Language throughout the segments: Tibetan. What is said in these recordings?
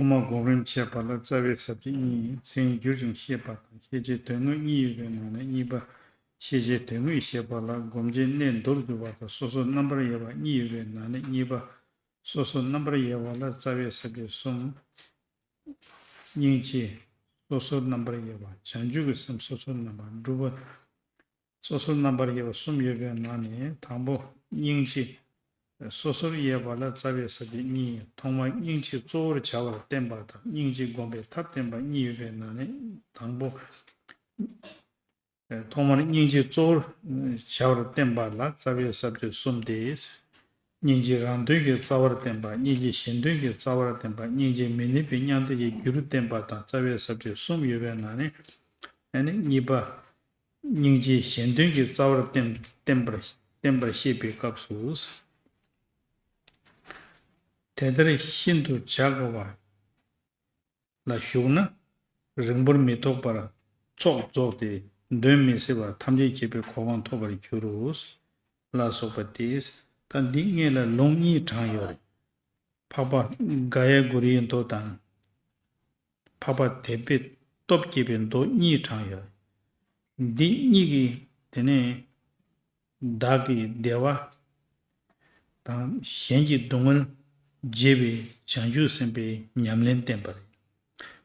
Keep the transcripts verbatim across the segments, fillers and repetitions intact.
དབུ་མ་སྒོམ་རིམ་བྱེད་པ་ལ་རྩ་བའི་ས་བཅད་གཉིས། མཚན་བསྒྱུར་ཞིང་ཤེས་པ་དང་ཤེས་བྱའི་དོན་དངོས་གཉིས་ཡོད་པའི་ནང་ནས་གཉིས་པ། ཤེས་བྱའི་དོན་དངོས་ཤེས་པ་ལ་སྒོམ་བྱའི་གནས་མདོར་བསྡུ་བ་དང་སོ་སོར་རྣམ་པར་དབྱེ་བ་གཉིས་ཡོད་པའི་ནང་ནས་གཉིས་པ། སོ་སོར་རྣམ་པར་དབྱེ་བ་ལ་རྩ་བའི་ས་བཅད་གསུམ། སྙིང་རྗེ། སོ་སོར་རྣམ་པར་དབྱེ་བ། བྱང་ཆུབ་ཀྱི་སེམས་སོ་སོར་རྣམ་པར་སྒྲུབ་པ། སོ་སོར་རྣམ་པར་དབྱེ་བ་གསུམ་ཡོད་པའི་ནང་ནས་དང་པོ་སྙིང་རྗེ། སོ་སོར་དབྱེ་བ་ལ་རྩ་བའི་ས་བཅད་གཉིས། ཐོག་མར་སྙིང་རྗེ་གཙོ་བོར་བྱ་བར་བསྟན་པ་དང་སྙིང་རྗེ་བསྒོམ་པའི་ཐབས་བསྟན་པ་གཉིས་ཡོད་པའི་ནང་ནས་དང་པོ། ཐོག་མར་སྙིང་རྗེ་གཙོ་བོར་བྱ་བར་བསྟན་པ་ལ་རྩ་བའི་ས་བཅད་གསུམ་སྟེ། སྙིང་རྗེ་རང་དོན་གྱི་རྩ་བར་བསྟན་པ། སྙིང་རྗེ་གཞན་དོན་གྱི་རྩ་བར་བསྟན་པ། སྙིང་རྗེ་མི་གནས་པའི་མྱང་འདས་ཀྱི་རྒྱུར་བསྟན་པ་དང་རྩ་བའི་ས་བཅད་གསུམ་ཡོད་པའི་ནང་ནས། ཨ་ནི་གཉིས་པ། སྙིང་རྗེ་གཞན་དོན་གྱི་རྩ་བར་བསྟན་བསྟན་པར་བསྟན་པར་བཤད་པའི་སྐབས་སུ། དེ་ལྟར་ཤིན་ཏུ་བྱ་དཀའ་བ་ལ་ཞུགས་ན། རིང་པོར་མི་ཐོགས་པར་ཚོགས་རྫོགས་ཏེ། གདོན་མི་སྲིད་པར་ཐམས་ཅད་མཁྱེན་པའི་གོ་འཕང་ཐོབ་པར་འགྱུར་རོ། ལ་སོགས་པ་སྟེ། ད་འདི་སྔོན་ལ་ལུང་གཉིས་དྲངས་ཡོད་རེད། འཕགས་པ་ག་ཡ་གུ་རུའི་མདོ་དང་། འཕགས་པ་དད་པའི་སྟོབས་བསྐྱེད་པའི་མདོ་གཉིས་དྲངས་ཡོད། འདི་གཉིས་ཀྱིས་དེ་ནས་བདག་གི་བདེ་བ་དང་གཞན་གྱི་སྡུག་བསྔལ་འབྱེད་པའི་བྱང་ཆུབ་སེམས་དཔའི་ཉམས་ལེན་བསྟན་པ་རེད།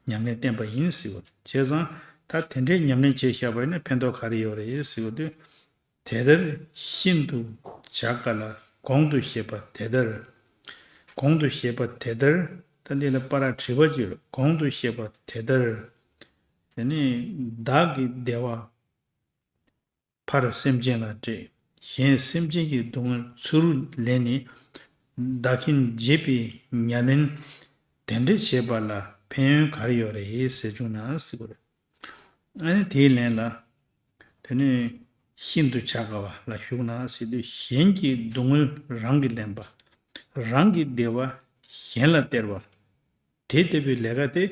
ཉམས་ལེན་བསྟན་པ་ཡིན་ཟེར་བ། བྱས་ཙང་ད་དེ་འདྲའི་ཉམས་ལེན་བྱས་བཞག་པ་ཡིན་ན་ཕན་ཐོགས་ག་རེ་ཡོད་རེད་ཟེར་བ་དུས། དེ་ལྟར་ཤིན་ཏུ་བྱ་དཀའ་ལ་གོང་དུ་བཤད་པ་དེ་ལྟར། གོང་དུ་བཤད་པ་དེ་ལྟར། ད་འདི་ལ་པ་ར་བྲིས་པ་ཅིག་ཡོད་རེད། གོང་དུ་བཤད་པ་དེ་ལྟར། དེ་ནས་བདག་གི་བདེ་བ་ཕར་སེམས་ཅན་ལ་སྤྲད། གཞན་སེམས་ཅན་གྱི་སྡུག་བསྔལ་ཚུར་ལེན་ནས་བདག་གིར་འབྱེད་པའི་ཉམས་ལེན་དེ་འདྲ་བྱེད་པ་ལ་ཕན་ཡོན་ག་རེ་ཡོད་རེད་ཟེར་བྱུང་ན་ཟེར་བ་རེད། ཨ་ནི་དེའི་ལན་ལ། དེ་ནས་ཤིན་ཏུ་བྱ་དཀའ་བ་ལ་ཞུགས་ན་ཟེར་དུས་གཞན་གྱི་སྡུག་བསྔལ་རང་གིས་ལེན་པ། རང་གི་བདེ་བ་གཞན་ལ་སྟེར་བ། དེ་ལྟ་བུའི་ལས་ཀ་དེ་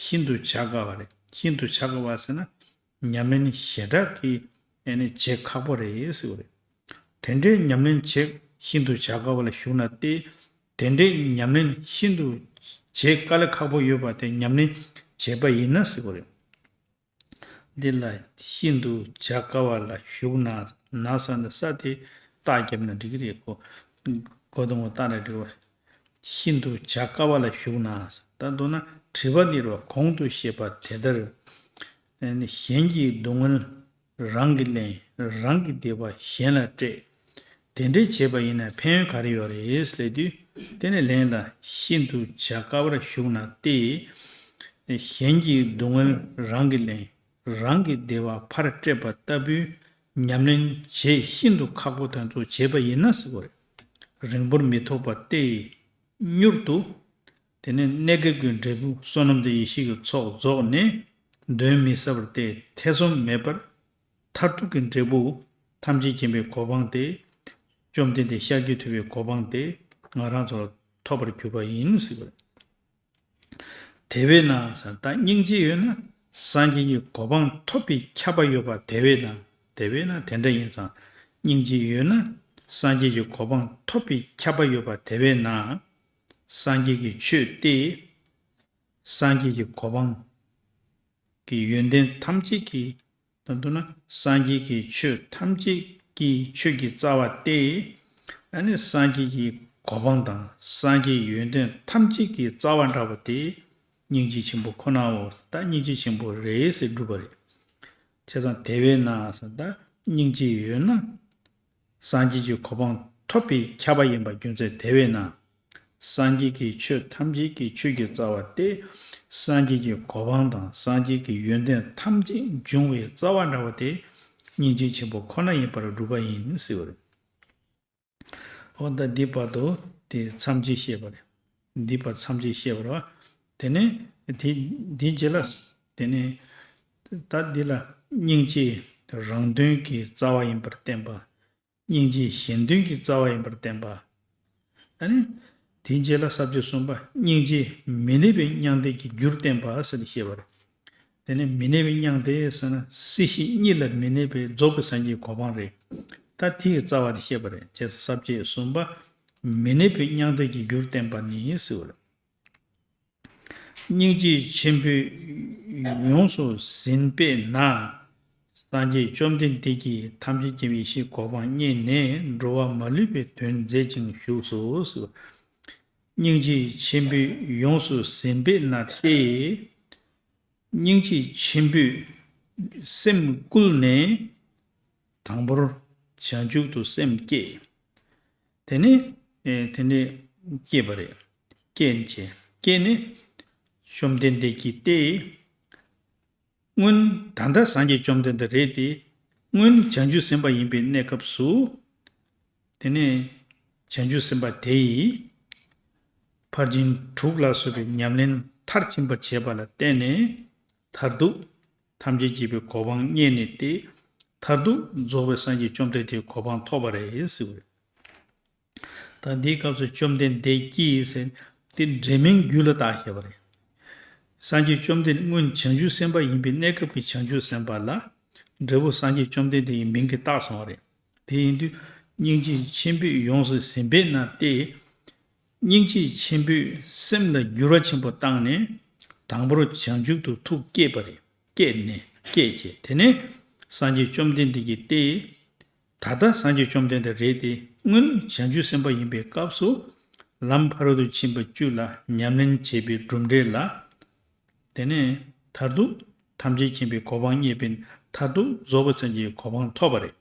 ཤིན་ཏུ་བྱ་དཀའ་བ་རེད། ཤིན་ཏུ་བྱ་དཀའ་བ་ཟེར་ན་ཉམས་ལེན་ཞེ་དྲག་གི་ཨ་ནི་བྱེད་ཁག་པོ་རེད་ཟེར་བ་རེད། དེ་འདྲའི་ཉམས་ལེན་བྱེད་ཤིན་ཏུ་བྱ་དཀའ་བ་ལ་ཞུགས་ན་སྟེ། དེ་འདྲའི་ཉམས་ལེན་ཤིན་ཏུ་བྱེད་དཀའ་ལས་ཁག་པོ་ཡོད་པ་དེ་ཉམས་ལེན་བྱས་པ་ཡིན་ན་ཟེར་བ་རེད། འདི་ལ་ཤིན་ཏུ་བྱ་དཀའ་བ་ལ་ཞུགས་ན། ན་ས་ནི་ས་དེ་རྟགས་བརྒྱབ་ན་འགྲིག་གི་རེད་ཁོ། གོ་དང་པོ་རྟགས་ལ་འགྲིག་པ། ཤིན་ཏུ་བྱ་དཀའ་བ་ལ་ཞུགས་ན། ད་མདོར་ན་དྲི་བ་འདི་རུ་གོང་དུ་བཤད་པ་དེ་ལྟར། གཞན་གྱི་སྡུག་བསྔལ་རང་གིས་ལེན། རང་གི་བདེ་བ་གཞན་ལ་སྤྲད། དེ་འདྲའི་བྱས་པ་ཡིན་ན་ཕན་ཡོན་ག་རེ་ཡོད་རེད་ཟེར་དུས། དེ་ནས་ལན་ལ་ཤིན་ཏུ་བྱ་དཀའ་བར་ཞུགས་ན་སྟེ། གཞན་གྱི་སྡུག་བསྔལ་རང་གིས་ལེན། རང་གི་བདེ་བ་ཕར་སྤྲད་པ་ལྟ་བུའི་ཉམས་ལེན་བྱེད་ཤིན་ཏུ་ཁག་པོ་དོན་ཚོ་བྱས་པ་ཡིན་ན་ཟེར་བ་རེད། རིང་པོར་མི་ཐོགས་པ་སྟེ། མྱུར་དུ། དེ་ནས་གནས་སྐབས་ཀྱི་འབྲས་བུ་བསོད་ནམས་དང་ཡེ་ཤེས་ཀྱི་ཚོགས་རྫོགས་ནས་གདོན་མི་ཟ་བར་ཏེ་ཐེ་ཚོམ་མེད་པར་མཐར་ཐུག་གི་འབྲས་བུ་ཐམས་ཅད་མཁྱེན་པའི་གོ་འཕང་སྟེ། བཅོམ་ལྡན་འདས་ཤཱཀྱ་ཐུབ་པའི་གོ་འཕང་སྟེ་ང་རང་ཚོར་ཐོབ་པར་གྱུར་པ་ཡིན་ཟེར་བ་རེད། དེ་བས་ན་ཟེར། ད་སྙིང་རྗེ་ཡོད་ན་སངས་རྒྱས་ཀྱི་གོ་འཕང་ཐོབ་པའི་ཁྱབ་པ་ཡོད་པ། དེ་བས་ན། དེ་བས་ན་དེ་འདྲ་ཡིན་ཙང་། སྙིང་རྗེ་ཡོད་ན་སངས་རྒྱས་ཀྱི་གོ་འཕང་ཐོབ་པའི་ཁྱབ་པ་ཡོད་པ། དེ་བས་ན། སངས་རྒྱས་ཀྱི་ཆོས་ཏེ། སངས་རྒྱས་ཀྱི་གོ་འཕང་གི་ཡོན་ཏན་ཐམས་ཅད་ཀྱི། ད་མདོར་ན་སངས་རྒྱས་ཀྱི་ཆོས་ཐམས་ཅད་ཀྱི་ཆོས་ཀྱི་རྩ་བ་སྟེ། ཨ་ནི་སངས་རྒྱས་ཀྱི་གོ་འཕང་དང་སངས་རྒྱས་ཡོན་ཏན་ཐམས་ཅད་ཀྱི་རྩ་བ་འདྲ་བ་དེ་སྙིང་རྗེ་ཆེན་པོ་ཁོ་ནའོ། ད་སྙིང་རྗེ་ཆེན་པོ་རེད་ཟེར་སྒྲུབ་པ་རེད། བྱས་ཙང་དེ་བས་ན་ཟེར། ད་སྙིང་རྗེ་ཡོད་ན། སངས་རྒྱས་ཀྱི་གོ་འཕང་ཐོབ་པའི་ཁྱབ་པ་ཡིན་པ་རྒྱུ་མཚན་དེ་བས་ན། སངས་རྒྱས་ཀྱི་ཆོས་ཐམས་ཅད་ཀྱི་ཆོས་ཀྱི་རྩ་བ་སྟེ། སངས་རྒྱས་ཀྱི་གོ་འཕང་དང་སངས་རྒྱས་ཀྱི་ཡོན་ཏན་ཐམས་ཅད་འབྱུང་བའི་རྩ་བ་འདྲ་བ་དེ་སྙིང་རྗེ་ཆེན་པོ་ཁོ་ན་ཡིན་པར་སྒྲུབ་པ་ཡིན་ཟེར་བ་རེད། འོ་ད་འདི་བར་དུ་དེ་མཚམས་བཅད་བཤད་པ་རེད། འདི་བར་མཚམས་བཅད་བཤད་པ་རེད་བ། དེ་ནས་དེ་འདི་རྗེས་ལ། དེ་ནས་ད་འདི་ལ་སྙིང་རྗེ་རང་དོན་གྱི་རྩ་བ་ཡིན་པར་བསྟན་པ། སྙིང་རྗེ་གཞན་དོན་གྱི་རྩ་བ་ཡིན་པར་བསྟན་པ། ཨ་ནི། དེའི་རྗེས་ལ་ས་བཅད་གསུམ་པ། སྙིང་རྗེ་མི་གནས་པའི་མྱང་འདས་ཀྱི་རྒྱུར་བསྟན་པ་ཟེར་ནས་བཤད་པ་རེད། དེ་ནས་མི་གནས་པའི་མྱང་འདས་ཟེར་ན་སྲིད་ཞི་གཉིས་ལ་མི་གནས་པའི་རྫོགས་པའི་སངས་རྒྱས་ཀྱི་གོ་འཕང་རེད། ད་དེའི་རྩ་བ་དེ་བཤད་པ་རེད། བྱས་ཙང་ས་བཅད་གསུམ་པ། མི་གནས་པའི་མྱང་འདས་ཀྱི་རྒྱུར་བསྟན་པ་ནི་ཟེར་བ་རེད། སྙིང་རྗེ་ཆེན་པོས་ཡོངས་སུ་ཟིན་པས་ན། སངས་རྒྱས་བཅོམ་ལྡན་འདས་ཀྱིས་ཐམས་ཅད་མཁྱེན་པའི་ཡེ་ཤེས་གོ་འཕང་བརྙེས་ནས་འགྲོ་བ་མ་ལུས་པའི་དོན་མཛད་ཅིང་བཞུགས་སོ། སྙིང་རྗེ་ཆེན་པོས་ཡོངས་སུ་ཟིན་པས་ན་སྟེ། སྙིང་རྗེ་ཆེན་པོས་སེམས་བསྐུལ་ནས། དང་པོར་བྱང་ཆུབ་ཏུ་སེམས་བསྐྱེད། དེ་ནས་ཨེ་དེ་ནས་བསྐྱེད་པ་རེད། བསྐྱེད་བྱས། བསྐྱེད་ནས་བཅོམ་ལྡན་འདས་ཀྱིས་ཏེ། སྔོན་ད་ལྟ་སངས་རྒྱས་བཅོམ་ལྡན་འདས་རེད་དེ། སྔོན་བྱང་ཆུབ་སེམས་དཔའ་ཡིན་པའི་གནས་སྐབས་སུ། དེ་ནས་བྱང་ཆུབ་སེམས་དཔའ་དེ་ཡིས། ཕར་ཕྱིན་དྲུག་ལ་སོགས་པའི་ཉམས་ལེན་མཐར་ཕྱིན་པ་བྱས་པ་ལ་བརྟེན་ནས། མཐར་ཐུག་ཐམས་ཅད་མཁྱེན་པའི་གོ་འཕང་བརྙེས་ནས་ཏེ། མཐར་ཐུག་རྫོགས་པའི་སངས་རྒྱས་བཅོམ་ལྡན་འདས་གོ་འཕང་ཐོབ་པ་རེད་ཟེར་བ་རེད། ད་འདིའི་སྐབས་སུ་བཅོམ་ལྡན་འདས་ཀྱིས་ཟེར་དེ་འབྲེལ་མིང་རྒྱུད་ལ་བཏགས་བཞག་པ་རེད། སངས་རྒྱས་བཅོམ་ལྡན་སྔོན་བྱང་ཆུབ་སེམས་དཔའ་ཡིན་པའི་གནས་སྐབས་ཀྱི་བྱང་ཆུབ་སེམས་དཔའ་ལ། འབྲས་བུ་སངས་རྒྱས་བཅོམ་ལྡན་འདས་ཀྱི་མིང་གིས་བཏགས་སོང་བ་རེད། དེ་ཡིན་དུས་སྙིང་རྗེ་ཆེན་པོས་ཡོངས་སུ་ཟིན་པས་ན་སྟེ། སྙིང་རྗེ་ཆེན་པོས་སེམས་ལ་འགྱུར་བ་ཆེན་པོ་བཏང་ནས། དང་པོར་བྱང་ཆུབ་ཏུ་ཐུགས་བསྐྱེད་པ་རེད། བསྐྱེད་ནས་བསྐྱེད་བྱས། དེ་ནས་སངས་རྒྱས་བཅོམ་ལྡན་འདས་ཀྱིས་ཏེ། ད་ལྟ་སངས་རྒྱས་བཅོམ་ལྡན་འདས་རེད་དེ། སྔོན་བྱང་ཆུབ་སེམས་དཔའ་ཡིན་པའི་སྐབས་སུ། ལམ་ཕ་རོལ་ཏུ་ཕྱིན་པ་བཅུ་ལ་ཉམས་ལེན་བྱས་པའི་གྲུབ་འབྲས་ལ། དེ་ནས་མཐར་ཐུག་ཐམས་ཅད་མཁྱེན་པའི་གོ་འཕང་བརྙེས་པའི་མཐར་ཐུག་རྫོགས་པའི་སངས་རྒྱས་ཀྱི་གོ་འཕང་ཐོབ་པ་རེད།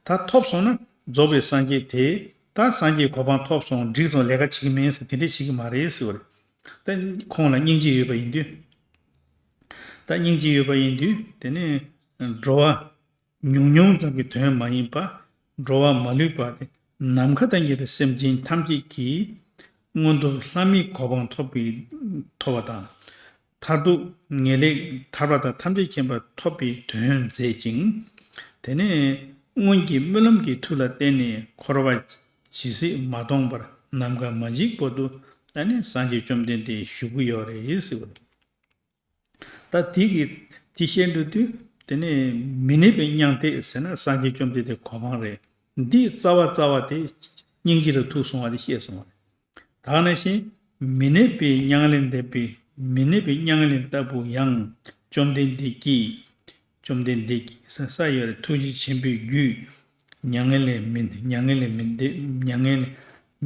ད་ཐོབ་སོང་ན་རྫོགས་པའི་སངས་རྒྱས་དེ། ད་སངས་རྒྱས་གོ་འཕང་ཐོབ་སོང་། འགྲིག་སོང་། ལས་ཀ་བྱེད་ཀྱི་མིན་ཟེར་དེ་འདྲས་བྱེད་ཀྱི་མ་རེད་ཟེར་བ་རེད། ད་ཁོང་ལ་སྙིང་རྗེ་ཡོད་པ་ཡིན་དུས། ད་སྙིང་རྗེ་ཡོད་པ་ཡིན་དུས་དེ་ནས་འགྲོ་བ་ཉུང་ཉུང་ཙམ་གྱི་དོན་མ་ཡིན་པ། འགྲོ་བ་མ་ལུས་པ་དེ་ནམ་མཁའ་དང་མཉམ་པའི་སེམས་ཅན་ཐམས་ཅད་ཀྱིས་མངོན་མཐོ་ལྷ་མིའི་གོ་འཕང་ཐོབ་པའི་ཐོབ་པ་དང་། མཐར་ཐུག་ངེས་ལེགས་ཐར་པ་དང་ཐམས་ཅད་མཁྱེན་པ་ཐོབ་པའི་དོན་མཛད་ཅིང་། དེ་ནས་སྔོན་གྱི་སྨོན་ལམ་གྱི་མཐུ་ལ་བརྟེན་ནས་འཁོར་བ་ཇི་སྲིད་མ་སྟོངས་བར་ནམ་མཁའ་མ་འཇིག་བར་དུ་ཨ་ནི་སངས་རྒྱས་བཅོམ་ལྡན་འདས་བཞུགས་ཀྱི་ཡོད་རེད་ཟེར་བ་རེད། ད་དེ་གི་དེ་བཤད་འགྲོ་དུས་དེ་ནས་མི་གནས་པའི་མྱང་འདས་ཟེར་ན་སངས་རྒྱས་བཅོམ་ལྡན་འདས་གོ་འཕང་རེད། འདིའི་རྩ་བ་རྩ་བ་དེ་སྙིང་རྗེ་ལ་ཐུག་སོང་བ་དེ་བཤད་སོང་བ་རེད། ད་ག་ནང་བཞིན་མི་གནས་པའི་མྱང་ལས་འདས་པའི་མི་གནས་པའི་མྱང་ལས་ལྟ་བུ་ཡང་བཅོམ་ལྡན་འདས་ཀྱིས། བཅོམ་ལྡན་འདས་ཀྱིས་ས་ས་ཡོད་ཐུགས་རྗེ་ཆེན་པོའི་རྒྱུད། མྱ་ངན་ལས་མི་མྱ་ངན་ལས་མི་འདས་མྱ་ངན་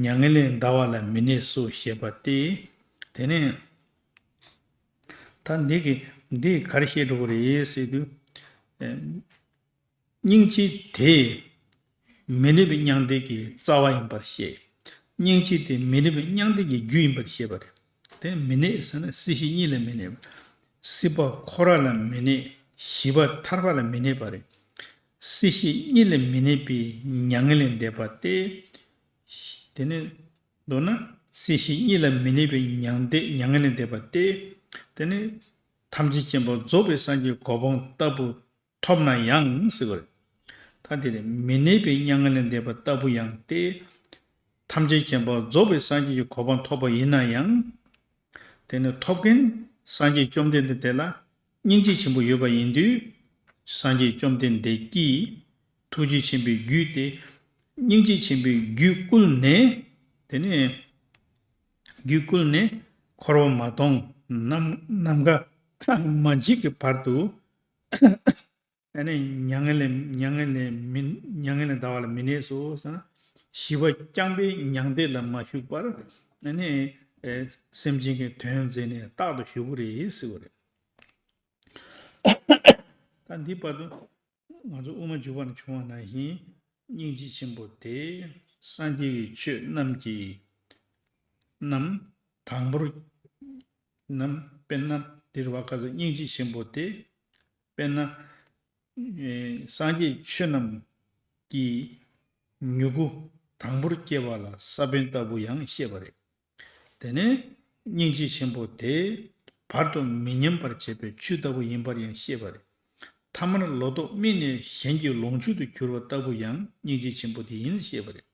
མྱ་ངན་ལས་འདའ་བ་ལ་མི་གནས་སོ་ཞེས་པ་སྟེ། དེ་ནས་ད་འདི་གི་འདི་ག་རེ་བཤད་འགྲོ་གི་རེད་ཟེར་དུས། སྙིང་རྗེ་དེ་མི་གནས་པའི་མྱང་འདས་ཀྱི་རྩ་བ་ཡིན་པར་བཤད། སྙིང་རྗེ་དེ་མི་གནས་པའི་མྱང་འདས་ཀྱི་རྒྱུ་ཡིན་པར་བཤད་པ་རེད། དེ་མི་གནས་ཟེར་ན་སྲིད་ཞི་གཉིས་ལ་མི་གནས་པ། སྲིད་པ་འཁོར་བ་ལ་མི་གནས། ཞི་བ་ཐར་པ་ལ་མི་གནས་པ་རེད། སྲིད་ཞི་གཉིས་ལ་མི་གནས་པའི་མྱ་ངན་ལས་འདས་པ་སྟེ། དེ་ནས་མདོར་ན་སྲིད་ཞི་གཉིས་ལ་མི་གནས་པའི་མྱང་འདས་མྱ་ངན་ལས་འདས་པ་སྟེ། དེ་ནས་ཐམས་ཅད་མཁྱེན་པ་རྫོགས་པའི་སངས་རྒྱས་གོ་འཕང་ལྟ་བུ་ཐོབ་ན་ཡང་ཟེར་བ་རེད། ད་དེ་ནི་མི་གནས་པའི་མྱ་ངན་ལས་འདས་པ་ལྟ་བུ་ཡང་སྟེ། ཐམས་ཅད་མཁྱེན་པ་རྫོགས་པའི་སངས་རྒྱས་ཀྱི་གོ་འཕང་ཐོབ་པ་ཡིན་ན་ཡང་། དེ་ནི་ཐོབ་མཁན་སངས་རྒྱས་བཅོམ་ལྡན་འདས་དེ་ལ་སྙིང་རྗེ་ཆེན་པོ་ཡོད་པ་ཡིན་དུས། སངས་རྒྱས་བཅོམ་ལྡན་འདས་ཀྱིས་ཐུགས་རྗེ་ཆེན་པོའི་རྒྱུད་དེ། སྙིང་རྗེ་ཆེན་པོའི་རྒྱུད་བསྐུལ་ནས། དེ་ནས་རྒྱུད་བསྐུལ་ནས་འཁོར་བ་མ་སྟོངས་ནམ་ནམ་མཁའ་མ་འཇིག་གི་བར་དུ། ཨ་ནི་མྱ་ངན་ལས་མྱ་ངན་ལས་མི་མྱ་ངན་ལས་འདའ་བ་ལ་མི་གནས་སོ་ཟེར་ན། ཞི་བ་རྐྱང་པའི་མྱང་འདས་ལ་མ་ཞུགས་པར། ཨ་ནི་ཨེ་སེམས་ཅན་གྱི་དོན་མཛད་ནས་རྟག་ཏུ་བཞུགས་པ་རེད་ཟེར་བ་རེད། ད་འདི་བར་དུ་ང་ཚོ་དབུ་མ་འཇུག་པ་ནས་བྱུང་བ་ནང་བཞིན་སྙིང་རྗེ་ཆེན་པོ་དེ་སངས་རྒྱས་ཀྱི་ཆོས་རྣམས་ཀྱི་རྣམས་དང་པོར་རྣམས་དཔེར་ན་འདིར་བ་ཀ་ས་སྙིང་རྗེ་ཆེན་པོ་དེ་དཔེར་ན། སངས་རྒྱས་ཆོས་རྣམས་ཀྱི་མྱུ་གུ་དང་པོར་སྐྱེ་བ་ལ་ས་བོན་ལྟ་བུ་ཡང་བཤད་པ་རེད། དེ་ནས་སྙིང་རྗེ་ཆེན་པོ་དེ་བར་དུ་མི་ཉམས་པར་བྱེད་པའི་ཆུ་ལྟ་བུ་ཡིན་པར་ཡང་བཤད་པ་རེད། ཐ་མར་ལོ་ཏོག་སྨིན་ནས་གཞན་གྱི་ལོངས་སྤྱོད་དུ་གྱུར་པ་ལྟ་བུ་ཡང་སྙིང་རྗེ་ཆེན་པོ་དེ་ཡིན་བཤད་པ་རེད།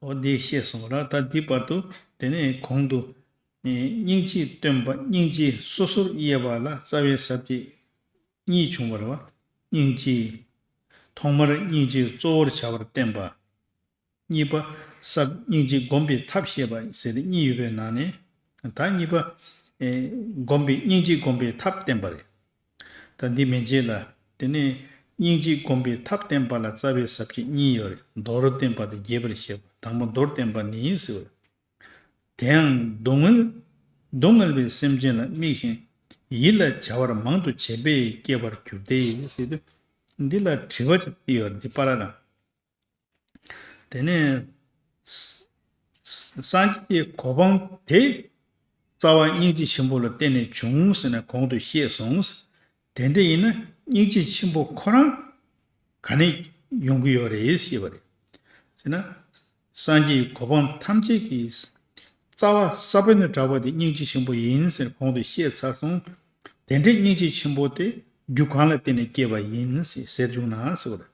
འོ་འདི་བཤད་སོང་ར། ད་འདི་བར་དུ་དེ་ནས་གོང་དུ་སྙིང་རྗེ་སྟོན་པ་སྙིང་རྗེ་སོ་སོར་དབྱེ་བ་ལ་རྩ་བའི་ས་བཅད་གཉིས་བྱུང་བ་རེད་བ། སྙིང་རྗེ། ཐོག་མར་སྙིང་རྗེ་གཙོ་བོར་བྱ་བར་བསྟན་པ། གཉིས་པ་ས་སྙིང་རྗེ་བསྒོམ་པའི་ཐབས་བཤད་པ་ཟེར་ཏེ་གཉིས་ཡོད་པའི་ནང་ནས། ད་གཉིས་པ། ཨེ། སྒོམ་པའི་སྙིང་རྗེ་སྒོམ་པའི་ཐབས་བསྟན་པ་རེད། ད་འདི་མན་ཆད་ལ། དེ་ནས་སྙིང་རྗེ་སྒོམ་པའི་ཐབས་བསྟན་པ་ལ་རྩ་བའི་ཟབ་ཁྱད་གཉིས་ཡོད་རེད། མདོར་བསྟན་པ་དང་རྒྱས་པར་བཤད་པ། དང་པོ་མདོར་བསྟན་པ་ནི་ཟེར་བ། དེ་ཡང་སྡུག་བསྔལ། སྡུག་བསྔལ་བའི་སེམས་ཅན་ལ་དམིགས་ཤིང་། ཡིད་ལ་བྱ་བར་མང་དུ་བྱེད་པས་སྐྱེ་བར་འགྱུར་ཏེ་ཟེར་དུས། འདི་ལ་དྲི་བ་ཅིག་ཡོད་རེད། འདི་པར་ལ། དེ་ནས་ས་ས་སངས་རྒྱས་ཀྱི་གོ་འཕང་དེ་རྩ་བ་སྙིང་རྗེ་ཆེན་པོ་ལ་བརྟེན་ནས་བྱུང་ཟེར་ནས་གོང་དུ་བཤད་སོང་། དེ་འདྲ་ཡིན་ན་སྙིང་རྗེ་ཆེན་པོ་ཁོ་རང་ག་ནས་ཡོང་གི་ཡོད་རེད་ཞེས་པ་རེད། ཟེར་ན། སངས་རྒྱས་ཀྱི་གོ་འཕང་ཐམས་ཅད་ཀྱི་རྩ་བ་ས་བོན་དང་འདྲ་བ་དེ་སྙིང་རྗེ་ཆེན་པོ་ཡིན་ཟེར་གོང་དུ་བཤད་ཚར་སོང་། དེ་འདྲའི་སྙིང་རྗེ་ཆེན་པོ་དེ་རྒྱུ་གང་ལ་བརྟེན་ནས་སྐྱེས་པ་ཡིན་ཟེར་བྱུང་ན་ཟེར་བ་རེད།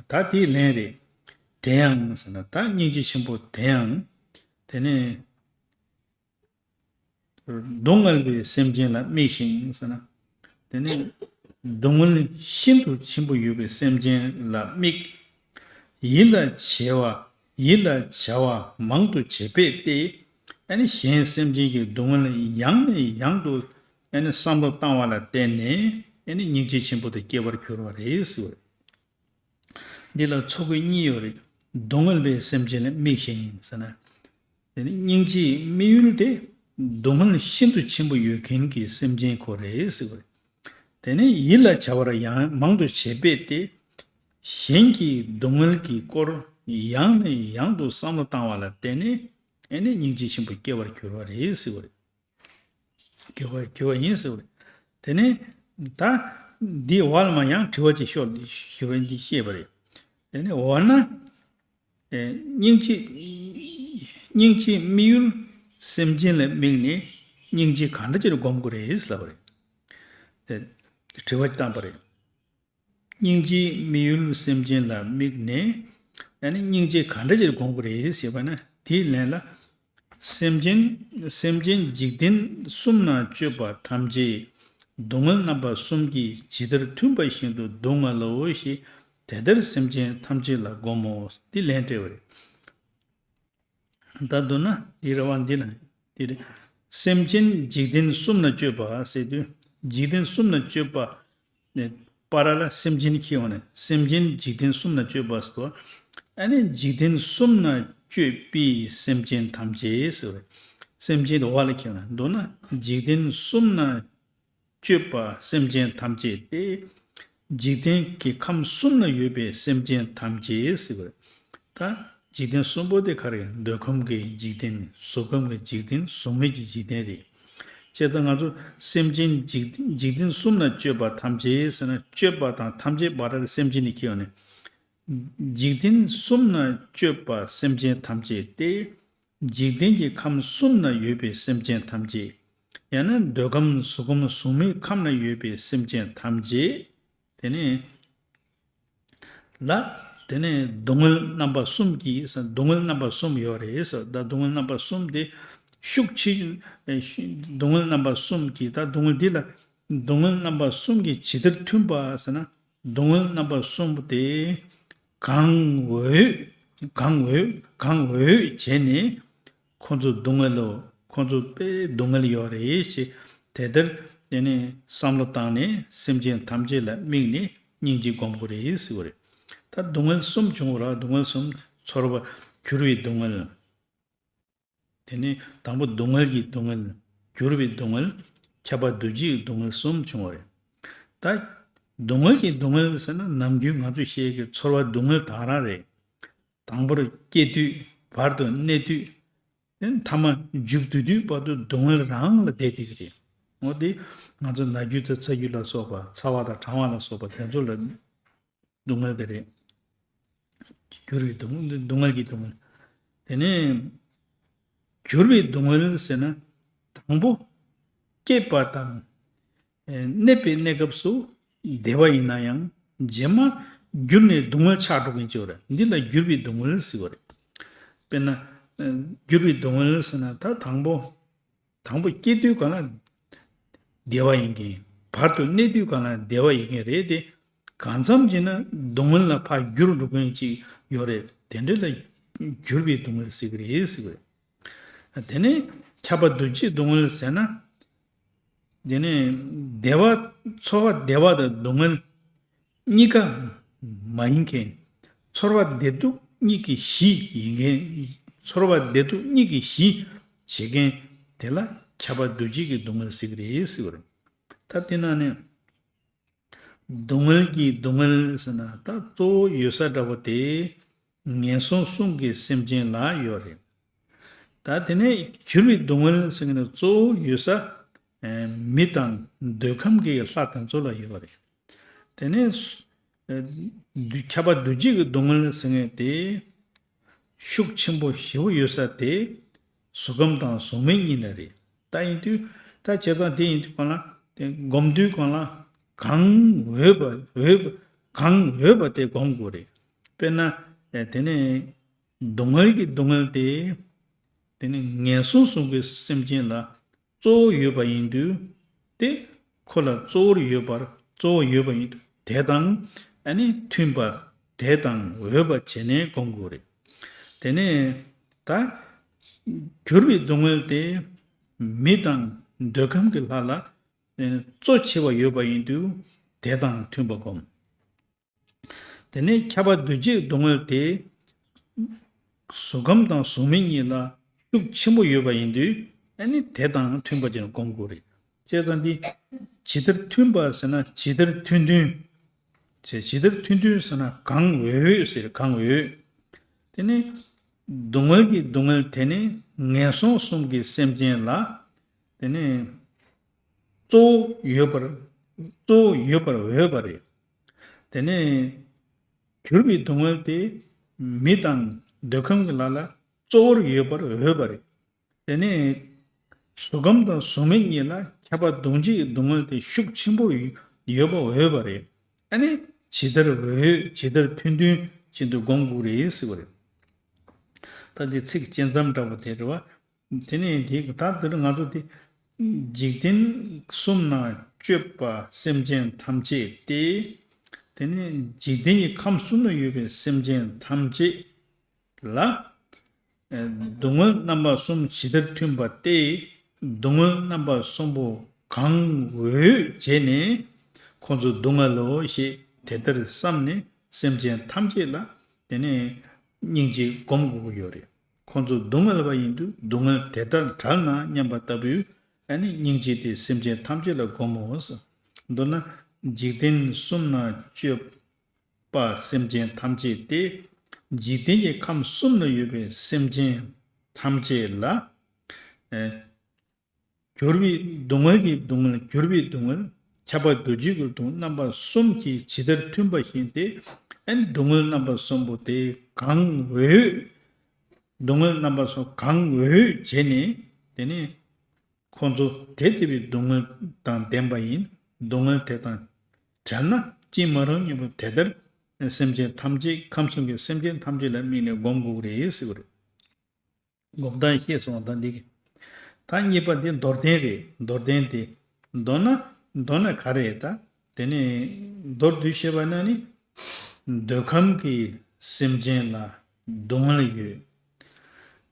ད་དེའི་ལན་རེད། དེ་ཡང་ཟེར་ན། ད་སྙིང་རྗེ་ཆེན་པོ་དེ་ཡང་། དེ་ནས་སྡུག་བསྔལ་བའི་སེམས་ཅན་ལ་དམིགས་ཤིང་ཟེར་ན། དེ་ནས་སྡུག་བསྔལ་ཤིན་ཏུ་ཆེན་པོ་ཡོད་པའི་སེམས་ཅན་ལ་དམིགས། ཡིད་ལ་བྱེད་པ། ཡིད་ལ་བྱ་བ་མང་དུ་བྱེད་པས་ཏེ། ཨ་ནི་གཞན་སེམས་ཅན་གྱི་སྡུག་བསྔལ་ཡང་ནས་ཡང་དུ་ཨ་ནི་བསམ་བློ་བཏང་བ་ལ་བརྟེན་ནས། ཨ་ནི་སྙིང་རྗེ་ཆེན་པོ་དེ་སྐྱེ་བར་འགྱུར་བ་རེད་ཟེར་བ་རེད། འདི་ལ་ཚོགས་ཀྱི་གཉིས་ཡོད་རེད། སྡུག་བསྔལ་བའི་སེམས་ཅན་ལ་དམིགས་ཤིང་ཟེར་ན། དེ་ནི་སྙིང་རྗེའི་དམིགས་ཡུལ་དེ་སྡུག་བསྔལ་ཤིན་ཏུ་ཆེན་པོ་ཡོད་མཁན་གྱི་སེམས་ཅན་ཁོ་རེད་ཟེར་བ་རེད། དེ་ནི་ཡིད་ལ་བྱ་བར་ཡང་མང་དུ་བྱེད་པས་ཏེ། གཞན་གྱི་སྡུག་བསྔལ་གྱི་སྐོར་ཡང་ནས་ཡང་དུ་བསམ་བློ་བཏང་བ་ལ་བརྟེན་ནས། ཨ་ནི་སྙིང་རྗེ་ཆེན་པོ་སྐྱེ་བར་འགྱུར་བ་རེད་ཟེར་བ་རེད། གྱུར་པ་གྱུར་པ་ཡིན་ཟེར་བ་རེད། དེ་ནས་ད་འདི་བར་ལ་མ་ཡང་དྲི་བ་ཅིག་ཤོར་འདི་ཞུ་བ་འདི་བཤད་པ་རེད། དེ་ནས་འོ་ན། ཨེ། སྙིང་རྗེ། སྙིང་རྗེའི་དམིགས་ཡུལ་སེམས་ཅན་ལ་དམིགས་ནས་སྙིང་རྗེ་ག་འདྲ་ཅིག་སྒོམ་དགོས་རེད་ལབ་པ་རེད། དེ་དྲི་བ་ཅིག་བཏང་པ་རེད། སྙིང་རྗེའི་དམིགས་ཡུལ་སེམས་ཅན་ལ་དམིགས་ནས། ཨ་ནི་སྙིང་རྗེ་ག་འདྲ་ཅིག་སྒོམ་དགོས་རེད་ཞེས་པ་ན། དེའི་ལན་ལ། སེམས་ཅན། སེམས་ཅན་འཇིག་རྟེན་གསུམ་ན་སྤྱོད་པ་ཐམས་ཅད་སྡུག་བསྔལ་རྣམ་པ་གསུམ་གྱིས་ཇི་ལྟར་མཐུན་པ་བཞིན་དུ་སྡུག་བསྔལ་ལོ་ཞེས་དེ་ལྟར་སེམས་ཅན་ཐམས་ཅད་ལ་བསྒོམ་མོ། འདི་ལན་སྤྲད་པ་རེད། ད་མདོར་ན་འདི་རེད་བ། འདི་ལ་འདི་རེད། སེམས་ཅན་འཇིག་རྟེན་གསུམ་ན་སྤྱོད་པ་ཟེར་དུས། འཇིག་རྟེན་གསུམ་ན་སྤྱོད་པ། ནས་པ་ར་ལ་སེམས་ཅན་ཁྱེར་ཡོང་ནས། སེམས་ཅན་འཇིག་རྟེན་གསུམ་ན་སྤྱོད་པ་ཟེར་དུས། ཨ་ནི་འཇིག་རྟེན་གསུམ་ན་སྤྱོད་པའི་སེམས་ཅན་ཐམས་ཅད་ཟེར་བ་རེད། སེམས་ཅན་དུ་བ་ལ་ཁྱེར་ན། མདོར་ན་འཇིག་རྟེན་གསུམ་ན་སྤྱོད་པ་སེམས་ཅན་ཐམས་ཅད་དེ། འཇིག་རྟེན་གྱི་ཁམས་གསུམ་ན་ཡོད་པའི་སེམས་ཅན་ཐམས་ཅད་ཟེར་བ་རེད། ད་འཇིག་རྟེན་གསུམ་པོ་དེ་ག་རེ། འདོད་ཁམས་ཀྱི་འཇིག་རྟེན། གཟུགས་ཁམས་ཀྱི་འཇིག་རྟེན། གཟུགས་མེད་ཀྱི་འཇིག་རྟེན་རེད། བྱས་ཙང་ང་ཚོ་སེམས་ཅན་འཇིག་འཇིག་རྟེན་གསུམ་ན་སྤྱོད་པ་ཐམས་ཅད་ཟེར་ན། སྤྱོད་པ་དང་ཐམས་ཅད་བར་ལ་སེམས་ཅན་ནི་ཁྱེར་ཡོང་ནས། འཇིག་རྟེན་གསུམ་ན་སྤྱོད་པ་སེམས་ཅན་ཐམས་ཅད་དེ། འཇིག་རྟེན་གྱི་ཁམས་གསུམ་ན་ཡོད་པའི་སེམས་ཅན་ཐམས་ཅད། ཡང་ན་འདོད་ཁམས་གཟུགས་ཁམས་གཟུགས་མེད་ཁམས་ན་ཡོད་པའི་སེམས་ཅན་ཐམས་ཅད། དེ་ནས་ལ། དེ་ནས་སྡུག་བསྔལ་རྣམ་པ་གསུམ་གྱིས། སྡུག་བསྔལ་རྣམ་པ་གསུམ་ཡོད་རེད་ཟེར། ད་སྡུག་བསྔལ་རྣམ་པ་གསུམ་དེ་ཤུགས་ཆེ། སྡུག་བསྔལ་རྣམ་པ་གསུམ་གྱིས། ད་སྡུག་བསྔལ་འདི་ལ་སྡུག་བསྔལ་རྣམ་པ་གསུམ་གྱིས་ཇི་ལྟར་མཐུན་པ་ཟེར་ན། སྡུག་བསྔལ་རྣམ་པ་གསུམ་པོ་དེ་གང་འོས། གང་འོས། གང་འོས་བྱས་ནས། ཁོ་ཚོ་སྡུག་བསྔལ་ལོ། ཁོ་ཚོ་དཔེ་སྡུག་བསྔལ་ཡོད་རེད་ཅེས་དེ་ལྟར་དེ་ནས་བསམ་བློ་བཏང་ནས་སེམས་ཅན་ཐམས་ཅད་ལ་དམིགས་ནས་སྙིང་རྗེ་སྒོམ་དགོས་རེད་ཟེར་བ་རེད། ད་སྡུག་བསྔལ་གསུམ་བྱུང་བ་རེད། སྡུག་བསྔལ་གསུམ། ཚོར་བ་འགྱུར་བའི་སྡུག་བསྔལ། དེ་ནས་དང་པོ་སྡུག་བསྔལ་གྱི་སྡུག་བསྔལ། འགྱུར་བའི་སྡུག་བསྔལ། ཁྱབ་པ་འདུ་བྱེད་ཀྱི་སྡུག་བསྔལ་གསུམ་བྱུང་བ་རེད། ད་སྡུག་བསྔལ་གྱི་སྡུག་བསྔལ་ཟེར་ན་ནམ་རྒྱུན་ང་ཚོས་བཤད་ཀྱི་ཚོར་བ་སྡུག་བསྔལ་དེ་རང་རེད། དང་པོར་སྐྱེ་དུས། བར་དུ་གནས་དུས། དེ་མཐའ་མ་མཇུག་བསྡུ་དུས་བར་དུ་སྡུག་བསྔལ་རང་ལ་བསྡད་བསྡད་ཀྱི་རེད། འོ་དེ་ང་ཚོ་ན་རྒྱུ་དང་ཚ་རྒྱུ་ལ་སོགས་པ། ཚ་བ་དང་གྲང་བ་ལ་སོགས་པ་དེ་ཚོ་ལ་སྡུག་བསྔལ་དེ་རེད། འགྱུར་བའི་སྡུག་སྡུག་བསྔལ་གྱི་སྡུག་བསྔལ། དེ་ནས་འགྱུར་བའི་སྡུག་བསྔལ་ཟེར་ན། དང་པོ་སྐྱེས་པ་དང་། ཨེ། གནས་པའི་གནས་སྐབས་སུ་བདེ་བ་ཡིན་ན་ཡང་། རྗེས་མ་འགྱུར་ནས་སྡུག་བསྔལ་ཆགས་འགྲོ་མཁན་ཅིག་ཡོད་རེད། འདི་ལ་འགྱུར་བའི་སྡུག་བསྔལ་ཟེར་བ་རེད། དཔེར་ན། ཨེ། འགྱུར་བའི་སྡུག་བསྔལ་ཟེར་ན། ད་དང་པོ། དང་པོ་སྐྱེ་དུས་གང་ལ་བདེ་བ་ཡིན་མཁན། བར་དུ་གནས་དུས་གང་ལ་བདེ་བ་ཡིན་མཁན་རེད་དེ། གང་འཚམ་བྱས་ན་སྡུག་བསྔལ་ལ་ཕར་འགྱུར་འགྲོ་མཁན་ཅིག་ཡོད་རེད། དེ་འདྲ་ལ་འགྱུར་བའི་སྡུག་བསྔལ་ཟེར་གྱི་རེད་ཟེར་གྱི་རེད། དེ་ནས་ ཁྱབ་པ་འདུ་བྱེད་སྡུག་བསྔལ་ཟེར་ན། དེ་ནས་བདེ་བ་ཚོར་བ་བདེ་བ་དང་སྡུག་བསྔལ་གཉིས་ཀ་མ་ཡིན་མཁན། ཚོར་བ་བདེ་སྡུག་གཉིས་ཀྱི་གཞི་ཡིན་མཁན། ཚོར་བ་བདེ་སྡུག་གཉིས་ཀྱི་གཞི་བྱེད་མཁན་དེ་ལ་ཁྱབ་པ་འདུ་བྱེད་ཀྱི་སྡུག་བསྔལ་ཟེར་གྱི་རེད་ཟེར་བ་རེད། ད་དེ་ནང་ནས། སྡུག་བསྔལ་གྱི་སྡུག་བསྔལ་ཟེར་ན་ད་གཙོ་བོ་ཡོད་ས་འདྲ་བོ་དེ་ངན་སོང་གསུམ་གྱི་སེམས་ཅན་ལ་ཡོད་རེད། ད་དེ་ནས་གྱུར་པའི་སྡུག་བསྔལ་ཟེར་མཁན་གཙོ་བོ་ཡོད་ས་ཨེ་མི་དང་འདོད་ཁམས་ཀྱི་ལྷ་དེ་ཚོ་ལ་ཡོད་རེད། དེ་ནས་ཨེ་འདུ་ཁྱབ་པ་འདུ་བྱེད་ཀྱི་སྡུག་བསྔལ་ཟེར་མཁན་དེ། ཤུགས་ཆེན་པོ་ཞེ་པོ་ཡོད་ས་དེ་གཟུགས་ཁམས་དང་གཟུགས་མེད་གཉིས་ལ་རེད། ད་ཡིན་དུས་ད་བྱས་ཙང་དེ་ཡིན་དུས་གང་ལ་དེ་སྒོམ་དུས་གང་ལ་གང་འོས་པ་འོས་པ་གང་འོས་པ་དེ་སྒོམ་དགོས་རེད། དཔེར་ན་དེ་ནས་སྡུག་བསྔལ་གྱི་སྡུག་བསྔལ་དེ་དེ་ནས་ངན་སོང་གསུམ་གྱི་སེམས་ཅན་ལ་གཙོ་བོ་ཡོད་པ་ཡིན་དུས་དེ་ཁོ་ལ་གཙོ་བོར་ཡོད་པར་གཙོ་བོ་ཡོད་པ་ཡིན་དུས་དེ་དང་ཨ་ནི་མཐུན་པ་དེ་དང་འོས་པ་བྱས་ནས་སྒོམ་དགོས་རེད། དེ་ནས་ད་གྱུར་པའི་སྡུག་བསྔལ་དེ་མི་དང་འདོད་ཁམས་ཀྱི་ལྷ་ལ་གཙོ་ཆེ་བ་ཡོད་པ་ཡིན་དུས་དེ་དང་མཐུན་པ་སྒོམ། དེ་ནས་ཁྱབ་པ་འདུ་བྱེད་སྡུག་བསྔལ་དེ་གཟུགས་ཁམས་དང་གཟུགས་མེད་གཉིས་ལ་ཤུགས་ཆེན་པོ་ཡོད་པ་ཡིན་དུས་ཨ་ནི་དེ་དང་མཐུན་པ་ཅན་སྒོམ་དགོས་རེད། བྱས་ཙང་འདི་ཇི་ལྟར་མཐུན་པ་ཟེར་ན་ཇི་ལྟར་མཐུན་མཐུན། ཇི་ལྟར་མཐུན་མཐུན་ཟེར་ན་གང་འོས་འོས་ཟེར་གང་འོས། དེ་ནས་སྡུག་བསྔལ་གྱི་སྡུག་བསྔལ་དེ་ནི་ངན་སོང་གསུམ་གྱི་སེམས་ཅན་ལ་དེ་ནས་གཙོ་བོ་ཡོད་པར་གཙོ་བོ་ཡོད་པར་འོས་པ་རེད། དེ་ནས་གྱུར་པའི་སྡུག་བསྔལ་དེ་མི་དང་འདོད་ཁམས་ཀྱི་ལྷ་ལ་གཙོ་བོར་ཡོད་པར་འོས་པ་རེད། དེ་ནས་གཟུགས་ཁམས་དང་གཟུགས་མེད་གཉིས་ལ་ཁྱབ་པ་འདུ་བྱེད་ཀྱི་སྡུག་བསྔལ་དེ་ཤུགས་ཆེན་པོ་ཡོད་པ་འོས་པ་རེད། ཨ་ནི་ཇི་ལྟར་འོས་ཇི་ལྟར་མཐུན་མཐུན་བྱེད་དུ་སྒོམ་དགོས་རེད་ཟེར་བ་རེད། ད་འདི་ཚིག་གཅན་མཚམས་འདྲ་པོ་དེ་རེད་བ། དེ་ནས་དེ་ད་འདིར་ང་ཚོ་དེ་འཇིག་རྟེན་གསུམ་ན་སྤྱོད་པ་སེམས་ཅན་ཐམས་ཅད་དེ། དེ་ནས་འཇིག་རྟེན་གྱི་ཁམས་གསུམ་ན་ཡོད་པའི་སེམས་ཅན་ཐམས་ཅད་ལ། སྡུག་བསྔལ་རྣམ་པ་གསུམ་ཇི་ལྟར་མཐུན་པ་སྟེ། སྡུག་བསྔལ་རྣམ་པ་གསུམ་པོ་གང་འོས་བྱས་ནས་ཁོང་ཚོ་སྡུག་བསྔལ་ལོ་ཞེས་དེ་ལྟར་བསམས་ནས་སེམས་ཅན་ཐམས་ཅད་ལ་དེ་ནས་སྙིང་རྗེ་སྒོམ་དགོས་ཀྱི་ཡོད་རེད། ཁོང་ཚོ་སྡུག་བསྔལ་བ་ཡིན་དུས་སྡུག་བསྔལ་དེ་ལྟར་བྲལ་ན་སྙམ་པ་ལྟ་བུའི་ཨ་ནི་སྙིང་རྗེ་དེ་སེམས་ཅན་ཐམས་ཅད་ལ་སྒོམ་མོ་ཟེར། མདོར་ན་འཇིག་རྟེན་གསུམ་ན་སྤྱོད་པ་སེམས་ཅན་ཐམས་ཅད་དེ། འཇིག་རྟེན་གྱི་ཁམས་གསུམ་ན་ཡོད་པའི་སེམས་ཅན་ཐམས་ཅད་ལ། ཨེ། གྱུར་པའི་སྡུག་བསྔལ་གྱི་སྡུག་བསྔལ་གྱུར་པའི་སྡུག་བསྔལ་ཁྱབ་པ་འདུ་བྱེད་ཀྱི་སྡུག་བསྔལ་རྣམ་པ་གསུམ་གྱིས་ཇི་ལྟར་མཐུན་པ་བཞིན་ཏེ། ཨེ་སྡུག་བསྔལ་རྣམ་པ་གསུམ་པོ་དེ་གང་འོས། སྡུག་བསྔལ་རྣམ་པ་གསུམ་གང་འོས་བྱས་ནས་དེ་ནས་ཁོང་ཚོ་དེ་ལྟ་བུའི་སྡུག་བསྔལ་དང་ལྡན་པ་ཡིན། སྡུག་བསྔལ་དེ་དང་བྲལ་ན་ཅི་མ་རུང་སྙམ་པ་དེ་ལྟར་སེམས་ཅན་ཐམས་ཅད་ཁམས་གསུམ་གྱི་སེམས་ཅན་ཐམས་ཅད་ལ་དམིགས་ནས་སྒོམ་དགོས་རེད་ཟེར་བ་རེད། སྒོམ་སྟངས་ཤེས་སོང་ད་འདི་གི། ད་གཉིས་པ་འདི་མདོར་བསྟན་རེད། མདོར་བསྟན་དེ། མདོར་ན་མདོར་ན་ག་རེ་ད། དེ་ནས་མདོར་བསྡུས་བཤད་པ་ན་ནི། འདོད་ཁམས་ཀྱི་སེམས་ཅན་ལ་སྡུག་བསྔལ་ཡོད།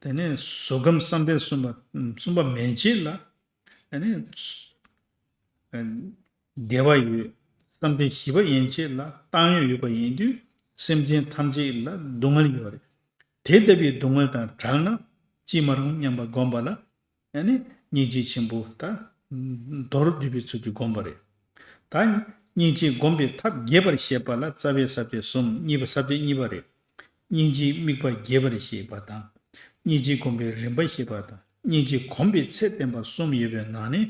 དེ་ནས་གཟུགས་ཁམས་བསམ་གཏན་གསུམ་པ་གསུམ་པ་མན་ཆད་ལ། ཨ་ནི། བདེ་བ་ཡོད། བསམ་གཏན་བཞི་པ་ཡན་ཆད་ལ་བཏང་ཡོད་ཡོད་པ་ཡིན་དུས་སེམས་ཅན་ཐམས་ཅད་ལ་སྡུག་བསྔལ་ཡོད་རེད། དེ་ལྟ་བུའི་སྡུག་བསྔལ་དང་བྲལ་ན་ཅི་མ་རུང་སྙམ་པ་བསྒོམ་པ་ལ་ཨ་ནི་སྙིང་རྗེ་ཆེན་པོ་ད་མདོར་བསྡུས་པའི་ཚུལ་གྱིས་བསྒོམ་པ་རེད། ད་སྙིང་རྗེ་བསྒོམ་པའི་ཐབས་རྒྱས་པར་བཤད་པ་ལ་རྩ་བའི་ས་བཅད་གསུམ་གཉིས་པ་ས་བཅད་གཉིས་པ་རེད། སྙིང་རྗེའི་དམིགས་པ་རྒྱས་པར་བཤད་པ་དང་། སྙིང་རྗེ་སྒོམ་པའི་རིམ་པ་བཤད་པ་དང་། སྙིང་རྗེ་གོམས་པའི་ཚད་བསྟན་པ་གསུམ་ཡོད་པའི་ནང་ནས།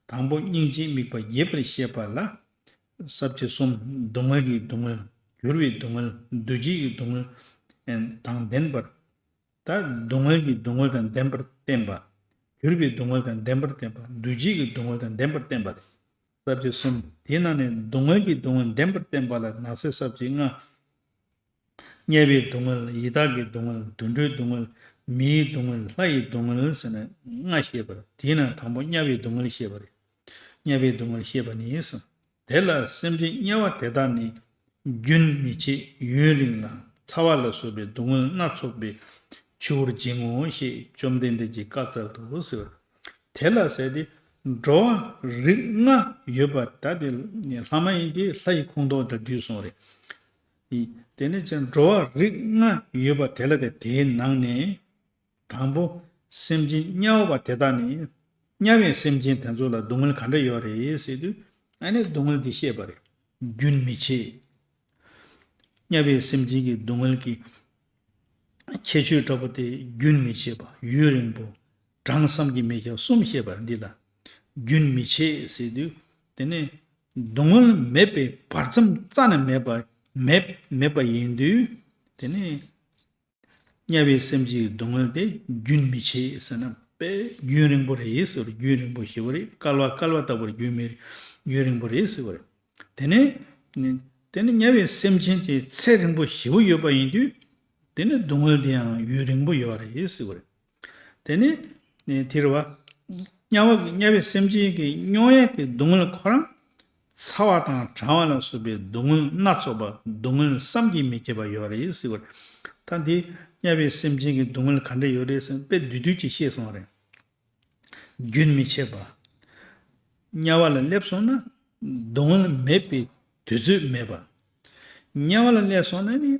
དང་པོ་སྙིང་རྗེའི་དམིགས་པ་རྒྱས་པར་བཤད་པ་ལ། ས་བཅད་གསུམ། སྡུག་བསྔལ་གྱི་སྡུག་བསྔལ། གྱུར་པའི་སྡུག་བསྔལ། འདུ་བྱེད་ཀྱི་སྡུག་བསྔལ། དང་ལྡན་པར། ད་སྡུག་བསྔལ་གྱི་སྡུག་བསྔལ་དང་ལྡན་པར་བསྟན་པ། གྱུར་པའི་སྡུག་བསྔལ་དང་ལྡན་པར་བསྟན་པ། འདུ་བྱེད་ཀྱི་སྡུག་བསྔལ་དང་ལྡན་པར་བསྟན་པ་རེད། ས་བཅད་གསུམ། དེའི་ནང་ནས་སྡུག་བསྔལ་གྱི་སྡུག་བསྔལ་ལྡན་པར་བསྟན་པ་ལ་ནང་གསེས་ས་བཅད་ལྔ། དམྱལ་བའི་སྡུག་བསྔལ། ཡི་དྭགས་ཀྱི་སྡུག་བསྔལ། དུད་འགྲོའི་སྡུག་བསྔལ། མིའི་སྡུག་བསྔལ། ལྷ་ཡི་སྡུག་བསྔལ་ཟེར་ནས་ལྔ་བཤད་པ་རེད། དེའི་ནང་དང་པོ་དམྱལ་བའི་སྡུག་བསྔལ་བཤད་པ་རེད། དམྱལ་བའི་སྡུག་བསྔལ་བཤད་པ་ནི་གསུངས། དེ་ལ་སེམས་ཅན་དམྱལ་བ་དེ་དག་ནི། རྒྱུན་མི་ཆད་ཡུན་རིང་ལ་ཚ་བ་ལ་སོགས་པའི་སྡུག་བསྔལ་སྣ་ཚོགས་པའི་ ཆུ་བུར་འབྱིན་ངོ་ཞེས་བཅོམ་ལྡན་འདས་ཀྱིས་བཀའ་སྩལ་ཏོ་ཟེར། དེ་ལ་ཟེར་ཏེ། འགྲོ་བ་རིགས་ལྔ་ཡོད་པ་ད་དེ་ལྷ་མ་ཡིན་ཏེ་ལྷ་ཡི་ཁོངས་གཏོགས་དང་བསྡུས་སོང་རེད། དེ་ནས་ཀྱང་འགྲོ་བ་རིགས་ལྔ་ཡོད་པ་དེ་ལ་དེ་དེའི་ནང་ནས། དང་པོ། སེམས་ཅན་དམྱལ་བ་དེ་དག་ནི། དམྱལ་བའི་སེམས་ཅན་དེ་ཚོ་ལ་སྡུག་བསྔལ་ག་འདྲ་ཡོད་རེད་ཟེར་དུས། ཨ་ནི་སྡུག་བསྔལ་འདི་བཤད་པ་རེད། རྒྱུན་མི་འཆད། དམྱལ་བའི་སེམས་ཅན་གྱི་སྡུག་བསྔལ་གྱི་ཁྱད་ཆོས་འདྲ་པོ་དེ་རྒྱུན་མི་འཆད་པ། ཡུན་རིང་པོ། གྲངས་བསམ་གྱིས་མི་ཁྱབ་གསུམ་བཤད་པ་འདི་ལ་རྒྱུན་མི་འཆད་ཟེར་དུས། དེ་ནས་སྡུག་བསྔལ་མེད་པའི་བར་མཚམས་རྩ་ནས་མེད་པ། མེད་མེད་པ་ཡིན་དུས། དེ་ནས་དམྱལ་བའི་སེམས་ཅན་གྱི་སྡུག་བསྔལ་དེ་རྒྱུན་མི་འཆད་ཟེར་ན། དཔེ་རྒྱུན་རིང་པོ་རེད་ཟེར་བ་རེད། རྒྱུན་རིང་པོ་ཞེ་པོ་རེད། བསྐལ་བ་བསྐལ་བ་ལྟ་བུར་རྒྱུན་མི་རྒྱུན་རིང་པོ་རེད་ཟེར་བ་རེད། དེ་ནས། དེ་ནི་དམྱལ་བའི་སེམས་ཅན་དེ་ཚེ་རིང་པོ་ཞེ་པོ་ཡོད་པ་ཡིན་དུས། དེ་ནི་སྡུག་བསྔལ་དེ་ཡང་ཡུན་རིང་པོ་ཡོད་རེད་ཟེར་བ་རེད། དེ་ནི་དེ་རེད་བ། དམྱལ་བ་དམྱལ་བའི་སེམས་ཅན་གྱི་མྱོང་ཡས་ཀྱི་སྡུག་བསྔལ་ཁོ་རང་། ཚ་བ་དང་གྲང་བ་ལ་སོགས་པའི་སྡུག་བསྔལ་སྣ་ཚོགས་པ། སྡུག་བསྔལ་བསམ་གྱིས་མི་ཁྱབ་པ་ཡོད་རེད་ཟེར་བ་རེད། ད་འདི་དམྱལ་བའི་སེམས་ཅན་གྱི་སྡུག་བསྔལ་ག་འདྲ་ཡོད་རེད་ཟེར་ན། དཔེ་བསྡུས་བསྡུས་ཅིག་བཤད་སོང་བ་རེད། རྒྱུན་མི་འཆད་པ། དམྱལ་བ་ལ་སླེབས་སོང་ན་སྡུག་བསྔལ་མེད་པའི་དུས་ཚོད་མེད་པ། དམྱལ་བ་ལ་སླེབས་སོང་ན་ནི་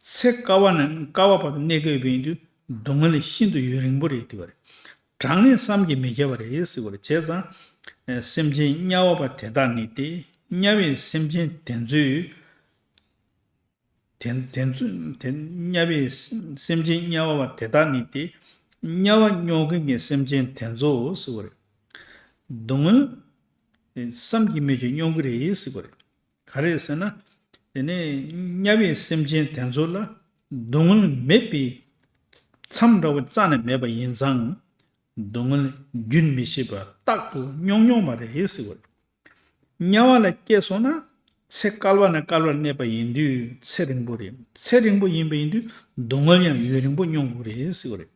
ཚེ་དཀའ་བ་ནས་དཀའ་བ་བར་དུ་གནས་དགོས་པ་ཡིན་དུས་སྡུག་བསྔལ་ཤིན་ཏུ་ཡུན་རིང་པོ་རེད་ཟེར་བ་རེད། གྲངས་ནི་བསམ་གྱིས་མི་ཁྱབ་པ་རེད་ཟེར་བ་རེད། བྱས་ཙང་། སེམས་ཅན་དམྱལ་བ་པ་དེ་དག་ནི་སྟེ། དམྱལ་བའི་སེམས་ཅན་དེ་ཚོའི། དེ་དེ་ཚོ་དེ་དམྱལ་བའི་སེམས་ཅན་དམྱལ་བ་པ་དེ་དག་ནི་སྟེ། དམྱལ་བ་མྱོང་མཁན་གྱི་སེམས་ཅན་དེ་ཚོ་ཟེར་བ་རེད། སྡུག་བསྔལ་བསམ་གྱིས་མི་ཁྱབ་མྱོང་གི་རེད་ཟེར་བ་རེད། ག་རེ་ཟེར་ན། དེ་ནས་དམྱལ་བའི་སེམས་ཅན་དེ་ཚོ་ལ་སྡུག་བསྔལ་མེད་པའི་མཚམས་འདྲ་བོ་རྩ་ནས་མེད་པ་ཡིན་ཙང་། སྡུག་བསྔལ་རྒྱུན་མི་འཆད་པ་རྟག་ཏུ་མྱོང་མྱོང་བ་རེད་ཟེར་བ་རེད། དམྱལ་བ་ལ་སྐྱེས་སོང་ན་ཚེ་བསྐལ་བ་ནས་བསྐལ་བར་གནས་པ་ཡིན་དུས་ཚེ་རིང་པོ་རེད། ཚེ་རིང་པོ་ཡིན་པ་ཡིན་དུས་སྡུག་བསྔལ་ཡང་ཡུན་རིང་པོ་མྱོང་དགོས་རེད་ཟེར་བ་རེད།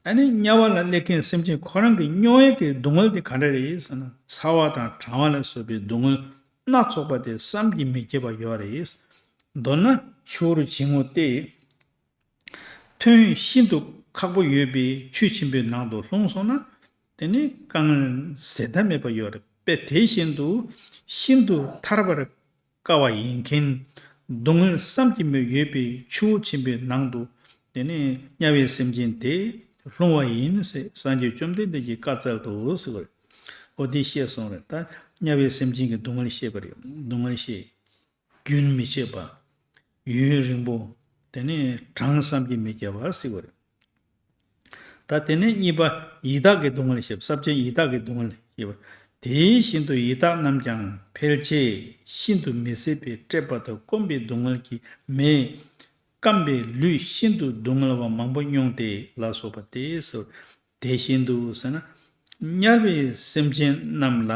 ཨ་ནི་དམྱལ་བ་ལ་སླེབས་མཁན་སེམས་ཅན་ཁོ་རང་གི་མྱོང་ཡས་ཀྱི་སྡུག་བསྔལ་དེ་ག་འདྲ་རེད་ཟེར་ན། ཚ་བ་དང་གྲང་བ་ལ་སོགས་པའི་སྡུག་བསྔལ་སྣ་ཚོགས་པ་དེ་བསམ་གྱིས་མི་ཁྱབ་པ་ཡོད་རེད། མདོར་ན་ཆུ་བུར་འབྱིན་ངོ་སྟེ། ཐོན་ཤིན་ཏུ་ཁག་པོ་ཡོད་པའི་ཆུ་ཆེན་པོའི་ནང་དུ་ལྷུང་སོང་ན། དེ་ནི་དཀའ་ངལ་ཟད་མཐའ་མེད་པ་ཡོད་རེད། དཔེ་དེ་བཞིན་དུ་ཤིན་ཏུ་ཐར་པར་དཀའ་བ་ཡིན་མཁན། སྡུག་བསྔལ་བསམ་གྱིས་མི་ཡོད་པའི་ཆུ་བོ་ཆེན་པོའི་ནང་དུ། དེ་ནི་དམྱལ་བའི་སེམས་ཅན་དེ་ལྷུང་བ་ཡིན་ཟེར་སངས་རྒྱས་བཅོམ་ལྡན་འདས་ཀྱིས་བཀའ་སྩལ་ཏོ་ཟེར་བ་རེད། འོ་དེ་བཤད་སོང་རེད། ད་དམྱལ་བའི་སེམས་ཅན་གྱི་སྡུག་བསྔལ་བཤད་པ་རེད། སྡུག་བསྔལ་བཤད། རྒྱུན་མི་འཆད་པ། ཡུན་རིང་པོ། དེ་ནས་གྲངས་བསམ་གྱིས་མི་ཁྱབ་པ་ཟེར་བ་རེད། ད་དེ་ནས་གཉིས་པ། ཡི་དྭགས་ཀྱི་སྡུག་བསྔལ་བཤད། ས་བཅད་ཡི་དྭགས་ཀྱི་སྡུག་བསྔལ་བཤད་པ། དེ་བཞིན་དུ་ཡི་དྭགས་རྣམས་ཀྱང་འཕེལ་ཆེས་ཤིན་ཏུ་མི་བཟད་པས་བསྐྲད་པ་དང་སྐོམ་པའི་སྡུག་བསྔལ་གྱིས་མི་སྐམ་པའི་ལུས་ཤིན་ཏུ་སྡུག་བསྔལ་བ་མང་པོ་མྱོང་སྟེ་ལ་སོགས་པ་སྟེ་ཟེར། དེ་བཞིན་དུ་ཟེར་ན། དམྱལ་བའི་སེམས་ཅན་རྣམས་ལ།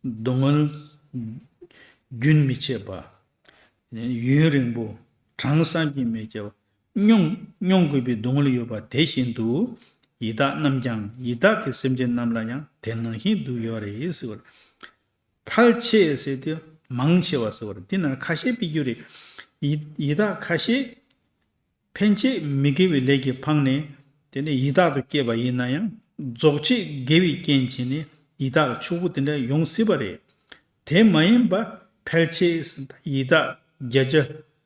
སྡུག་བསྔལ་རྒྱུན་མི་འཆད་པ། ཡུན་རིང་པོ། གྲངས་བསམ་གྱིས་མི་ཁྱབ་པ། མྱོང་མྱོང་དགོས་པའི་སྡུག་བསྔལ་ཡོད་པ་དེ་བཞིན་དུ། ཡི་དྭགས་རྣམས་ཀྱང་ཡི་དྭགས་ཀྱི་སེམས་ཅན་རྣམས་ལ་ཡང་དེ་ནང་བཞིན་དུ་ཡོད་རེད་ཟེར་བ་རེད། འཕེལ་ཆེས་ཟེར་དུས་མང་ཆེ་བ་ཟེར་བ་རེད། འདི་ནང་ཁ་ཤས་ཕུད་རྒྱུ་རེད། ཡི་ཡི་དྭགས་ཁ་ཤས། ཕན་ཆད་མི་དགེ་བའི་ལས་ཀྱིས་འཕངས་ནས་དེ་ནས་ཡི་དྭགས་སུ་སྐྱེས་པ་ཡིན་ན་ཡང་། རྫོགས་ཆེས་དགེ་བའི་རྐྱེན་བྱས་ནས་ཡི་དྭགས་ཕྱུག་པོ་དེ་འདྲ་ཡོང་སྲིད་པ་རེད། དེ་མ་ཡིན་པ་འཕེལ་ཆེས་ཟེར་ན་ཡི་དྭགས་བརྒྱ་ཆ་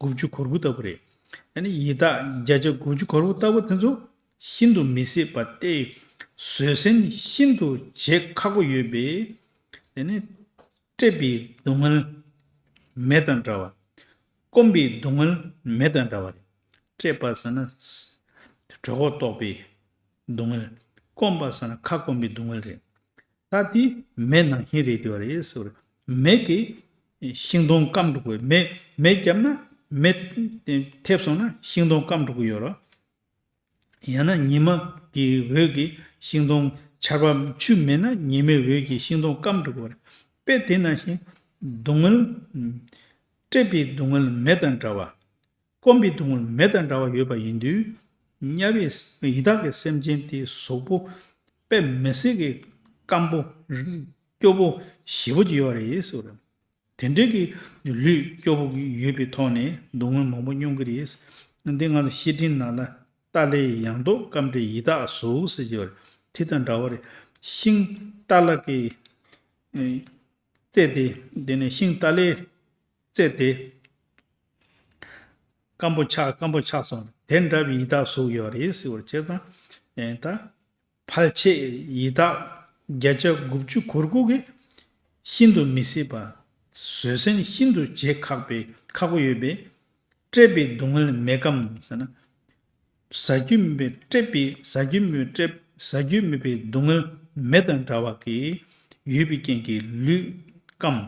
དགུ་བཅུ་གོ་དགུ་ལྟ་བུ་རེད། ཡང་ན་ཡི་དྭགས་བརྒྱ་ཆ་དགུ་བཅུ་གོ་དགུ་ལྟ་བུ་དེ་ཚོ་ཤིན་ཏུ་མི་བཟད་པ་སྟེ། བཟོད་བསྲན་ཤིན་ཏུ་བྱེད་ཁག་པོ་ཡོད་པས། དེ་ནི་བསྐྲད་པའི་སྡུག་བསྔལ་མེ་དང་འདྲ་བ། སྐོམ་པའི་སྡུག་བསྔལ་མེ་དང་འདྲ་བ་རེད། བསྐྲད་པ་ཟེར་ན་གྲོད་ཁོག་ལྟོགས་པའི་སྡུག་བསྔལ། སྐོམ་པ་ཟེར་ན་ཁ་སྐོམ་པའི་སྡུག་བསྔལ་རེད། ད་དེ་མེ་ནང་བཞིན་རེད་དེ་བ་རེད་ཟེར་བ་རེད། མེ་གིས་ཤིང་སྡོང་སྐམ་འགྲོ་གི་ཡོད། མེ་མེ་བརྒྱབ་ན་མེ་ཐེབས་སོང་ན་ཤིང་སྡོང་སྐམ་འགྲོ་གི་ཡོད་རེད། ཡང་ན་ཉི་མ་གི་འོད་ཀྱིས་ཤིང་སྡོང་ཆར་པ་ཆུ་མེད་ན་ཉི་མའི་འོད་ཀྱིས་ཤིང་སྡོང་སྐམ་འགྲོ་གི་ཡོད་རེད། དཔེ་དེ་ནང་བཞིན་སྡུག་བསྔལ། བསྐྲད་པའི་སྡུག་བསྔལ་མེ་དང་འདྲ་བ། སྐོམ་པའི་སྡུག་བསྔལ་མེ་དང་འདྲ་བ་ཡོད་པ་ཡིན་དུས། དམྱལ་བའི་ཡི་དྭགས་ཀྱི་སེམས་ཅན་དེའི་གཟུགས་པོ་དཔེ་མི་སྲིད་ཀྱི་སྐམ་པོ་སྐྱོ་པོ་ཞེ་པོ་ཅིག་ཡོད་རེད་ཟེར་བ་རེད། དེ་འདྲའི་གི་ལུས་སྐྱོ་པོ་ཡོད་པའི་ཐོག་ནས་སྡུག་བསྔལ་མང་པོ་མྱོང་གི་རེད། འདི་ང་ཚོ་བཤེས་སྤྲིང་ནང་ལ་ ཏཱ་ལའི་ཡང་ལྡོག་སྐམ་འདྲའི་ཡི་དྭགས་གཟུགས་ཟེར་གྱི་བ་རེད། དེ་དང་འདྲ་བ་རེད། ཤིང་ཏཱ་ལ་གི་ཨེ་རྩེ་དེ། དེ་ནས་ཤིང་ཏཱ་ལའི་རྩེ་དེ་སྐམ་པོ་ཆགས། སྐམ་པོ་ཆགས་སོང་། དེ་འདྲ་བའི་ཡི་དྭགས་གཟུགས་ཡོད་རེད་ཟེར་བ་རེད། བྱས་ཙང་ཨེ་ད། ཕལ་ཆེར་ཡི་དྭགས་བརྒྱ་ཆ་དགུ་བཅུ་གོ་དགུ་གིས་ཤིན་ཏུ་མི་སྲིད་པ། བཟོད་བསྲན་ཤིན་ཏུ་བྱེད་ཁག་པའི་ཁག་པོ་ཡོད་པས། བཀྲེས་པའི་སྡུག་བསྔལ་མེད་ཀམ་ཟེར་ན། ཟ་རྒྱུ་མེད་པའི། བཀྲེས་པའི། ཟ་རྒྱུ་མེད། བཀྲེས། ཟ་རྒྱུ་མེད་པའི་སྡུག་བསྔལ་མེ་དང་འདྲ་བ་གི་ཡོད་པའི་རྐྱེན་གྱིས་ལུས་སྐམ།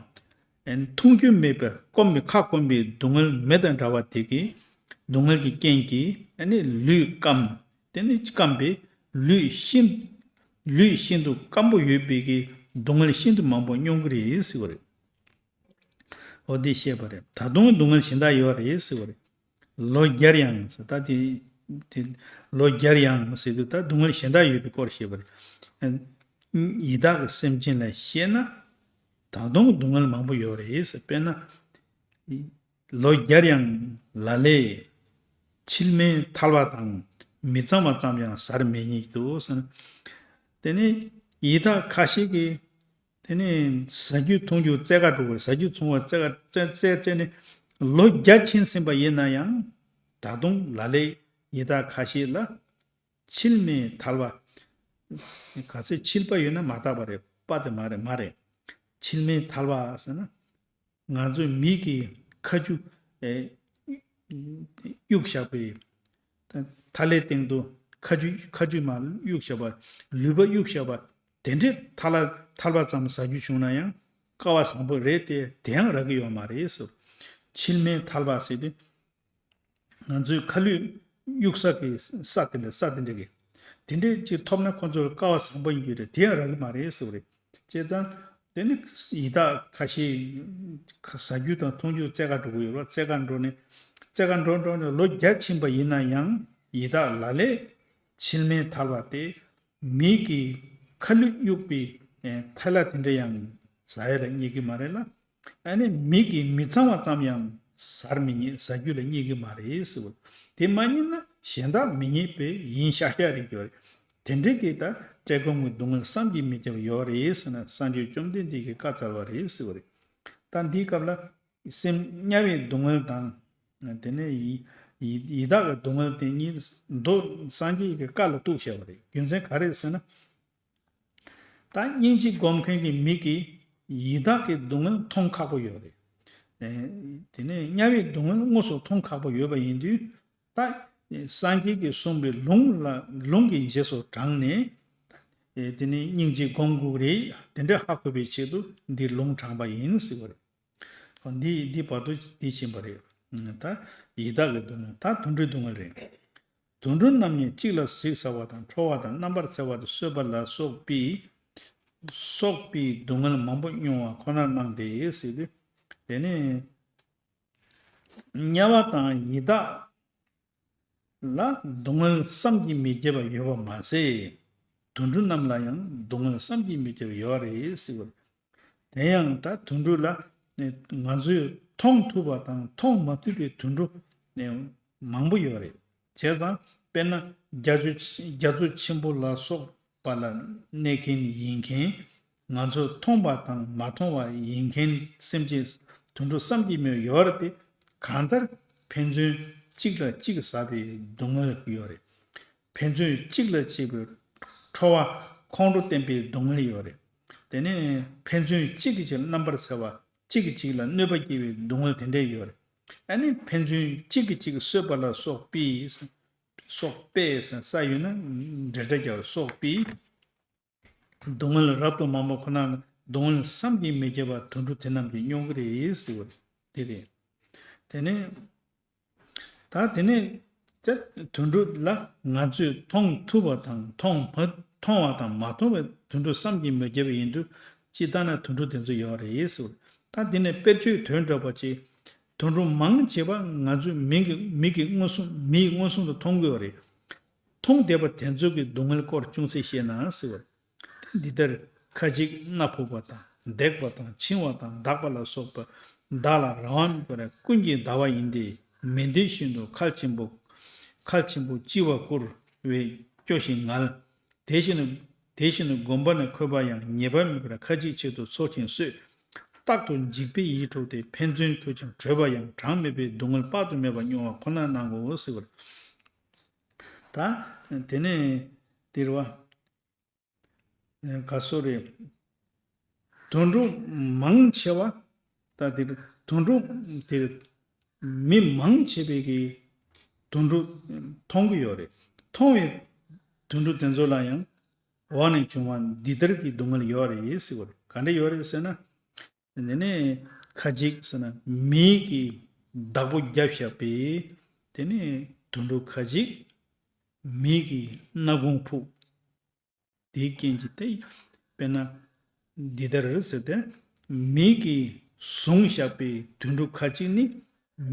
ཨན་འཐུང་རྒྱུ་མེད་པ། སྐོམ་པའི། ཁ་སྐོམ་པའི་སྡུག་བསྔལ་མེ་དང་འདྲ་བ་དེ་གི་སྡུག་བསྔལ་གྱི་རྐྱེན་གྱིས་ཨ་ནི་ལུས་སྐམ། དེ་ནི་སྐམ་པས་ལུས་ཤིན། ལུས་ཤིན་ཏུ་སྐམ་པོ་ཡོད་པའི་གི་སྡུག་བསྔལ་ཤིན་ཏུ་མང་པོ་མྱོང་གི་རེད་ཟེར་བ་རེད། འོ་དེ་བཤད་པ་རེད། ད་དུང་སྡུག་བསྔལ་གཞན་དག་ཡོད་རེད་ཟེར་བ་རེད། ལོ་བརྒྱར་ཡང་ཟེར། ད་དེ་དེ་ལོ་བརྒྱར་ཡང་ཟེར་དུས་ད་སྡུག་བསྔལ་གཞན་དག་ཡོད་པའི་སྐོར་བཤད་པ་རེད། ཡི་དྭགས་ཀྱི་སེམས་ཅན་ལ་བཤད་ན་ད་དུང་སྡུག་བསྔལ་མང་པོ་ཡོད་རེད་ཟེར། དཔེར་ན། ལོ་བརྒྱར་ཡང་ལ་ལས་མཆིལ་མའི་ཐལ་བ་དང་མི་གཙང་བ་ཙམ་ཡང་བཟར་མི་ཉན་དུ་ཟེར། དེ་ནས་ཡི་དྭགས་ཁ་ཤས་ཀྱིས་དེ་ནས་ཟ་རྒྱུ་འཐུང་རྒྱུ་རྩེད་ག་འགྲོ་བའི། ཟ་རྒྱུ་འཐུང་བ་རྩེད་ག་རྩེད་རྩེད་རྩེད་ནས་ལོ་བརྒྱ་ཕྱིན་ཟིན་པ་ཡིན་ན་ཡང་ད་དུང་ལ་ལས་ཡི་དྭགས་ཁ་ཤས་ལ་མཆིལ་མའི་ཐལ་བ། ག་ཚོད་མཆིལ་པ་ཡོད་ན་མ་དག་པ་རེད། པ་དེ་མ་རེད། མ་རེད། མཆིལ་མའི་ཐལ་བ་ཟེར་ན། ང་ཚོའི་མིག་གིས་ཁ་ཆུ་ཨེ་གཡུག་བཞག་པའི། ཐ་ལའི་སྟེང་དུ་ཁ་ཆུ། ཁ་ཆུ་མར་གཡུག་བཞག་པ། ལུད་པ་གཡུག་བཞག་པ། དེ་འདྲའི་ཐལ་བ། ཐལ་བ་ཙམ་ཟ་རྒྱུ་བྱུང་ན་ཡང་སྐལ་བ་བཟང་པོ་རེད་དེ། དེ་ཡང་རག་གི་ཡོད་མ་རེད་ཟེར། མཆིལ་མའི་ཐལ་བ་ཟེར་དུས། ང་ཚོའི་ཁ་ལུད་གཡུག་ས་གི་ས་དེ་འདྲ། ས་དེ་འདྲ་གི་དེ་འདྲས་ཅིག་ཐོབ་ན་ཁོ་ཚོར་སྐལ་བ་བཟང་པོ་ཡིན་རྒྱུ་རེད། དེ་ཡང་རག་གི་མ་རེད་ཟེར་བ་རེད། བྱས་ཙང་དེ་ནི་ཡི་དྭགས་ཁ་ཤས་ཟ་རྒྱུ་དང་འཐུང་རྒྱུ་རྩེད་ག་འགྲོ་གི་ཡོད་རེད། རྩེད་ག་འགྲོ་ནས་རྩེད་ག་འགྲོ་འགྲོ་ནས་ལོ་བརྒྱ་ཕྱིན་པ་ཡིན་ན་ཡང་ཡི་དྭགས་ལ་ལས་མཆིལ་མའི་ཐལ་བ་དེ་མིག་གིས་ཁ་ལུད་གཡུག་པའི་ཐལ་བ་དེ་འདྲ་ཡང་ཟ་ཡ་ལ་རྙེད་ཀྱི་མ་རེད་ལ། ཨ་ནི་མིག་གིས་མི་གཙང་བ་ཙམ་ཡང་ཟར་མི་ཉན། ཟ་རྒྱུ་ལ་རྙེད་ཀྱི་མ་རེད་ཟེར་བ། དེ་མ་རྙེད་ན་གཞན་དག་མི་རྙེད་པས་ཡིན་ཤག་ཤག་རེད་ཀྱི་རེད། དེ་འདྲའི་གི་ད་བཀྲེས་སྐོམ་གྱི་སྡུག་བསྔལ་བསམ་གྱིས་མི་ཁྱབ་པ་ཡོད་རེད་ཟེར་ན། སངས་རྒྱས་བཅོམ་ལྡན་འདས་ཀྱིས་བཀའ་སྩལ་བ་རེད་ཟེར་བ་རེད། ད་འདིའི་སྐབས་ལ་སེམས་དམྱལ་བའི་སྡུག་བསྔལ་དང་། དེ་ནས་ཡི་ཡི་ཡི་དྭགས་ཀྱི་སྡུག་བསྔལ་དེ་གཉིས་མདོ་སངས་རྒྱས་ཀྱི་བཀའ་ལ་གཏུགས་བྱས་པ་རེད། རྒྱུ་མཚན་ག་རེ་ཟེར་ན། ད་སྙིང་རྗེ་སྒོམ་མཁན་གྱི་མི་གིས་ཡི་དྭགས་ཀྱི་སྡུག་བསྔལ་མཐོང་ཁག་པོ་ཡོད་རེད། ཨེ། དེ་ནས་དམྱལ་བའི་སྡུག་བསྔལ་དངོས་སུ་མཐོང་ཁག་པོ་ཡོད་པ་ཡིན་དུས། ད་སངས་རྒྱས་ཀྱིས་གསུངས་པའི་ལུང་ལ། ལུང་གི་རྗེས་སུ་འབྲངས་ནས། ཨེ། དེ་ནས་སྙིང་རྗེ་སྒོམ་དགོས་རེད། དེ་འདྲ་ཧ་གོ་བའི་ཆེད་དུ་འདི་ལུང་དྲངས་པ་ཡིན་ཟེར་བ་རེད། འདི་འདི་བར་དུ་འདི་ཕྱིན་པ་རེད། ད་ཡི་དྭགས་ཀྱི་སྡུག་བསྔལ། ད་དུད་འགྲོའི་སྡུག་བསྔལ་རེད། དུད་འགྲོ་རྣམས་ནི་གཅིག་ལ་ཟུག་ཟ་བ་དང་། ཁྲོ་བ་དང་། རྣམ་པར་འཚེ་བ་དང་། གསོད་པ་ལ་སོགས་པའི། སོགས་པའི་སྡུག་བསྔལ་མང་པོ་མྱོང་བ་ཁོ་ནར་སྣང་སྟེ་ཟེར་དུས། དེ་ནས་དམྱལ་བ་དང་ཡི་དྭགས་ལ་སྡུག་བསྔལ་བསམ་གྱིས་མི་ཁྱབ་པ་ཡོད་པ་མ་ཟད། དུད་འགྲོ་རྣམས་ལ་ཡང་སྡུག་བསྔལ་བསམ་གྱིས་མི་ཁྱབ་པ་ཡོད་རེད་ཟེར་བ། དེ་ཡང་ད་དུད་འགྲོ་ལ་ང་ཚོས་མཐོང་ཐུབ་པ་དང་མཐོང་མ་ཐུབ་པའི་དུད་འགྲོ་མང་པོ་ཡོད་རེད། བྱས་ཙང་དཔེར་ན་རྒྱ་མཚོ་རྒྱ་མཚོ་ཆེན་པོ་ལ་སོགས་པ་ལ་གནས་མཁན་ཡིན་མཁན། ང་ཚོས་མཐོང་བ་དང་མ་མཐོང་བ་ཡིན་མཁན་སེམས་ཅན་དུད་འགྲོ་བསམ་གྱིས་མི་ཡོད་རེད་དེ། གང་ལྟར་ཕན་ཚུན་གཅིག་ལ་གཅིག་ཟ་བའི་སྡུག་བསྔལ་ཡོད་རེད། ཕན་ཚུན་གཅིག་ལ་གཅིག་པའི་ཁྲོ་བ་ཁོང་ཁྲོ་བསྟན་པའི་སྡུག་བསྔལ་ཡོད་རེད། དེ་ནས་ཕན་ཚུན་གཅིག་གིས་གཅིག་ལ་རྣམ་པར་འཚེ་བ། གཅིག་གིས་གཅིག་ལ་གནོད་པ་སྐྱེལ་བའི་སྡུག་བསྔལ་དེ་འདྲས་ཡོད་རེད། ཨ་ནི་ཕན་ཚུན་གཅིག་གིས་གཅིག་གསོད་པ་ལ་སོགས་པའི། སོགས་པའི་ས་ཡོད་ན་འབྲེལ་སྒྲ་རྒྱག་པ། སོགས་པའི་སྡུག་བསྔལ་རབ་ཏུ་མང་པོ་ཁོ་ན་སྡུག་བསྔལ་བསམ་གྱིས་མི་ཁྱབ་པ་དུད་འགྲོ་དེ་རྣམས་ཀྱིས་མྱོང་གི་རེད་ཟེར་བ་དེ་རེད། དེ་ནས། ད་དེ་ནས་དེ་དུད་འགྲོ་ལ་ང་ཚོས་མཐོང་ཐུབ་པ་དང་མཐོང་མ་མཐོང་བ་དང་མ་མཐོང་བའི་དུད་འགྲོ་བསམ་གྱིས་མི་ཁྱབ་པ་ཡིན་དུས་ཅི་ལྟར་ན་དུད་འགྲོ་དེ་ཚོ་ཡོད་རེད་ཟེར། ད་དེ་ནས་དཔེར་བརྗོད་དོན་འདྲ་པོ་ཅིག་དུད་འགྲོ་མང་ཆེ་བ་ང་ཚོའི་མིག་གི་མིག་གིས་མངོན་སུམ་མིག་མངོན་སུམ་དུ་མཐོང་གི་ཡོད་རེད། མཐོང་བསྡད་པ་དེ་ཚོ་གི་སྡུག་བསྔལ་སྐོར་ཅུང་ཟད་བཤད་ན་ཟེར་བ། འདི་ལྟར་ཁ་ཅིག་སྣ་ཕུག་པ་དང་འདེགས་པ་དང་འཆིང་བ་དང་འདག་པ་ལ་སོགས་པ་བདག་ལ་རང་དབང་མེད་པར་ཀུན་གྱིས་བདའ་བ་ཡིན་ཏེ། མི་འདོད་བཞིན་དུ་ཁ་ཆེན་པོ་ ཁ་ཆེན་པོ་ལྕི་བ་བསྐུར་བས་སྐྱོ་ཞིང་ངལ། དེ་བཞིན་དུ་དེ་བཞིན་དུ་བསྒོམ་པ་ནི་འཁོད་པ་ཡང་ཉེས་པ་མེད་པར་ཁ་ཅིག་ཆེད་དུ་འཚོ་ཞིང་གསོས། རྟག་ཏུ་འཇིགས་པའི་ཡིད་འཕྲོག་སྟེ། ཕན་ཚུན་འཁོད་ཅིང་བྲོས་པ་ཡང་གྲངས་མེད་པའི་སྡུག་བསྔལ་དཔག་ཏུ་མེད་པ་མྱོང་བ་ཁོ་ནར་སྣང་ངོ་། ཟེར་བར། ད་དེ་ནས་དེ་རུ་བ། ག་སོ་རེད། དུད་འགྲོ་མང་ཆེ་བ། ད་དེ་དུད་འགྲོ་དེ་མི་མང་ཆེ་བའི་གི་དུད་འགྲོ་མཐོང་གི་ཡོད་རེད། མཐོང་བའི་དུད་འགྲོ་དེ་ཚོ་ལ་ཡང་འོག་ནས་བྱུང་བ་འདི་ལྟར་གྱི་སྡུག་བསྔལ་ཡོད་རེད་ཟེར་བ་རེད། ག་འདྲ་ཡོད་རེད་ཟེར་ན། དེ་ནས་ཁ་ཅིག་ཟེར་ན་མིའི་གི་བདག་པོ་བརྒྱབ་བཞག་པས། དེ་ནས་དུད་འགྲོ་ཁ་ཅིག་མིའི་གི་སྣ་ཁུང་ཕུག་དེའི་རྐྱེན་གྱིས་ཏེ། དཔེར་ན། འདི་ལྟར་ཟེར་ཏེ། མི་གིས་བཟུང་བཞག་པའི་དུད་འགྲོ་ཁ་ཅིག་ནི།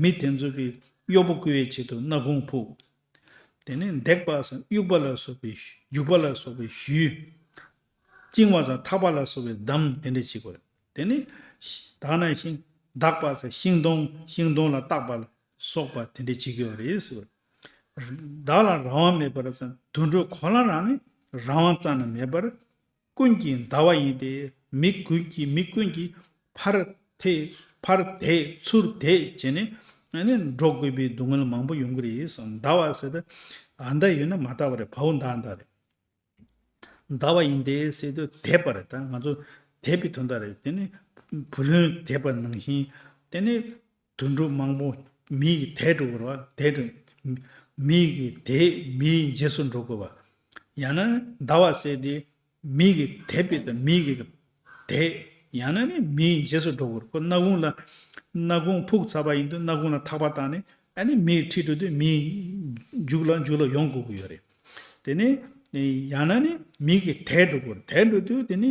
མི་དེ་ཚོ་གི་གཡོག་པོ་བསྐོ་བའི་ཆེད་དུ་སྣ་ཁུང་ཕུག་དེ་ནས་འདེགས་པ་སམ་དབྱུག་པ་ལ་སོགས་པའི་རྒྱུག་པ་ལ་སོགས་པའི་གཞུ། བཅིང་བ་སམ་འཐག་པ་ལ་སོགས་པའི་འདམ་དེ་འདྲ་བྱེད་དགོས། དེ་ནས་ད་ནང་བཞིན་འདག་པ་སམ་ཤིང་སྡོང་ཤིང་སྡོང་ལ་བཏགས་པ་ལ་སོགས་པ་དེ་འདྲ་བྱེད་ཀྱི་ཡོད་རེད་ཟེར། བདག་ལ་རང་དབང་མེད་པར་ཟེར་དུད་འགྲོ་ཁོ་རང་རང་ནི་རང་དབང་རྩ་ནས་མེད་པར། ཀུན་གྱིས་འདའ་བ་ཡིན་ཏེ། མི་ཀུན་གྱིས་མི་ཀུན་གྱིས་ཕར་དེད་ཕར་དེད་ཚུར་དེད་བྱས་ནས་ཨ་ནི་འགྲོ་དགོས་པའི་སྡུག་བསྔལ་མང་པོ་ཡོང་གི་རེད་ཟེར། འདའ་བ་ཟེར་ཏེ་ཨ་འདའ་ཡོད་ན་མ་འདའ་བ་རེད། བའོ་འདའ་འདའ་རེད། འདའ་བ་ཡིན་ཏེ་ཟེར་དུས་དེད་པ་རེད། ད་ང་ཚོ་དེད་པའི་དོན་དག་རེད། དེ་ནི་བུ་ལོན་དེད་པ་ནང་བཞིན་དེ་ནི། དུད་འགྲོ་མང་པོ་མི་ཡིས་དེད་འགྲོ་དགོས་རེད་བ། དེད་འགྲོ། མི་ཡིས་དེད་མིའི་རྗེས་སུ་འགྲོ་དགོས་པ། ཡང་ན་འདའ་བ་ཟེར་དེ་མི་ཡིས་དེད་པའི་དང་མི་ཡིས་དེད། ཡང་ན་ནི་མིའི་རྗེས་སུ་འགྲོ་དགོས་རེད། ཁོ་སྣ་ཁུང་ལ་སྣ་ཁུང་ཕུག་ཚར་བ་ཡིན་དུས་སྣ་ཁུང་ལ་ཐག་པ་བཏགས་ནས་ཨ་ནི་མིའི་ཁྲིད་འགྲོ་དུས་མིའི་མཇུག་ལ་མཇུག་ལ་ཡོང་དགོས་ཀྱི་ཡོད་རེད། དེ་ནས་ཡང་ན་ནི་མི་ཡིས་དེད་འགྲོ་དགོས་རེད། དེད་འགྲོ་དུས་དེ་ནི་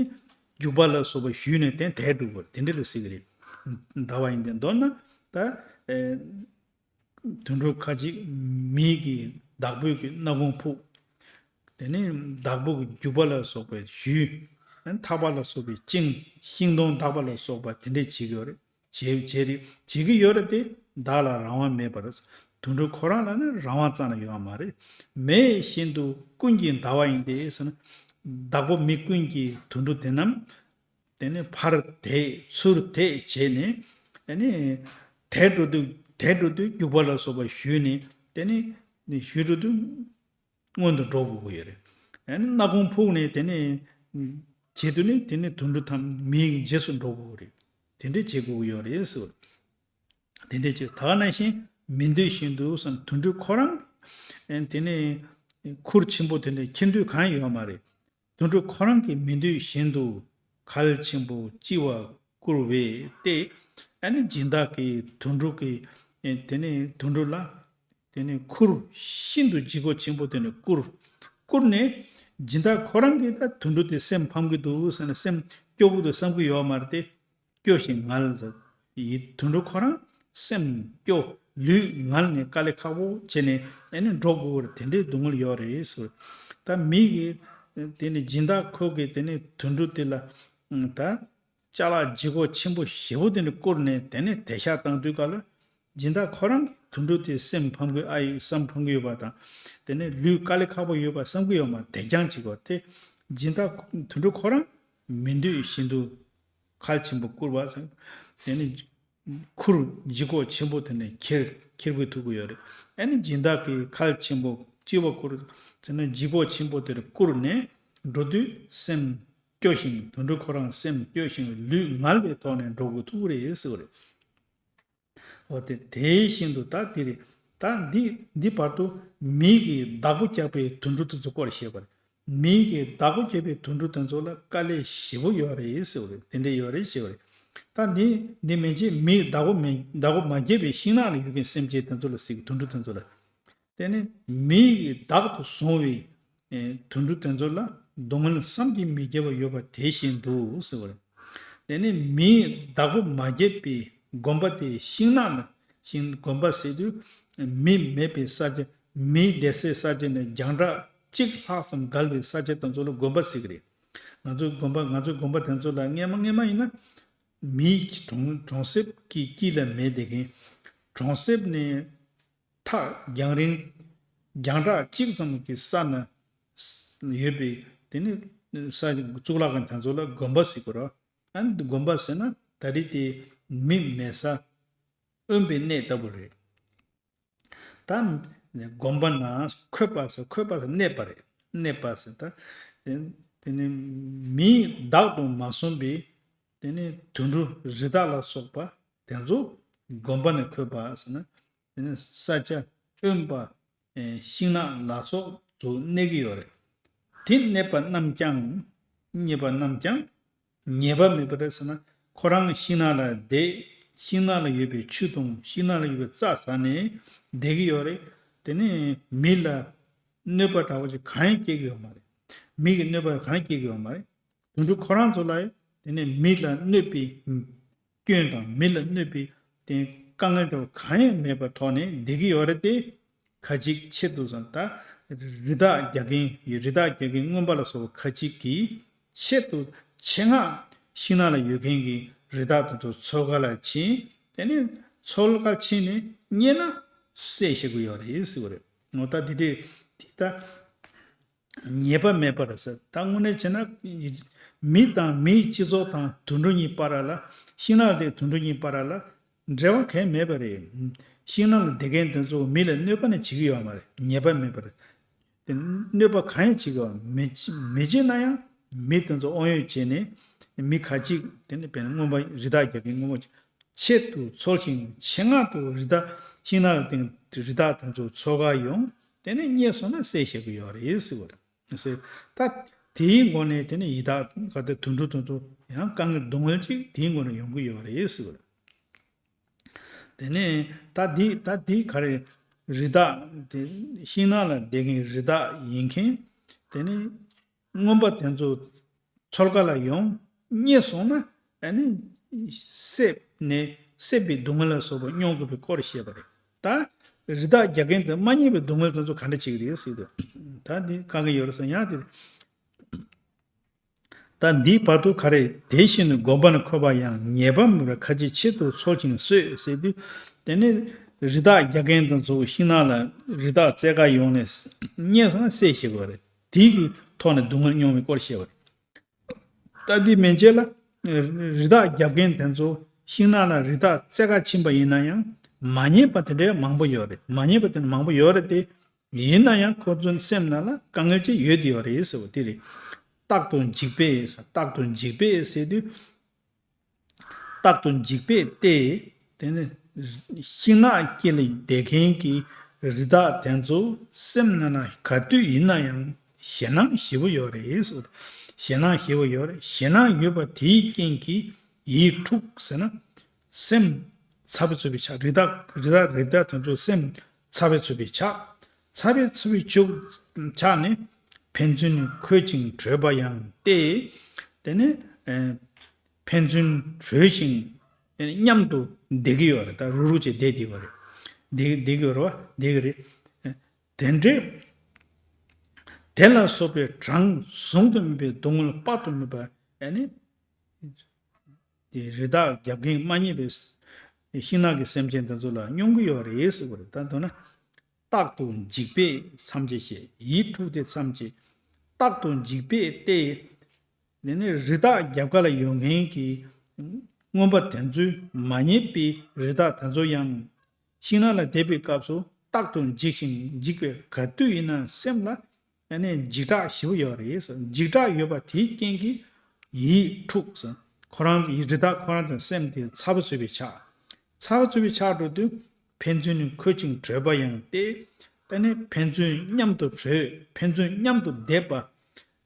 རྒྱུག་པ་ལ་སོགས་པ་གཞུས་ནས་དེ་དེད་འགྲོ་དགོས་རེད། དེ་འདྲ་ལ་ཟེར་གི་རེད། འདའ་བ་ཡིན་ཏེ། མདོར་ན་ད། ཨེ། དུད་འགྲོ་ཁ་ཅིག་མི་གི་བདག་པོའི་གི་སྣ་ཁུང་ཕུག་དེ་ནས་བདག་པོ་གི་རྒྱུག་པ་ལ་སོགས་པའི་གཞུ། ཨ་ནི་འཐག་པ་ལ་སོགས་པའི་བཅིང་། ཤིང་སྡོང་འདག་པ་ལ་སོགས་པ་དེ་འདྲས་བྱེད་ཀྱི་ཡོད་རེད། བྱེད་བྱེད་རེད། བྱེད་ཀྱི་ཡོད་རེད་དེ། བདག་ལ་རང་དབང་མེད་པར། དུད་འགྲོ་ཁོ་རང་ལ་ནི་རང་དབང་རྩ་ནས་ཡོད་མ་རེད། མེད་བཞིན་དུ་ཀུན་གྱིས་འདའ་བ་ཡིན་ཏེ་ཟེར་ན། བདག་པོ་མི་ཀུན་གྱིས་དུད་འགྲོ་དེ་རྣམས། དེ་ནས་ཕར་དེད་ཚུར་དེད་བྱས་ནས། དེ་ནས་དེད་འགྲོ་དུས་དེད་འགྲོ་དུས་རྒྱུག་པ་ལ་སོགས་པ་གཞུས་ནས། དེ་ནས་གཞུ་འགྲོ་དུས་སྔོན་དུ་འགྲོ་དགོས་ཀྱི་ཡོད་རེད། དེ་ནས་སྣ་ཁུང་ཕུག་ནས་དེ་ནས་བྱེད་དུས་ནི་དེ་ནས་དུད་འགྲོ་ཐམས་མིའི་རྗེས་སུ་འགྲོ་དགོས་ཀྱི་རེད། དེ་འདྲས་བྱེད་དགོས་ཀྱི་ཡོད་རེད་ཟེར། དེ་འདྲས་བྱེད། ད་ག་ནང་བཞིན་མི་འདོད་བཞིན་དུ་ཟེར་དུད་འགྲོ་ཁོ་རང་། དེ་ནས་ཁུར་ཆེན་པོ་དེ་འདྲས་འཁྱེར་འདོད་གང་ཡོད་མ་རེད། དུད་འགྲོ་ཁོ་རང་གིས་མི་འདོད་བཞིན་དུ་གལ་ཆེན་པོ་ལྕི་བ་བསྐུར་བས་ཏེ། ཨ་ནི་སྦྱིན་བདག་གིས་དུད་འགྲོ་གི། དེ་ནས་དུད་འགྲོ་ལ། དེ་ནས་ཁུར་ཤིན་ཏུ་ལྗིད་ཁོག་ཆེན་པོ་དེ་ནས་བསྐུར། བསྐུར་ནས་སྦྱིན་བདག་ཁོ་རང་གིས་ད་དུད་འགྲོ་དེ་སེམས་ཕམ་གྱི་འདུག་ཟེར་ནས་སེམས་སྐྱོ་གི་འདུག་བསམ་གྱི་ཡོད་མ་རེད་དེ། སྐྱོ་ཞིང་ངལ་ཟེར། ཡིད་དུད་འགྲོ་ཁོ་རང་སེམས་སྐྱོ་ལུས་ངལ་ནས་དཀའ་ལས་ཁག་པོ་བྱས་ནས་ཨ་ནི་འགྲོ་དགོས་པར་དེ་འདྲའི་སྡུག་བསྔལ་ཡོད་རེད་ཟེར། ད་མི་གིས་དེ་ནི་སྦྱིན་བདག་ཁོ་གིས་དེ་ནི་དུད་འགྲོ་དེ་ལ་ད་ཅ་ལག་ལྗིད་ཁོག་ཆེན་པོ་ཞེ་པོ་དེ་ནི་བསྐུར་ནས་དེ་ནི་དེད་ཤག་བཏང་དུས་ག་ལ། སྦྱིན་བདག་ཁོ་རང་གིས་དུད་འགྲོ་དེ་སེམས་ཕམ་གྱི་ཨ་ཡི་བསམ་ཕམ་གྱི་ཡོད་པ་དང་། དེ་ནི་ལུས་དཀའ་ལས་ཁག་པོ་ཡོད་པ་བསམ་གྱི་ཡོད་མ་རེད། དེད་རྐྱང་བྱེད་དགོས་དེ། སྦྱིན་བདག་དུད་འགྲོ་ཁོ་རང་མི་འདོད་བཞིན་དུ་གལ་ཆེན་པོ་བསྐུར་བ་ཟེར། དེ་ནི་ཁུར་ལྗིད་ཁོག་ཆེན་པོ་དེ་ནས་འཁྱེར་འཁྱེར་དགོས་ཐུག་གི་ཡོད་རེད། ཨ་ནི་སྦྱིན་བདག་གིས་གལ་ཆེན་པོ་ལྕི་བ་བསྐུར་ཟེར་ན་ལྗིད་ཁོག་ཆེན་པོ་དེར་བསྐུར་ནས་འགྲོ་དུས་སེམས་སྐྱོ་ཞིང་དུད་འགྲོ་ཁོ་རང་སེམས་སྐྱོ་ཞིང་ལུས་ངལ་བའི་ཐོག་ནས་འགྲོ་དགོས་ཐུག་གི་རེད་ཟེར་བ་རེད། འོ་དེ་དེ་བཞིན་དུ་ད་དེ་རེད། ད་འདི་འདི་བར་དུ་མི་གིས་བདག་པོ་བརྒྱབ་པའི་དུད་འགྲོ་དེ་ཚོ་སྐོར་བཤད་པ་རེད། མི་གིས་བདག་པོ་བརྒྱབ་པའི་དུད་འགྲོ་དེ་ཚོ་ལ་དཀའ་ལས་ཞེ་པོ་ཡོད་རེད་ཟེར་བ་རེད། དེ་འདྲ་ཡོད་རེད་ཟེར་བ་རེད། ད་འདི་འདི་མན་ཆད་མིས་བདག་པོ་མེད་བདག་པོ་མ་བརྒྱབ་པའི་ཤིང་ནགས་ལ་ཡོད་མཁན་སེམས་ཅན་དེ་ཚོ་ལ་ཟེར་གི། དུད་འགྲོ་དེ་ཚོ་ལ། དེ་ནི་མི་ཡིས་བདག་ཏུ་བཟུང་བའི་ཨེ་དུད་འགྲོ་དེ་ཚོ་ལ་སྡུག་བསྔལ་བསམ་གྱིས་མི་ཁྱབ་པ་ཡོད་པ་དེ་བཞིན་དུ་ཟེར་བ་རེད། དེ་ནི་མིས་བདག་པོ་མ་བརྒྱབ་པའི་དགོན་པ་དེ་ཤིང་ནགས་ན་ཤིང་དགོན་པ་ཟེར་དུས་མི་མེད་པའི་ས་ཆ། མིའི་བསྡད་སའི་ས་ཆ་ནས་རྒྱང་གྲགས་གཅིག་ལྷག་ཙམ་བརྒལ་བའི་ས་ཆ་དེ་ཚོ་ལ་དགོན་པ་ཟེར་གི་རེད། ང་ཚོའི་དགོན་པ་ང་ཚོའི་དགོན་པ་དེ་ཚོ་ལ་སྔས་མ་སྔས་མ་ཡིན་ན་མིའི་གྲོང་གྲོང་གསེབ་ཀྱི་དཀྱིལ་ལ་མེད་བསྡད་མཁན། གྲོང་གསེབ་ནས་ཐག་རྒྱང་རིང་ རྒྱང་གྲགས་གཅིག་ཙམ་གྱི་ས་ན་ཡོད་པའི་དེ་ནི་ས་གཙུག་ལག་ཁང་དེ་ཚོ་ལ་དགོན་པ་ཟེར་གི་རེད། ཨ་ནི་དགོན་པ་ཟེར་ན་ད་རེས་དེ་མི་མེད་ས་དབེན་པའི་གནས་ལྟ་བུ་རེད། ད་དགོན་པ་ན་འཁོད་པ་ཟེར། འཁོད་པ་ཟེར་གནས་པ་རེད། གནས་པ་ཟེར། ད་དེ་དེ་ནི་མིས་བདག་ཏུ་མ་བཟུང་བའི་དེ་ནི་དུད་འགྲོ་རི་དྭགས་ལ་སོགས་པ་དེ་ཚོ་དགོན་པ་ན་འཁོད་པ་ཟེར་ན། དེ་ནི་ས་ཆ་དབེན་པ་ཤིང་ནགས་ལ་སོགས་སུ་གནས་ཀྱི་ཡོད་རེད། དེ་གནས་པ་རྣམས་ཀྱང་། གནས་པ་རྣམས་ཀྱང་ཉེས་པ་མེད་པ་རེད་ཟེར་ན། ཁོ་རང་ཤིང་ནགས་ལ་བསྡད། ཤིང་ནགས་ལ་ཡོད་པའི་ཆུ་དང་ཤིང་ནགས་ལ་ཡོད་པའི་རྩྭ་ཟ་ནས་བསྡད་ཀྱི་ཡོད་རེད། དེ་ནས་མི་ལ་གནོད་པ་འདྲ་བོ་ཅིག་གང་ཡང་སྐྱེལ་གྱི་ཡོད་མ་རེད། མི་གི་གནོད་པ་གང་ཡང་སྐྱེལ་གྱི་ཡོད་མ་རེད། དུད་འགྲོ་ཁོ་རང་ཚོ་ལ་དེ་ནས་མི་ལ་གནོད་པའི་སྐྱོན་དང་མི་ལ་གནོད་པའི་དེ་དཀའ་ངལ་འདྲ་བོ་གང་ཡང་མེད་པའི་ཐོག་ནས་བསྡད་ཀྱི་ཡོད་རེད་དེ། ཁ་ཅིག་ཆེད་དུ་ཟེར་ན། ད་རི་དྭགས་རྒྱག་མཁན་ཡོད། རི་དྭགས་རྒྱག་མཁན་རྔོན་པ་ལ་སོགས་པ་ཁ་ཅིག་གིས་ཆེད་དུ་ཆེད་མངགས་ཤིང་ནགས་ལ་ཡོད་མཁན་གྱི་རི་དྭགས་དེ་ཚོ་འཚོལ་ག་ལ་ཕྱིན། དེ་ནས་འཚོལ་ག་ཕྱིན་ནས་རྙེད་ན་བསད་བཞག་གི་ཡོད་རེད་ཟེར་བ་རེད། འོ་ད་དེ་འདྲས་དེ་ད། ཉེས་པ་མེད་པར་ཟེར། ད་དངོས་གནས་བྱས་ན་མི་དང་མིའི་སྤྱི་ཚོགས་དང་དུད་འགྲོ་གཉིས་བར་ལ། ཤིང་ནགས་དེ་དུད་འགྲོ་གཉིས་བར་ལ་འབྲེལ་བ་གང་ཡང་མེད་པ་རེད། ཤིང་ནགས་ལ་བསྡད་མཁན་དེ་ཚོ་མི་ལ་གནོད་པ་ནི་བྱེད་ཀྱི་ཡོད་མ་རེད། ཉེས་པ་མེད་པ་རེད། དེ་གནོད་པ་གང་ཡང་བྱེད་ཀྱི་ཡོད་མ་རེད། མི་བྱེད་ན་ཡང་མི་དེ་ཚོ་དབང་ཡོད་བྱས་ནས་མི་ཁ་ཅིག་དེ་ནི་དཔེར་ན་རྔོན་པ་རི་དྭགས་རྒྱག་མཁན་རྔོན་པ་ཅིག་ཆེད་དུ་འཚོལ་ཞིང་ཆེད་མངགས་དུ་རི་དྭགས་ཤིང་ནགས་ལ་བསྡད་མཁན་རི་དྭགས་དེ་ཚོ་འཚོལ་ག་ཡོང་། དེ་ནས་རྙེད་སོང་ན་བསད་བཞག་གི་ཡོད་རེད་ཟེར་བ་རེད། ཟེར། ད་དེའི་སྒོ་ནས་དེ་ནས་ཡི་དྭགས་ག་དེ་དུད་འགྲོ་དེ་ཚོ་ཡང་དཀའ་ངལ་སྡུག་བསྔལ་ཅིག་དེའི་སྒོ་ནས་ཡོང་གི་ཡོད་རེད་ཟེར་བ་རེད། དེ་ནས་ད་འདི་ད་འདི་ག་རེ། རི་དྭགས་དེ་ཤིང་ནགས་ལ་བསྡད་མཁན་རི་དྭགས་ཡིན་མཁན་དེ་ནས། རྔོན་པ་དེ་ཚོ་འཚོལ་ག་ལ་ཡོང་། རྙེད་སོང་ན་ཨ་ནི་བསད་ནས་བསད་པའི་སྡུག་བསྔལ་ལ་སོགས་པ་མྱོང་དགོས་པའི་སྐོར་བཤད་པ་རེད། ད་རི་དྭགས་རྒྱག་མཁན་དེ་མ་རྙེད་པའི་སྡུག་བསྔལ་དེ་ཚོ་ག་འདྲ་བྱེད་ཀྱི་རེད་ཟེར་དུས། ད་འདི་ག་གེ་ཡོད་རེད་ཟེར་ཡང་དེ། ད་འདིའི་བར་དུ་ག་རེ། དེ་བཞིན་དུ་དགོན་པ་ན་འཁོད་པ་ཡང་ཉེས་པ་མེད་པར་ཁ་ཅིག་ཆེད་དུ་འཚོལ་ཞིང་གསོད་ཟེར་དུས། དེ་ནི་རི་དྭགས་རྒྱག་མཁན་དེ་ཚོ་ཤིང་ནགས་ལ་རི་དྭགས་རྩེད་ག་ཡོང་ནས་རྙེད་སོང་ན་བསད་བཞག་གི་རེད། དེའི་གི་ཐོག་ནས་སྡུག་བསྔལ་མྱོང་བའི་སྐོར་བཤད་པ་རེད། ད་འདི་མན་ཆད་ལ། རི་དྭགས་རྒྱབ་མཁན་དེ་ཚོ་ཤིང་ནགས་ལ་རི་དྭགས་རྩེད་ག་ཕྱིན་པ་ཡིན་ན་ཡང་མ་རྙེད་པ་དེ་འདྲའི་མང་པོ་ཡོད་རེད། མ་རྙེད་པ་དེ་འདྲ་མང་པོ་ཡོད་རེད་དེ། ཡིན་ན་ཡང་ཁོ་ཚོའི་སེམས་ནང་ལ་དཀའ་ངལ་ཅིག་ཡོད་དེ་ཡོད་རེད་ཟེར་བ་དེ་རེད། རྟག་ཏུ་འཇིགས་པས། རྟག་ཏུ་འཇིགས་པས་ཟེར་དུས། རྟག་ཏུ་འཇིགས་པས་ཏེ། དེ་ནི་ཤིང་ནགས་དཀྱིལ་ལ་བསྡད་མཁན་གྱི་རི་དྭགས་དེ་ཚོ་སེམས་ནང་ན་ག་དུས་ཡིན་ན་ཡང་ཞེད་སྣང་ཞེ་པོ་ཡོད་རེད། ཞེད་སྣང་ཞེ་པོ་ཡོད་རེད། ཞེད་སྣང་ཡོད་པ་དེའི་རྐྱེན་གྱིས་ཡིད་འཁྲུགས་ཟེར་ན། སེམས་ཚ་བའི་ཚུལ་གྱིས་ཆགས། རི་དྭགས་རི་དྭགས་རི་དྭགས་དེ་ཚོ་སེམས་ཚ་བའི་ཚུལ་གྱིས་ཆགས། ཚ་བའི་ཚུལ་གྱིས་ཆགས་ནས་ཕན་ཚུན་འཁོད་ཅིང་བྲོས་པ་ཡང་སྟེ། དེ་ནས་ཕན་ཚུན་བྲོས་ཤིང་མཉམ་དུ་བསྡད་ཀྱི་ཡོད་རེད། ད་རུག་རུག་བྱས་བསྡད་བསྡད་ཡོད་རེད། བསྡད་བསྡད་ཀྱི་ཡོད་རེད་བ། བསྡད་ཀྱི་རེད། དེ་འདྲའི་དེ་ལ་སོགས་པའི་གྲངས་བཟུང་དུ་མེད་པའི་སྡུག་བསྔལ་དཔག་ཏུ་མེད་པ་ཨ་ནི། དེ་རི་དྭགས་རྒྱབ་མཁན་མ་རྙེད་པའི་ཤིང་ནགས་ཀྱི་སེམས་ཅན་དེ་ཚོ་ལ་མྱོང་གི་ཡོད་རེད་ཟེར་བ་རེད། ད་མདོར་ན། རྟག་ཏུ་འཇིགས་པས་མཚམས་ཅི་བྱེད། ཡིད་འཁྲུགས་ཏེ་མཚམས་ཅི། རྟག་ཏུ་འཇིགས་པས་ཏེ། དེ་ནས་རི་དྭགས་རྒྱབ་ཁ་ལ་ཡོད་མཁན་གྱི་རྔོན་པ་དེ་ཚོས་མ་རྙེད་པའི་རི་དྭགས་དེ་ཚོ་ཡང་ཤིང་ནགས་ལ་བསྡད་པའི་སྐབས་སུ་རྟག་ཏུ་འཇིགས་ཤིང་འཇིགས་པས་ག་དུས་ཡིན་ན་སེམས་ལ་ཨ་ནི་འཇིགས་སྐྲག་ཞེ་པོ་ཡོད་རེད་ཟེར། འཇིགས་སྐྲག་ཡོད་པ་དེའི་རྐྱེན་གྱིས་ཡིད་འཁྲུགས་ཟེར། ཁོ་རང་གི་རི་དྭགས་ཁོ་རང་དང་སེམས་དེ་ཚ་བའི་ཚུལ་གྱིས་ཆགས། ཚ་བའི་ཚུལ་གྱིས་ཆགས་འགྲོ་དུས་ཕན་ཚུན་འཁོད་ཅིང་བྲོས་པ་ཡང་སྟེ། ཨ་ནི་ཕན་ཚུན་མཉམ་དུ་བྲོས། ཕན་ཚུན་མཉམ་དུ་བསྡད་པ།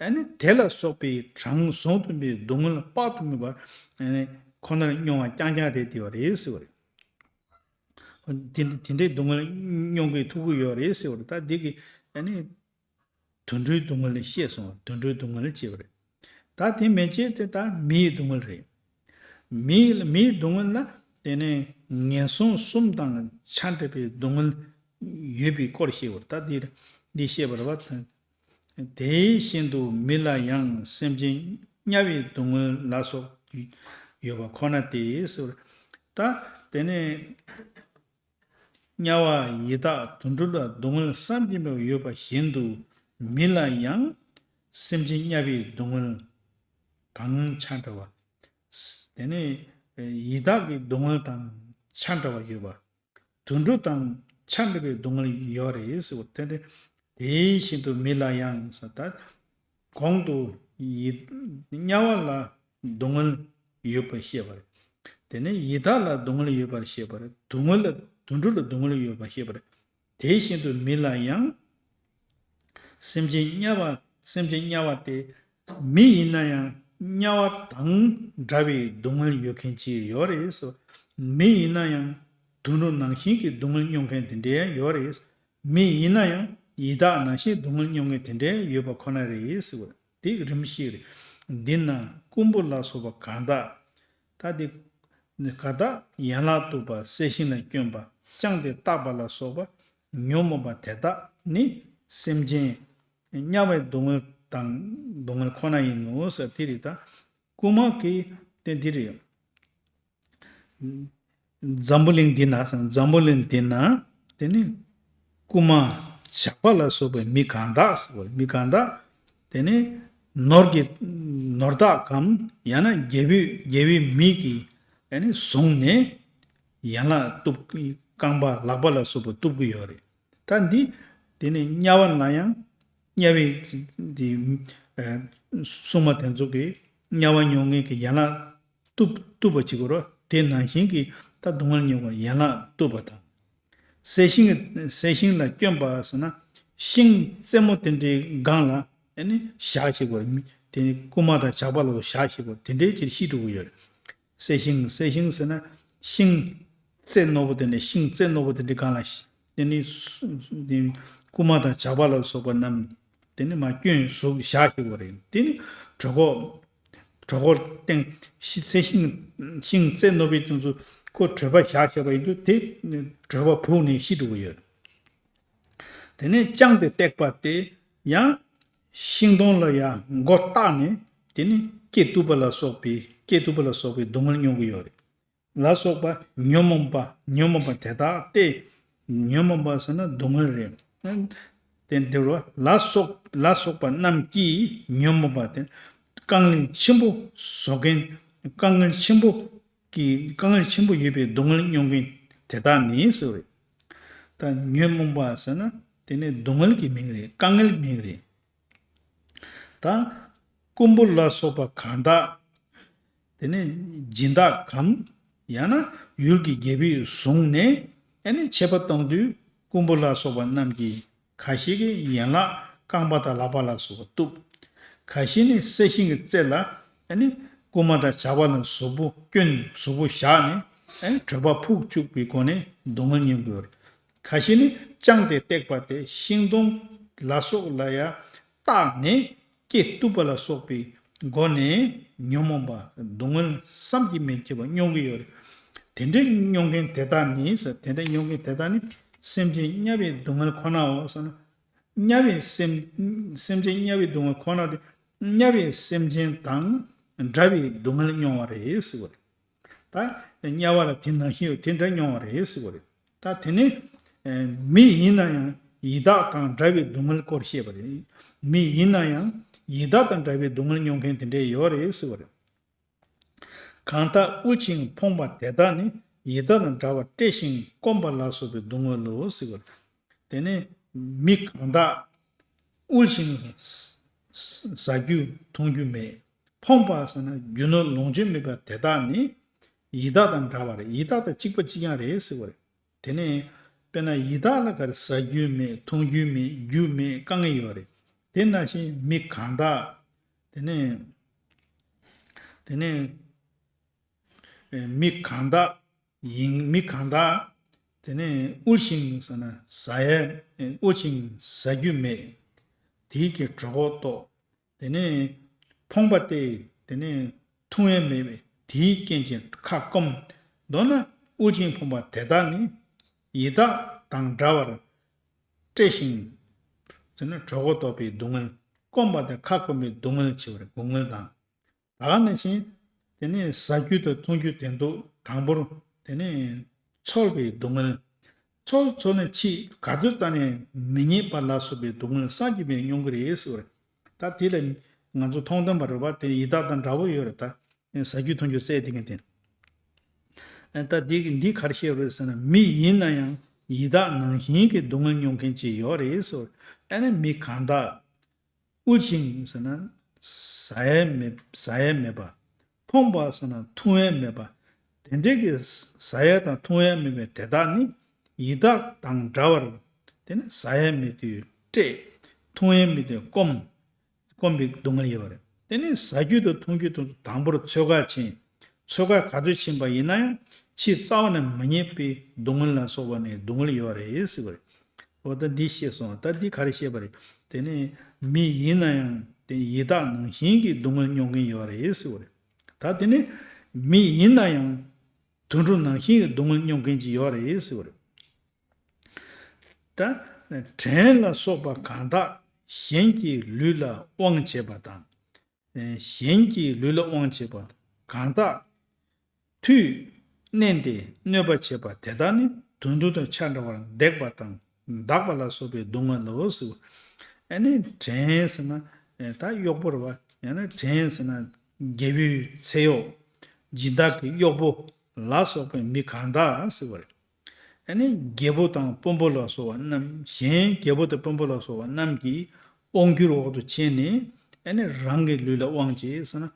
ཨ་ནི་དེ་ལ་སོགས་པའི་གྲངས་བཟུང་དུ་མེད་པའི་སྡུག་བསྔལ་དཔག་ཏུ་མེད་པ་ཨ་ནི་ཁོ་ནར་མྱོང་བ་རྐྱང་རྐྱང་རེད་དེ་ཡོད་རེད་ཟེར་བ་རེད། དེ་འདྲ་དེ་འདྲའི་སྡུག་བསྔལ་མྱོང་གི་ཐུག་གི་ཡོད་རེད་ཟེར་བ་རེད། ད་འདི་གི་ཨ་ནི་དུད་འགྲོའི་སྡུག་བསྔལ་བཤད་སོང་བ། དུད་འགྲོའི་སྡུག་བསྔལ་ཅེས་པ་རེད། ད་དེ་མན་ཆད་དེ་ད་མིའི་སྡུག་བསྔལ་རེད། མིའི་མིའི་སྡུག་བསྔལ་ལ་དེ་ནས་ངན་སོང་གསུམ་དང་ཆ་འདྲ་བའི་སྡུག་བསྔལ་ཡོད་པའི་སྐོར་བཤད་པ་རེད། ད་འདི་འདི་བཤད་པ་རེད་བ། དེ་བཞིན་དུ་མི་ལ་ཡང་སེམས་ཅན་དམྱལ་བའི་སྡུག་བསྔལ་ལ་སོགས་ཡོད་པ་ཁོ་ན་སྟེ་ཟེར། ད་དེ་ནས་ དམྱལ་བ་ཡི་དྭགས་དུད་འགྲོ་ལ་སྡུག་བསྔལ་བསམ་གྱིས་མི་ཁྱབ་པ་ཡོད་པ་བཞིན་དུ་མི་ལ་ཡང་སེམས་ཅན་དམྱལ་བའི་སྡུག་བསྔལ་དང་ཆ་འདྲ་བ། དེ་ནས་ཡི་དྭགས་ཀྱི་སྡུག་བསྔལ་དང་ཆ་འདྲ་བ་ཡོད་པ། དུད་འགྲོ་དང་ཆ་འདྲ་བའི་སྡུག་བསྔལ་ཡོད་རེད་ཟེར་བ་དེ་འདྲ། དེ་བཞིན་དུ་མི་ལ་ཡང་ཟེར་ད། གོང་དུ་ཡི་དམྱལ་བ་ལ་སྡུག་བསྔལ་ཡོད་པར་བཤད་པ་རེད། དེ་ནས་ཡི་དྭགས་ལ་སྡུག་བསྔལ་ཡོད་པར་བཤད་པ་རེད། སྡུག་བསྔལ་ལ་དུད་འགྲོ་ལ་སྡུག་བསྔལ་ཡོད་པར་བཤད་པ་རེད། དེ་བཞིན་དུ་མི་ལ་ཡང་། སེམས་ཅན་དམྱལ་བ། སེམས་ཅན་དམྱལ་བ་སྟེ། མི་ཡིན་ན་ཡང་དམྱལ་བ་དང་འདྲ་བའི་སྡུག་བསྔལ་ཡོད་མཁན་ཅིག་ཡོད་རེད། མི་ཡིན་ན་ཡང་དུད་འགྲོ་ནང་བཞིན་གྱི་སྡུག་བསྔལ་མྱོང་མཁན་དེ་འདྲའི་ཡོད་རེད། མི་ཡིན་ན་ཡང་ཡི་དྭགས་ནང་བཞིན་སྡུག་བསྔལ་མྱོང་མཁན་དེ་འདྲའི་ཡོད་པ་ཁོ་ན་རེད་ཟེར་བ་དེ་རིམ་བཞིན་རེད། འདི་ན་རྐུན་པོ་ལ་སོགས་པ་གང་དག་ད་དེ་ག་དག་ཡན་ལག་བཏུབ་པ་གསལ་ཤིང་ལ་བསྐྱོན་པ་བཅངས་ཏེ་བརྟགས་པ་ལ་སོགས་པ་ཉོན་མོངས་པ་དེ་དག་ནི་སེམས་ཅན་དམྱལ་བའི་སྡུག་བསྔལ་དང་སྡུག་བསྔལ་ཁོ་ན་ཡིན་ནོ་ཟེར་དེ་རེད་ད། རྐུན་མ་གིས་དེ་འདི་རེད། འཛམ་བུ་གླིང་འདི་ན་འཛམ་བུ་གླིང་འདི་ན་དེ་ནི་རྐུན་མ་ཇག་པ་ལ་སོགས་པའི་མི་གང་དག་ཟེར་བ་མི་གང་དག་དེ་ནི་ནོར་གྱི་ནོར་བདག་གམ་ཡང་ན་རྒྱལ་པོའི་རྒྱལ་པོའི་མི་གིས་དེ་ནི་བཟུང་ནས་ཡན་ལག་བཏུབ། རྐང་པ་ལག་པ་ལ་སོགས་པ་གཏུབ་ཀྱི་ཡོད་རེད། ད་འདི་དེ་ནི་དམྱལ་བ་ན་ཡང་དམྱལ་བའི་འདི་སྲུང་མ་དེ་ཚོ་གིས་དམྱལ་བ་མྱོང་མཁན་གྱི་ཡན་ལག་གཏུབ་གཏུབ་པ་བྱེད་དགོས་རོ། དེ་ནང་བཞིན་གྱི་ད་སྡུག་བསྔལ་མྱོང་བའི་ཡན་ལག་གཏུབ་པ་དང་། གསལ་ཤིང་གསལ་ཤིང་ལ་བསྐྱོན་པ་ཟེར་ན་ཤིང་རྩེ་མོ་དེ་འདྲའི་སྒང་ལ་ཨ་ནི་བཞག་བྱེད་དགོས་རེད། དེ་ནི་རྐུན་མ་དང་ཇག་པ་ལ་སོགས་བཞག་བྱེད་དགོས་དེ་འདྲའི་ཅིག་ཤི་འགྲོ་གི་ཡོད་རེད། གསལ་ཤིང་གསལ་ཤིང་ཟེར་ན་ཤིང་རྩེ་རྣོ་པོ་དེ་འདྲ་ཤིང་རྩེ་རྣོ་པོ་དེ་འདྲའི་སྒང་ལ་ཤི་དེ་ནི་སུ་དེ་རྐུན་མ་དང་ཇག་པ་ལ་སོགས་པ་རྣམས་དེ་ནི་མར་བསྐྱོན་བཟོ་བཞག་ཤེས་པ་རེད། དེ་ནི་གྲོད་ཁོག་གྲོད་ཁོག་སྟེང་ཤི་གསལ་ཤིང་ཤིང་རྩེ་རྣོ་པོའི་དེ་ཚོ་ཁོ་གྲོད་པ་བཞག་བྱས་པ་ཡིན་དུས་དེ་གྲོད་པ་ཕུག་ནས་ཤི་འགྲོ་གི་ཡོད། དེ་ནས་བཅངས་ཏེ་བརྟགས་པ་སྟེ་ཡང་ཤིང་སྡོང་ལ་ཡང་མགོ་བཏགས་ནས་དེ་ནི་སྐེ་གཏུབ་པ་ལ་སོགས་པའི་སྐེ་གཏུབ་པ་ལ་སོགས་པའི་སྡུག་བསྔལ་མྱོང་གི་ཡོད་རེད། ལ་སོགས་པ་ཉོན་མོངས་པ་ཉོན་མོངས་པ་དེ་དག་སྟེ། ཉོན་མོངས་པ་ཟེར་ན་སྡུག་བསྔལ་རེད། དེ་འདིར་བ་ལ་སོགས་ལ་སོགས་པ་རྣམས་ཀྱིས་ཉོན་མོངས་པ་དེ་དཀའ་ངལ་ཆེན་པོ་བཟོ་མཁན་དཀའ་ངལ་ཆེན་པོ་གི་དཀའ་ངལ་ཆེན་པོ་ཡོད་པའི་སྡུག་བསྔལ་མྱོང་མཁན་དེ་དག་ནི་ཟེར་བ་རེད། ད་ཉོན་མོངས་པ་ཟེར་ན་དེ་ནི་སྡུག་བསྔལ་གྱི་མིང་རེད། དཀའ་ངལ་མིང་རེད། ད་རྐུན་པོ་ལ་སོགས་པ་གང་དག་དེ་ནི་སྦྱིན་བདག་གམ་ཡང་ན་ཡུལ་གྱི་རྒྱལ་པོས་བཟུང་ནས་ཨ་ནི་ཆད་པ་གཏོང་དུས་རྐུན་པོ་ལ་སོགས་པ་རྣམས་ཀྱིས་ཁ་ཤས་ཀྱིས་ཡན་ལག་རྐང་པ་དང་ལག་པ་ལ་སོགས་པ་གཏུབ། ཁ་ཤས་ནི་གསལ་ཤིང་གི་རྩེ་ལ་ཨ་ནི་རྐུན་མ་དང་ཇག་པ་ལ་གཟུགས་པོ་བསྐྱོན་གཟུགས་པོ་བཞག་ནས་ཨ་ནི་གྲོད་པ་ཕུག་བཅུག་པའི་སྒོ་ནས་སྡུག་བསྔལ་མྱོང་དགོས་རེད། ཁ་ཤས་ནི་བཅངས་ཏེ་བརྟགས་པ་སྟེ་ཤིང་སྡོང་ལ་སོགས་ལ་ཡང་བཏགས་ནས་སྐེ་གཏུབ་པ་ལ་སོགས་པའི་སྒོ་ནས་ཉོན་མོངས་པ་སྡུག་བསྔལ་བསམ་གྱིས་མི་ཁྱབ་པ་མྱོང་གི་ཡོད་རེད། དེ་འདྲའི་མྱོང་མཁན་དེ་དག་ནི་ཟེར་དེ་འདྲའི་མྱོང་མཁན་དེ་དག་ནི་སེམས་ཅན་དམྱལ་བའི་སྡུག་བསྔལ་ཁོ་ནའོ་ཟེར་ན། དམྱལ་བའི་སེམས་སེམས་ཅན་དམྱལ་བའི་སྡུག་བསྔལ་ཁོ་ན་དེ་དམྱལ་བའི་སེམས་ཅན་དང་འདྲ་བའི་སྡུག་བསྔལ་མྱོང་བ་རེད་ཟེར་བ་རེད། ད་དམྱལ་བ་ལ་དེ་ནང་བཞིན་ཡོད་དེ་འདྲ་མྱོང་བ་རེད་ཟེར་བ་རེད། ད་དེ་ནི་ཨ་མི་ཡིན་ན་ཡང་ཡི་དྭགས་དང་འདྲ་བའི་སྡུག་བསྔལ་སྐོར་བཤད་པ་རེད། མི་ཡིན་ན་ཡང་ཡི་དྭགས་དང་འདྲ་བའི་སྡུག་བསྔལ་མྱོང་མཁན་དེ་འདྲ་ཡོད་རེད་ཟེར་བ་རེད། གང་དག་དབུལ་ཞིང་ཕོངས་པ་དེ་དག་ནི་ཡི་དྭགས་དང་འདྲ་བར་བཀྲེས་ཤིང་སྐོམ་པ་ལ་སོགས་པའི་སྡུག་བསྔལ་ལོ་ཟེར་བ་རེད། དེ་ནི་མི་གང་དག་དབུལ་ཞིང་ཟ་རྒྱུ་འཐུང་རྒྱུ་མེད། ཕོངས་པ་ཟེར་ན་རྒྱུ་ནོར་ལོངས་སྤྱོད་མེད་པ་དེ་དག་ནི་ཡི་དྭགས་དང་འདྲ་བ་རེད། ཡི་དྭགས་དང་གཅིག་པ་གཅིག་རྐྱང་རེད་ཟེར་བ་རེད། དེ་ནས་དཔེར་ན་ཡི་དྭགས་ལ་ག་རེ་ཟ་རྒྱུ་མེད་འཐུང་རྒྱུ་མེད་རྒྱུ་མེད་དཀའ་ངལ་ཡོད་རེད། དེ་ནང་བཞིན་མི་གང་དག་དེ་ནས་དེ་ནས་མི་གང་དག་ཡིན་མི་གང་དག་དེ་ནས་དབུལ་ཞིང་ཟེར་ན་ཟ་ཡས་དབུལ་ཞིང་ཟ་རྒྱུ་མེད། དེའི་གི་གྲོད་ཁོག་ལྟོགས། དེ་ནས་ཕོངས་པ་སྟེ། དེ་ནས་འཐུང་ཡས་མེད་པས་དེའི་རྐྱེན་གྱིས་ཁ་སྐོམ། མདོར་ན་དབུལ་ཞིང་ཕོངས་པ་དེ་དག་ནི་ཡི་དྭགས་དང་འདྲ་བར་བཀྲེས་ཤིང་། དེ་ནས་གྲོད་ཁོག་ལྟོགས་པའི་སྡུག་བསྔལ། སྐོམ་པ་དང་ཁ་སྐོམ་པའི་སྡུག་བསྔལ་ཆེ་བར་སྡུག་བསྔལ་དང་། ད་ག་ནང་བཞིན་དེ་ནས་ཟ་རྒྱུ་དང་འཐུང་རྒྱུ་དེ་ཚོ་དང་པོར་དེ་ནས་ཚོར་བའི་སྡུག་བསྔལ། ཚོར་ཚོར་ནས་ཕྱིས་ག་དུས་ཙམ་ནས་མི་རྙེད་པ་ལ་སོགས་པའི་སྡུག་བསྔལ་བསམ་གྱིས་མི་མྱོང་གི་རེད་ཟེར་བ་རེད། ད་དེ་ལ་ང་ཚོ་མཐོང་ལྡན་པ་རེད་པ། དེ་ཡི་དྭགས་དང་འདྲ་པོ་ཡོད་རེད་ད། ཟ་རྒྱུ་འཐུང་རྒྱུ་བཙལ་བསྡད་མཁན་དེ། ད་འདི་འདི་ག་རེ་བཤད་པ་རེད་ཟེར་ན། མི་ཡིན་ན་ཡང་ཡི་དྭགས་ནང་བཞིན་གྱི་སྡུག་བསྔལ་མྱོང་མཁན་ཅིག་ཡོད་རེད་ཟེར། ཨ་ནི་མི་གང་དག་དབུལ་ཞིང་ཟེར་ན་ཟ་ཡས་མེད་ཟ་ཡས་མེད་པ། ཕོངས་པ་ཟེར་ན་འཐུང་ཡས་མེད་པ། དེ་འདྲའི་གི་ཟ་ཡས་དང་འཐུང་ཡས་མེད་པའི་དེ་དག་ནི་ཡི་དྭགས་དང་འདྲ་བར། དེ་ནི་ཟ་ཡས་མེད་དུས་བཀྲེས། འཐུང་ཡས་མེད་དུས་སྐོམ། སྐོམ་པའི་སྡུག་བསྔལ་ཡོད་པ་རེད། དེ་ནས་ཟ་རྒྱུ་དང་འཐུང་རྒྱུ་དང་དང་པོར་ཚོད་དཀའ་ཕྱིན། ཚོད་དཀའ་ག་ཚོད་ཕྱིན་པ་ཡིན་ན་ཡང་ཕྱིས་རྩ་བ་ནས་མི་རྙེད་པའི་སྡུག་བསྔལ་ལ་སོགས་པ་ནི་སྡུག་བསྔལ་ཡོད་པ་རེད་ཟེར་བ་རེད། འོ་ད་འདི་ཤེས་སོང་། ད་འདི་ག་རེ་བཤད་པ་རེད། དེ་ནས་མི་ཡིན་ན་ཡང་དེ་ཡི་དྭགས་ནང་བཞིན་གྱི་སྡུག་བསྔལ་མྱོང་མཁན་ཡོད་པ་རེད་ཟེར་བ་རེད། ད་དེ་ནས་མི་ཡིན་ན་ཡང་དུད་འགྲོ་ནང་བཞིན་གྱི་སྡུག་བསྔལ་མྱོང་མཁན་ཅིག་ཡོད་པ་རེད་ཟེར་བ་རེད། ད་བྲན་ལ་སོགས་པ་གང་དག་གཞན་གྱི་ལུས་ལ་དབང་བྱེད་པ་དང་། གཞན་གྱི་ལུས་ལ་དབང་བྱེད་པ་གང་དག་དུས་མནན་ཏེ་གནོད་པ་བྱེད་པ་དེ་དག་ནི་དུད་འགྲོ་དང་ཆ་འདྲ་བར་འདེགས་པ་དང་འདག་པ་ལ་སོགས་པའི་སྡུག་བསྔལ་ལོ་ཟེར། ཨ་ནི་བྲན་ཟེར་ན་ད་གཡོག་པོ་རེད་བ། ཡང་ན་བྲན་ཟེར་ན་རྒྱལ་པོའི་ཚེ་གཡོག་སྦྱིན་བདག་གི་གཡོག་པོ་ལ་སོགས་པའི་མི་གང་དག་ཟེར་བ་རེད། ཨ་ནི་རྒྱལ་པོ་དང་དཔོན་པོ་ལ་སོགས་པ་རྣམས། གཞན་རྒྱལ་པོ་དང་དཔོན་པོ་ལ་སོགས་པ་རྣམས་ཀྱི་དབང་སྒྱུར་འོག་ཏུ་ཕྱིན་ནས། ཨ་ནི་རང་གི་ལུས་ལ་དབང་བྱེད་ཟེར་ན།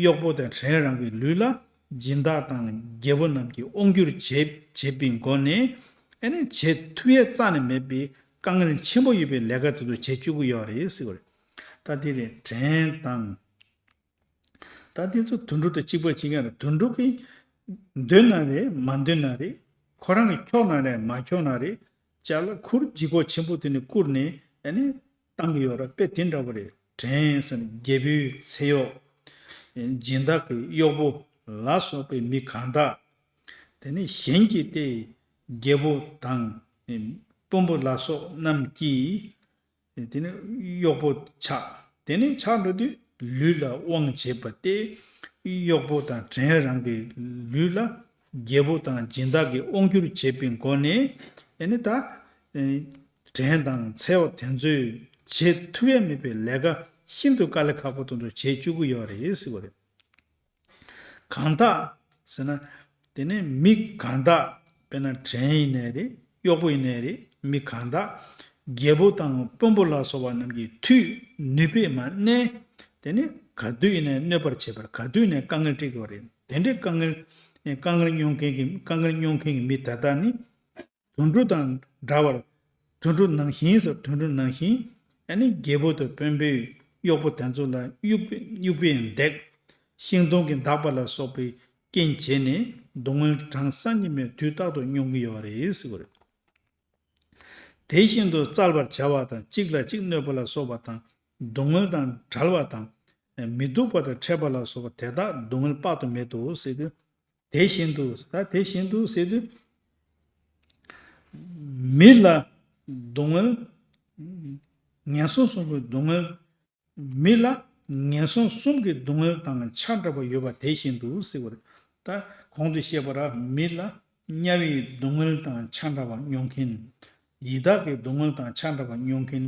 གཡོག་པོ་དང་བྲན་རང་གི་ལུས་ལ་སྦྱིན་བདག་དང་རྒྱལ་པོ་རྣམས་ཀྱིས་དབང་སྒྱུར་བྱེད་བྱེད་པའི་སྒོ་ནས། ཨ་ནི་བྱེད་ཐུབ་ཡས་རྩ་ནས་མེད་པའི་དཀའ་ངལ་ཆེན་པོ་ཡོད་པའི་ལས་ཀ་དེ་ཚོ་བྱེད་བཅུག་གི་ཡོད་རེད་ཟེར་བ་རེད། ད་དེ་རེད། བྲན་དང་། ད་དེ་ཚོ་དུད་འགྲོ་དང་གཅིག་པ་གཅིག་རྐྱང་རེད། དུད་འགྲོ་གིས་འདོད་ན་རེད་མ་འདོད་ན་རེད། ཁོ་རང་གིས་འཁྱོག་ན་རེད་མ་འཁྱོག་ན་རེད། ཅ་ལག་ཁུར་ལྗིད་ཁོག་ཆེན་པོ་དེ་ནས་བསྐུར་ནས་ཨ་ནི་བཏང་གི་ཡོད་རེད། དཔེ་དེ་འདྲ་པོ་རེད། བྲན་ཟེར་ན་རྒྱལ་པོའི་ཚེ་གཡོག་སྦྱིན་བདག་གི་གཡོག་པོ་ལ་སོགས་པའི་མི་གང་དག་དེ་ནི་གཞན་གྱི་སྟེ་རྒྱལ་པོ་དང་དཔོན་པོ་ལ་སོགས་རྣམས་ཀྱིས། དེ་ནི་གཡོག་པོ་ཆགས། དེ་ནི་ཆགས་འགྲོ་དུས་ལུས་ལ་དབང་བྱེད་པ་སྟེ། གཡོག་པོ་དང་བྲན་རང་གི་ལུས་ལ་རྒྱལ་པོ་དང་སྦྱིན་བདག་གིས་དབང་སྒྱུར་བྱེད་པའི་སྒོ་ནས། ཨ་ནི་ད་བྲན་དང་ཚེ་གཡོག་དེ་ཚོས་བྱེད་ཐུབ་ཡས་མེད་པའི་ལས་ཀ་ཤིན་ཏུ་དཀའ་ལས་ཁག་པོ་དེ་ཚོ་བྱེད་བཅུག་གི་ཡོད་རེད་ཟེར་བ་རེད། གང་དག་ཟེར་ན། དེ་ནས་མི་གང་དག་དཔེར་ན་བྲན་ཡིན་ནའི་རེད། གཡོག་པོ་ཡིན་ནའི་རེད། མི་གང་དག་རྒྱལ་པོ་དང་དཔོན་པོ་ལ་སོགས་པ་རྣམས་ཀྱི་མཐུས་ནུས་པས་མ་མནན། དེ་ནས་ག་དུས་ཡིན་ནའི་གནོད་པར་བྱེད་པར་ག་དུས་ཡིན་ནའི་དཀའ་ངལ་སྤྲད་དགོས་རེད། དེ་འདྲའི་དཀའ་ངལ་དཀའ་ངལ་མྱོང་མཁན་གྱི་དཀའ་ངལ་མྱོང་མཁན་གྱི་མི་དེ་དག་ནི། དུད་འགྲོ་དང་འདྲ་བར། དུད་འགྲོ་ནང་བཞིན་ཟེར། དུད་འགྲོ་ནང་བཞིན། ཨ་ནི་རྒྱལ་པོ་དང་དཔོན་པོས་གཡོག་པོ་དེ་ཚོ་ལ་དབྱུག་པས་དབྱུག་པས་འདེགས། ཤིང་སྡོང་གིས་འདག་པ་ལ་སོགས་པའི་རྐྱེན་བྱས་ནས་སྡུག་བསྔལ་གྲངས་བསམ་གྱིས་མེད་དུས་རྟག་ཏུ་མྱོང་གི་ཡོད་རེད་ཟེར་བ་རེད། དེ་བཞིན་དུ་བཙལ་བར་བྱ་བ་དང་གཅིག་ལ་གཅིག་གནོད་པ་ལ་སོགས་པ་དང་སྡུག་བསྔལ་དང་བྲལ་བ་དང་། མི་སྡུག་པ་དང་ཕྲད་པ་ལ་སོགས་པ་དེ་དག་སྡུག་བསྔལ་དཔག་ཏུ་མེད་དོ་ཟེར་དུས། དེ་བཞིན་དུ། ད་དེ་བཞིན་དུ་ཟེར་དུས། མི་ལ་སྡུག་བསྔལ། ངན་སོང་གསུམ་གྱི་སྡུག་བསྔལ། མི་ལ་ངན་སོང་གསུམ་གྱི་སྡུག་བསྔལ་དང་ཆ་འདྲ་བ་ཡོད་པ་དེ་བཞིན་དུ་ཟེར་བ་རེད། ད་གོང་དུ་བཤད་པ་ར། མི་ལ་དམྱལ་བའི་སྡུག་བསྔལ་དང་ཆ་འདྲ་བ་མྱོང་མཁན། ཡི་དྭགས་ཀྱི་སྡུག་བསྔལ་དང་ཆ་འདྲ་བ་མྱོང་མཁན།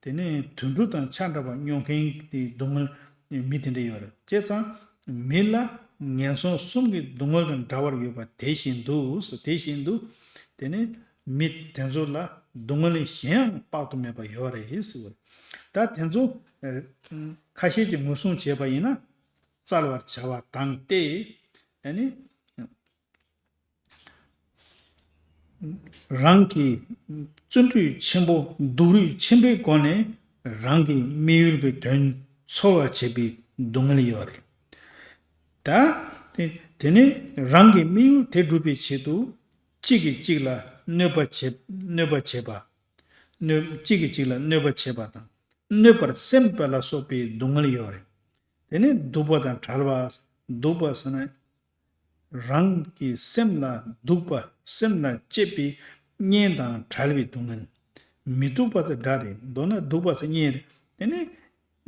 དེ་ནས་དུད་འགྲོ་དང་ཆ་འདྲ་བ་མྱོང་མཁན་གྱི་སྡུག་བསྔལ་མི་དེ་འདྲ་ཡོད་རེད། བྱས་ཙང་མི་ལ་ངན་སོང་གསུམ་གྱི་སྡུག་བསྔལ་དང་འདྲ་བར་ཡོད་པ་དེ་བཞིན་དུ། དེ་བཞིན་དུ། དེ་ནས་མི་དེ་ཚོ་ལ་སྡུག་བསྔལ་གཞན་ཡང་དཔག་ཏུ་མེད་པ་ཡོད་རེད་ཟེར་བ་རེད། ད་དེ་ཚོ་ཁ་ཤས་ཀྱིས་ངོ་སྲུང་བྱས་པ་ཡིན་ན། བཙལ་བར་བྱ་བ་དང་སྟེ། ཨ་ནི། རང་གི་བརྩོན་འགྲུས་ཆེན་པོ་སྡུག་རུས་ཆེན་པོའི་སྒོ་ནས་རང་གི་དམིགས་ཡུལ་གྱི་དོན་ཚོར་བར་བྱེད་པའི་སྡུག་བསྔལ་ཡོད་རེད། ད་དེ་དེ་ནས་རང་གི་དམིགས་ཡུལ་དེ་སྒྲུབ་པའི་ཆེད་དུ་གཅིག་གིས་གཅིག་ལ་གནོད་པ་བྱེད་གནོད་པ་བྱེད་པ། གནོད་གཅིག་གིས་གཅིག་ལ་གནོད་པ་བྱེད་པ་དང་གནོད་པར་སེམས་པ་ལ་སོགས་པའི་སྡུག་བསྔལ་ཡོད་རེད། དེ་ནས་སྡུག་པ་དང་བྲལ་བ། སྡུག་པ་ཟེར་ན། རང་གི་སེམས་ལ་སྡུག་པ། སེམས་ལ་གཅེས་པའི་གཉེན་དང་བྲལ་བའི་སྡུག་བསྔལ། མི་སྡུག་པ་དང་དགྲ་རེད། མདོར་ན་སྡུག་པ་ཟེར་གཉེན་རེད། དེ་ནས་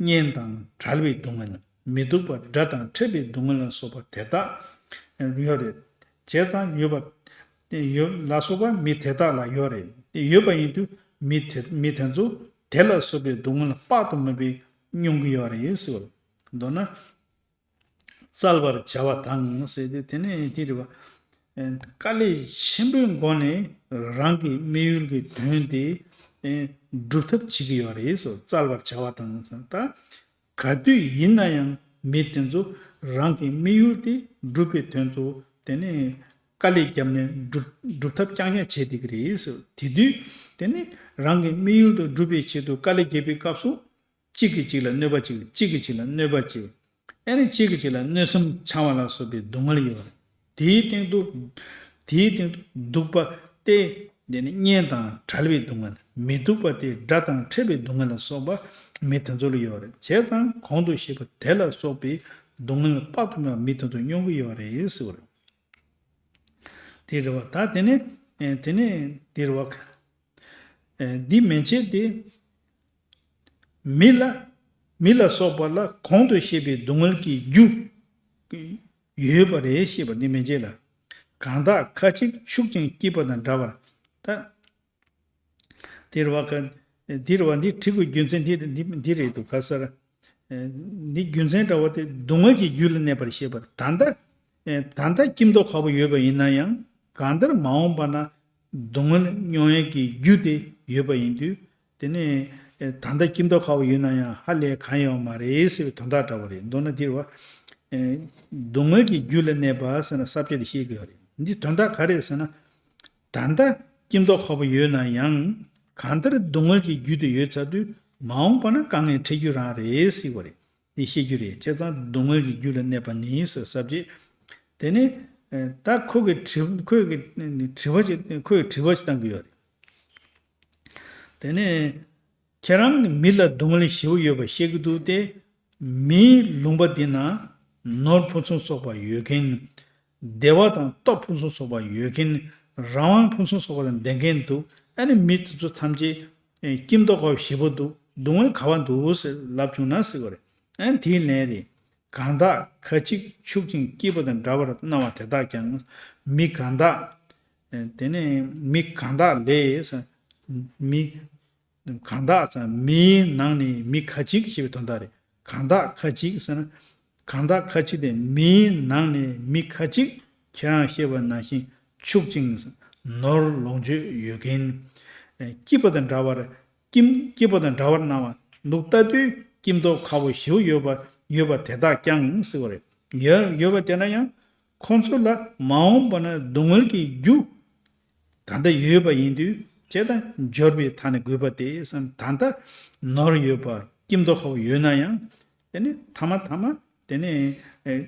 གཉེན་དང་བྲལ་བའི་སྡུག་བསྔལ། མི་སྡུག་པ་དགྲ་དང་འཕྲད་པའི་སྡུག་བསྔལ་ལ་སོགས་པ་དེ་དག་ཡོད་རེད། བྱས་ཙང་ཡོད་པ། དེ་ཡོད་ལ་སོགས་པ་མི་དེ་དག་ལ་ཡོད་རེད། དེ་ཡོད་པ་ཡིན་དུས་མི་དེ་མི་དེ་ཚོ་དེ་ལ་སོགས་པའི་སྡུག་བསྔལ་དཔག་ཏུ་མེད་པའི་མྱོང་གི་ཡོད་རེད་ཟེར་བ། མདོར་ན། བཙལ་བར་བྱ་བ་དང་ཟེར་ཏེ་དེ་ནས་དེ་རེད་བ། ཨེ། དཀའ་ལས་ཆེན་པོའི་སྒོ་ནས་རང་གི་དམིགས་ཡུལ་གྱི་དོན་དེ་ཨེ། སྒྲུབ་ཐབས་བྱེད་ཀྱི་ཡོད་རེད་ཟེར། བཙལ་བར་བྱ་བ་དང་ཟེར། ད་ག་དུས་ཡིན་ན་ཡང་མི་དེ་ཚོ་རང་གི་དམིགས་ཡུལ་དེ་སྒྲུབ་པའི་དོན་དུ་དེ་ནས་དཀའ་ལས་བརྒྱབ་ནས་སྒྲུབ་སྒྲུབ་ཐབས་རྐྱང་རྐྱང་བྱེད་བསྡད་ཀྱི་རེད་ཟེར། དེ་དུས་དེ་ནས་རང་གི་དམིགས་ཡུལ་དུ་སྒྲུབ་པའི་ཆེད་དུ་དཀའ་ལས་བརྒྱབ་པའི་སྐབས་སུ། གཅིག་གིས་གཅིག་ལ་གནོད་པ་གཅིག་གཅིག་གིས་གཅིག་ལ་གནོད་པ་གཅིག་ཨེ་ནི་གཅིག་གིས་གཅིག་ལ་གནོད་སེམས་འཆང་བ་ལ་སོགས་པའི་སྡུག་བསྔལ་ཡོད་རེད། དེའི་སྟེང་དུ། དེའི་སྟེང་དུ་སྡུག་པ་སྟེ། དེ་ནི་གཉེན་དང་བྲལ་བའི་སྡུག་བསྔལ། མི་སྡུག་པ་སྟེ་དགྲ་དང་འཕྲད་པའི་སྡུག་བསྔལ་ལ་སོགས་པ་མི་དེ་ཚོ་ལ་ཡོད་རེད། བྱས་ཙང་གོང་དུ་བཤད་པ་དེ་ལ་སོགས་པའི་སྡུག་བསྔལ་དཔག་ཏུ་མེད་པ་མི་དེ་ཚོ་མྱོང་གི་ཡོད་རེད་ཟེར་བ་རེད། དེ་རེད་བ། ད་དེ་ནི། ཨེ། དེ་ནི་དེ་རེད་བ། ཨེ། འདི་མན་ཆད་དེ། མི་ལ། མི་ལ་སོགས་པ་ལ་གོང་དུ་བཤད་པའི་སྡུག་བསྔལ་གྱི་རྒྱུ་ཡོད་པ་རེད་ཞེས་པ་འདི་མན་ཆད་ལ། གང་དག་ཁ་ཅིག་ཕྱུག་ཅིང་སྐྱིད་པ་དང་འདྲ་བར། ད། དེ་རེད་བ་ཀ། དེ་རེད་བ། འདི་བྲིས་དགོས་རྒྱུ་མཚན་འདི་འདི་འདི་རེད་འདུག་ག་ཟེར། ཨེ། འདི་རྒྱུ་མཚན་འདྲ་བ་དེ་སྡུག་བསྔལ་གྱི་རྒྱུ་ལ་གནས་པར་བཤད་པར། ད་ལྟ། ཨེ། ད་ལྟ་སྐྱིད་མདོག་ཁ་པོ་ཡོད་པ་ཡིན་ན་ཡང་གང་ལྟར་མ་འོངས་པ་ན་སྡུག་བསྔལ་མྱོང་ཡས་ཀྱི་རྒྱུ་དེ་ཡོད་པ་ཡིན་དུས། དེ་ནས་ཨེ། ད་ལྟ་སྐྱིད་མདོག་ཁ་པོ་ཡོད་ན་ཡང་ཧ་ལས་གང་ཡོད་མ་རེད་ཟེར་བའི་དོན་དག་འདྲ་བ་རེད། མདོར་ན་འདི་རེད་བ། ཨེ། སྡུག་བསྔལ་གྱི་རྒྱུ་ལ་གནས་པ་ཟེར་ན་ས་བཅད་དེ་བཤད་ཀྱི་ཡོད་རེད། འདི་དོན་དག་ག་རེད་ཟེར་ན། ད་ལྟ་སྐྱིད་མདོག་ཁ་པོ་ཡོད་ན་ཡང་གང་ལྟར་སྡུག་བསྔལ་གྱི་རྒྱུ་དེ་ཡོད་ཚར་དུས་མ་འོངས་པ་ན་དཀའ་ངལ་འཕྲད་རྒྱུ་རང་རེད་ཟེར་བ་རེད། འདི་ཤེས་རྒྱུ་རེད། བྱས་ཙང་སྡུག་བསྔལ་གྱི་རྒྱུ་ལ་གནས་པ་ནི་ཟེར་ས་བཅད། དེ་ནས་ཨེ། ད་ཁོ་གི་དྲི་ཁོ་གི་དྲི་བ་ཅིག་ཁོ་གི་དྲི་བ་ཅིག་བཏང་གི་ཡོད་རེད། དེ་ནས་ཁྱེད་རང་གིས་མི་ལ་སྡུག་བསྔལ་ཞེ་པོ་ཡོད་པ་བཤད་ཀྱི་འདུག་སྟེ། མིའི་ལུང་པ་འདི་ན་ནོར་ཕུན་སུམ་ཚོགས་པ་ཡོད་མཁན། བདེ་བ་དང་སྟོབས་ཕུན་སུམ་ཚོགས་པ་ཡོད་མཁན། རང་དབང་ཕུན་སུམ་ཚོགས་པ་དང་ལྡན་མཁན་འདུག་ཨ་ནི་མི་དེ་ཚོ་ཐམས་ཅད་ཨེ། སྐྱིད་མདོག་ཁ་པོ་ཞེ་པོ་འདུག་སྡུག་བསྔལ་ག་པར་འདུག་ཟེར་ལབ་བྱུང་ན་ཟེར་བ་རེད། ཨ་ནི་དེའི་ལན་རེད། གང་དག་ཁ་ཅིག་ཕྱུག་ཅིང་སྐྱིད་པ་དང་འདྲ་བར་སྣང་བ་དེ་དག་ཀྱང་། མི་གང་དག་ཨེ། དེ་ནས་མི་གང་དག་ལས་ཟེར། མི་གང་དག་ཟེར་ན་མིའི་ནང་ནས་མི་ཁ་ཅིག་ཞེས་པའི་དོན་དག་རེད། གང་དག་ཁ་ཅིག་ཟེར་ན། གང་དག་ཁ་ཅིག་དེ་མིའི་ནང་ནས་མི་ཁ་ཅིག་ཁྱེད་རང་བཤད་པ་ནང་བཞིན་ཕྱུག་ཅིང་ནོར་ལོངས་སྤྱོད་ཡོད་མཁན། ཨེ། སྐྱིད་པ་དང་འདྲ་བར། སྐྱིད་སྐྱིད་པ་དང་འདྲ་བར་སྣང་བ། འདུག་ལྟ་དུས་སྐྱིད་མདོག་ཁ་པོ་ཞེ་པོ་ཡོད་པ་ཡོད་པ་དེ་དག་ཀྱང་ཟེར་བ་རེད། ཡོད་ཡོད་པ་དེ་ན་ཡང་ཁོང་ཚོ་ལ་མ་འོངས་པ་ན་སྡུག་བསྔལ་གྱི་རྒྱུ་ད་ལྟ་ཡོད་པ་ཡིན་དུས། བྱས་ཙང་འབྱོར་པའི་མཐའ་ནི་རྒུད་པ་སྟེ་བསམ། ད་ལྟ་ནོར་ཡོད་པ་སྐྱིད་མདོག་ཁ་པོ་ཡོད་ན་ཡང་། དེ་ནི་ཐ་མ་ཐ་མ་དེ་ནི་ཨེ།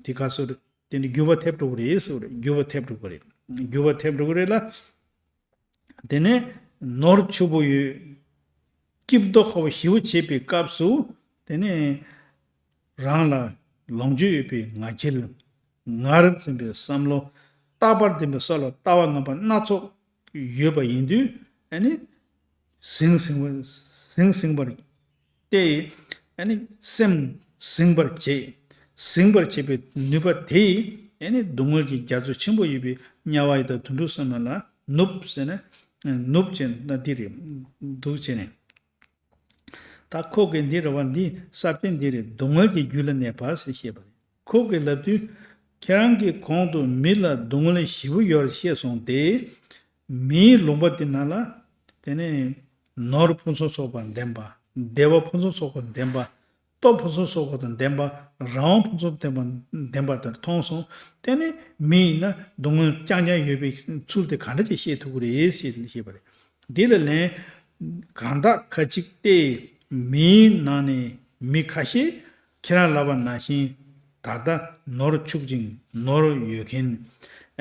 དེ་ག་སོ་རེད། དེ་ནི་འགྱུར་བ་ཐེབས་འགྲོ་གི་རེད་ཟེར་བ་རེད། འགྱུར་བ་ཐེབས་འགྲོ་གི་རེད། འགྱུར་བ་ཐེབས་འགྲོ་གི་རེད་ལ། དེ་ནས་ནོར་ཕྱུག་པོ་ཡོད། སྐྱིད་མདོག་ཁ་པོ་ཞེ་པོ་བྱེད་པའི་སྐབས་སུ། དེ་ནས་རང་ལ་ལོངས་སྤྱོད་ཡོད་པའི་ང་རྒྱལ། ངར་འཛིན་པའི་བསམ་བློ། རྟག་པར་འཛིན་པའི་བསམ་བློ། ལྟ་བ་ངན་པ་སྣ་ཚོགས་ཡོད་པ་ཡིན་དུས། ཨ་ནི་ཟིང་ཟིང་བ་ཟིང་ཟིང་བར། དེ་ཨ་ནི་སེམས་ཟིང་བར་བྱེད། ཟིང་བར་བྱེད་པའི་ནུས་པ་དེས་ཨ་ནི་སྡུག་བསྔལ་གྱི་རྒྱ་མཚོ་ཆེན་པོ་ཡོད་པའི་དམྱལ་བ་ཡི་དྭགས་དུད་འགྲོ་གསུམ་ལ་ནུབ་ཟེར་ན། ནུབ་ཅེས་ན་འདི་རེད། འདུག་ཅེས་ནས། ད་ཁོ་གིས་འདི་རེད་བ། འདི་ས་བཅད་འདི་རེད། སྡུག་བསྔལ་གྱི་རྒྱུ་ལ་གནས་པ་ཟེར་བཤད་པ་རེད། ཁོ་གིས་ལབ་དུས། ཁྱེད་རང་གིས་གོང་དུ་མི་ལ་སྡུག་བསྔལ་ཞེ་པོ་ཡོད་བཤད་སོང་སྟེ། མིའི་ལུང་པ་དེ་ན་ལ། དེ་ནས་ནོར་ཕུན་སུམ་ཚོགས་པ་ལྡན་པ། བདེ་བ་ཕུན་སུམ་ཚོགས་པ་ལྡན་པ། སྟོབས་ཕུན་སུམ་ཚོགས་པ་དང་ལྡན་པ། རང་དབང་ཕུན་སུམ་ལྡན་པ་ལྡན་པ་ལྟར་མཐོང་སོང་། དེ་ནས་མི་ཡིན་ན་སྡུག་བསྔལ་རྐྱང་རྐྱང་ཡོད་པའི་ཚུལ་དེ་ག་འདྲ་ཅིག་ཤེས་ཐུབ་ཀྱི་རེད་ཞེས་བཤད་པ་རེད། འདི་ལ་ལན། གང་དག་ཁ་ཅིག་སྟེ། མིའི་ནང་ནས་མི་ཁ་ཤས། ཁྱེད་རང་ལབ་པ་ནང་བཞིན་ད་ལྟ་ནོར་ཕྱུག་ཅིང་ནོར་ཡོད་མཁན།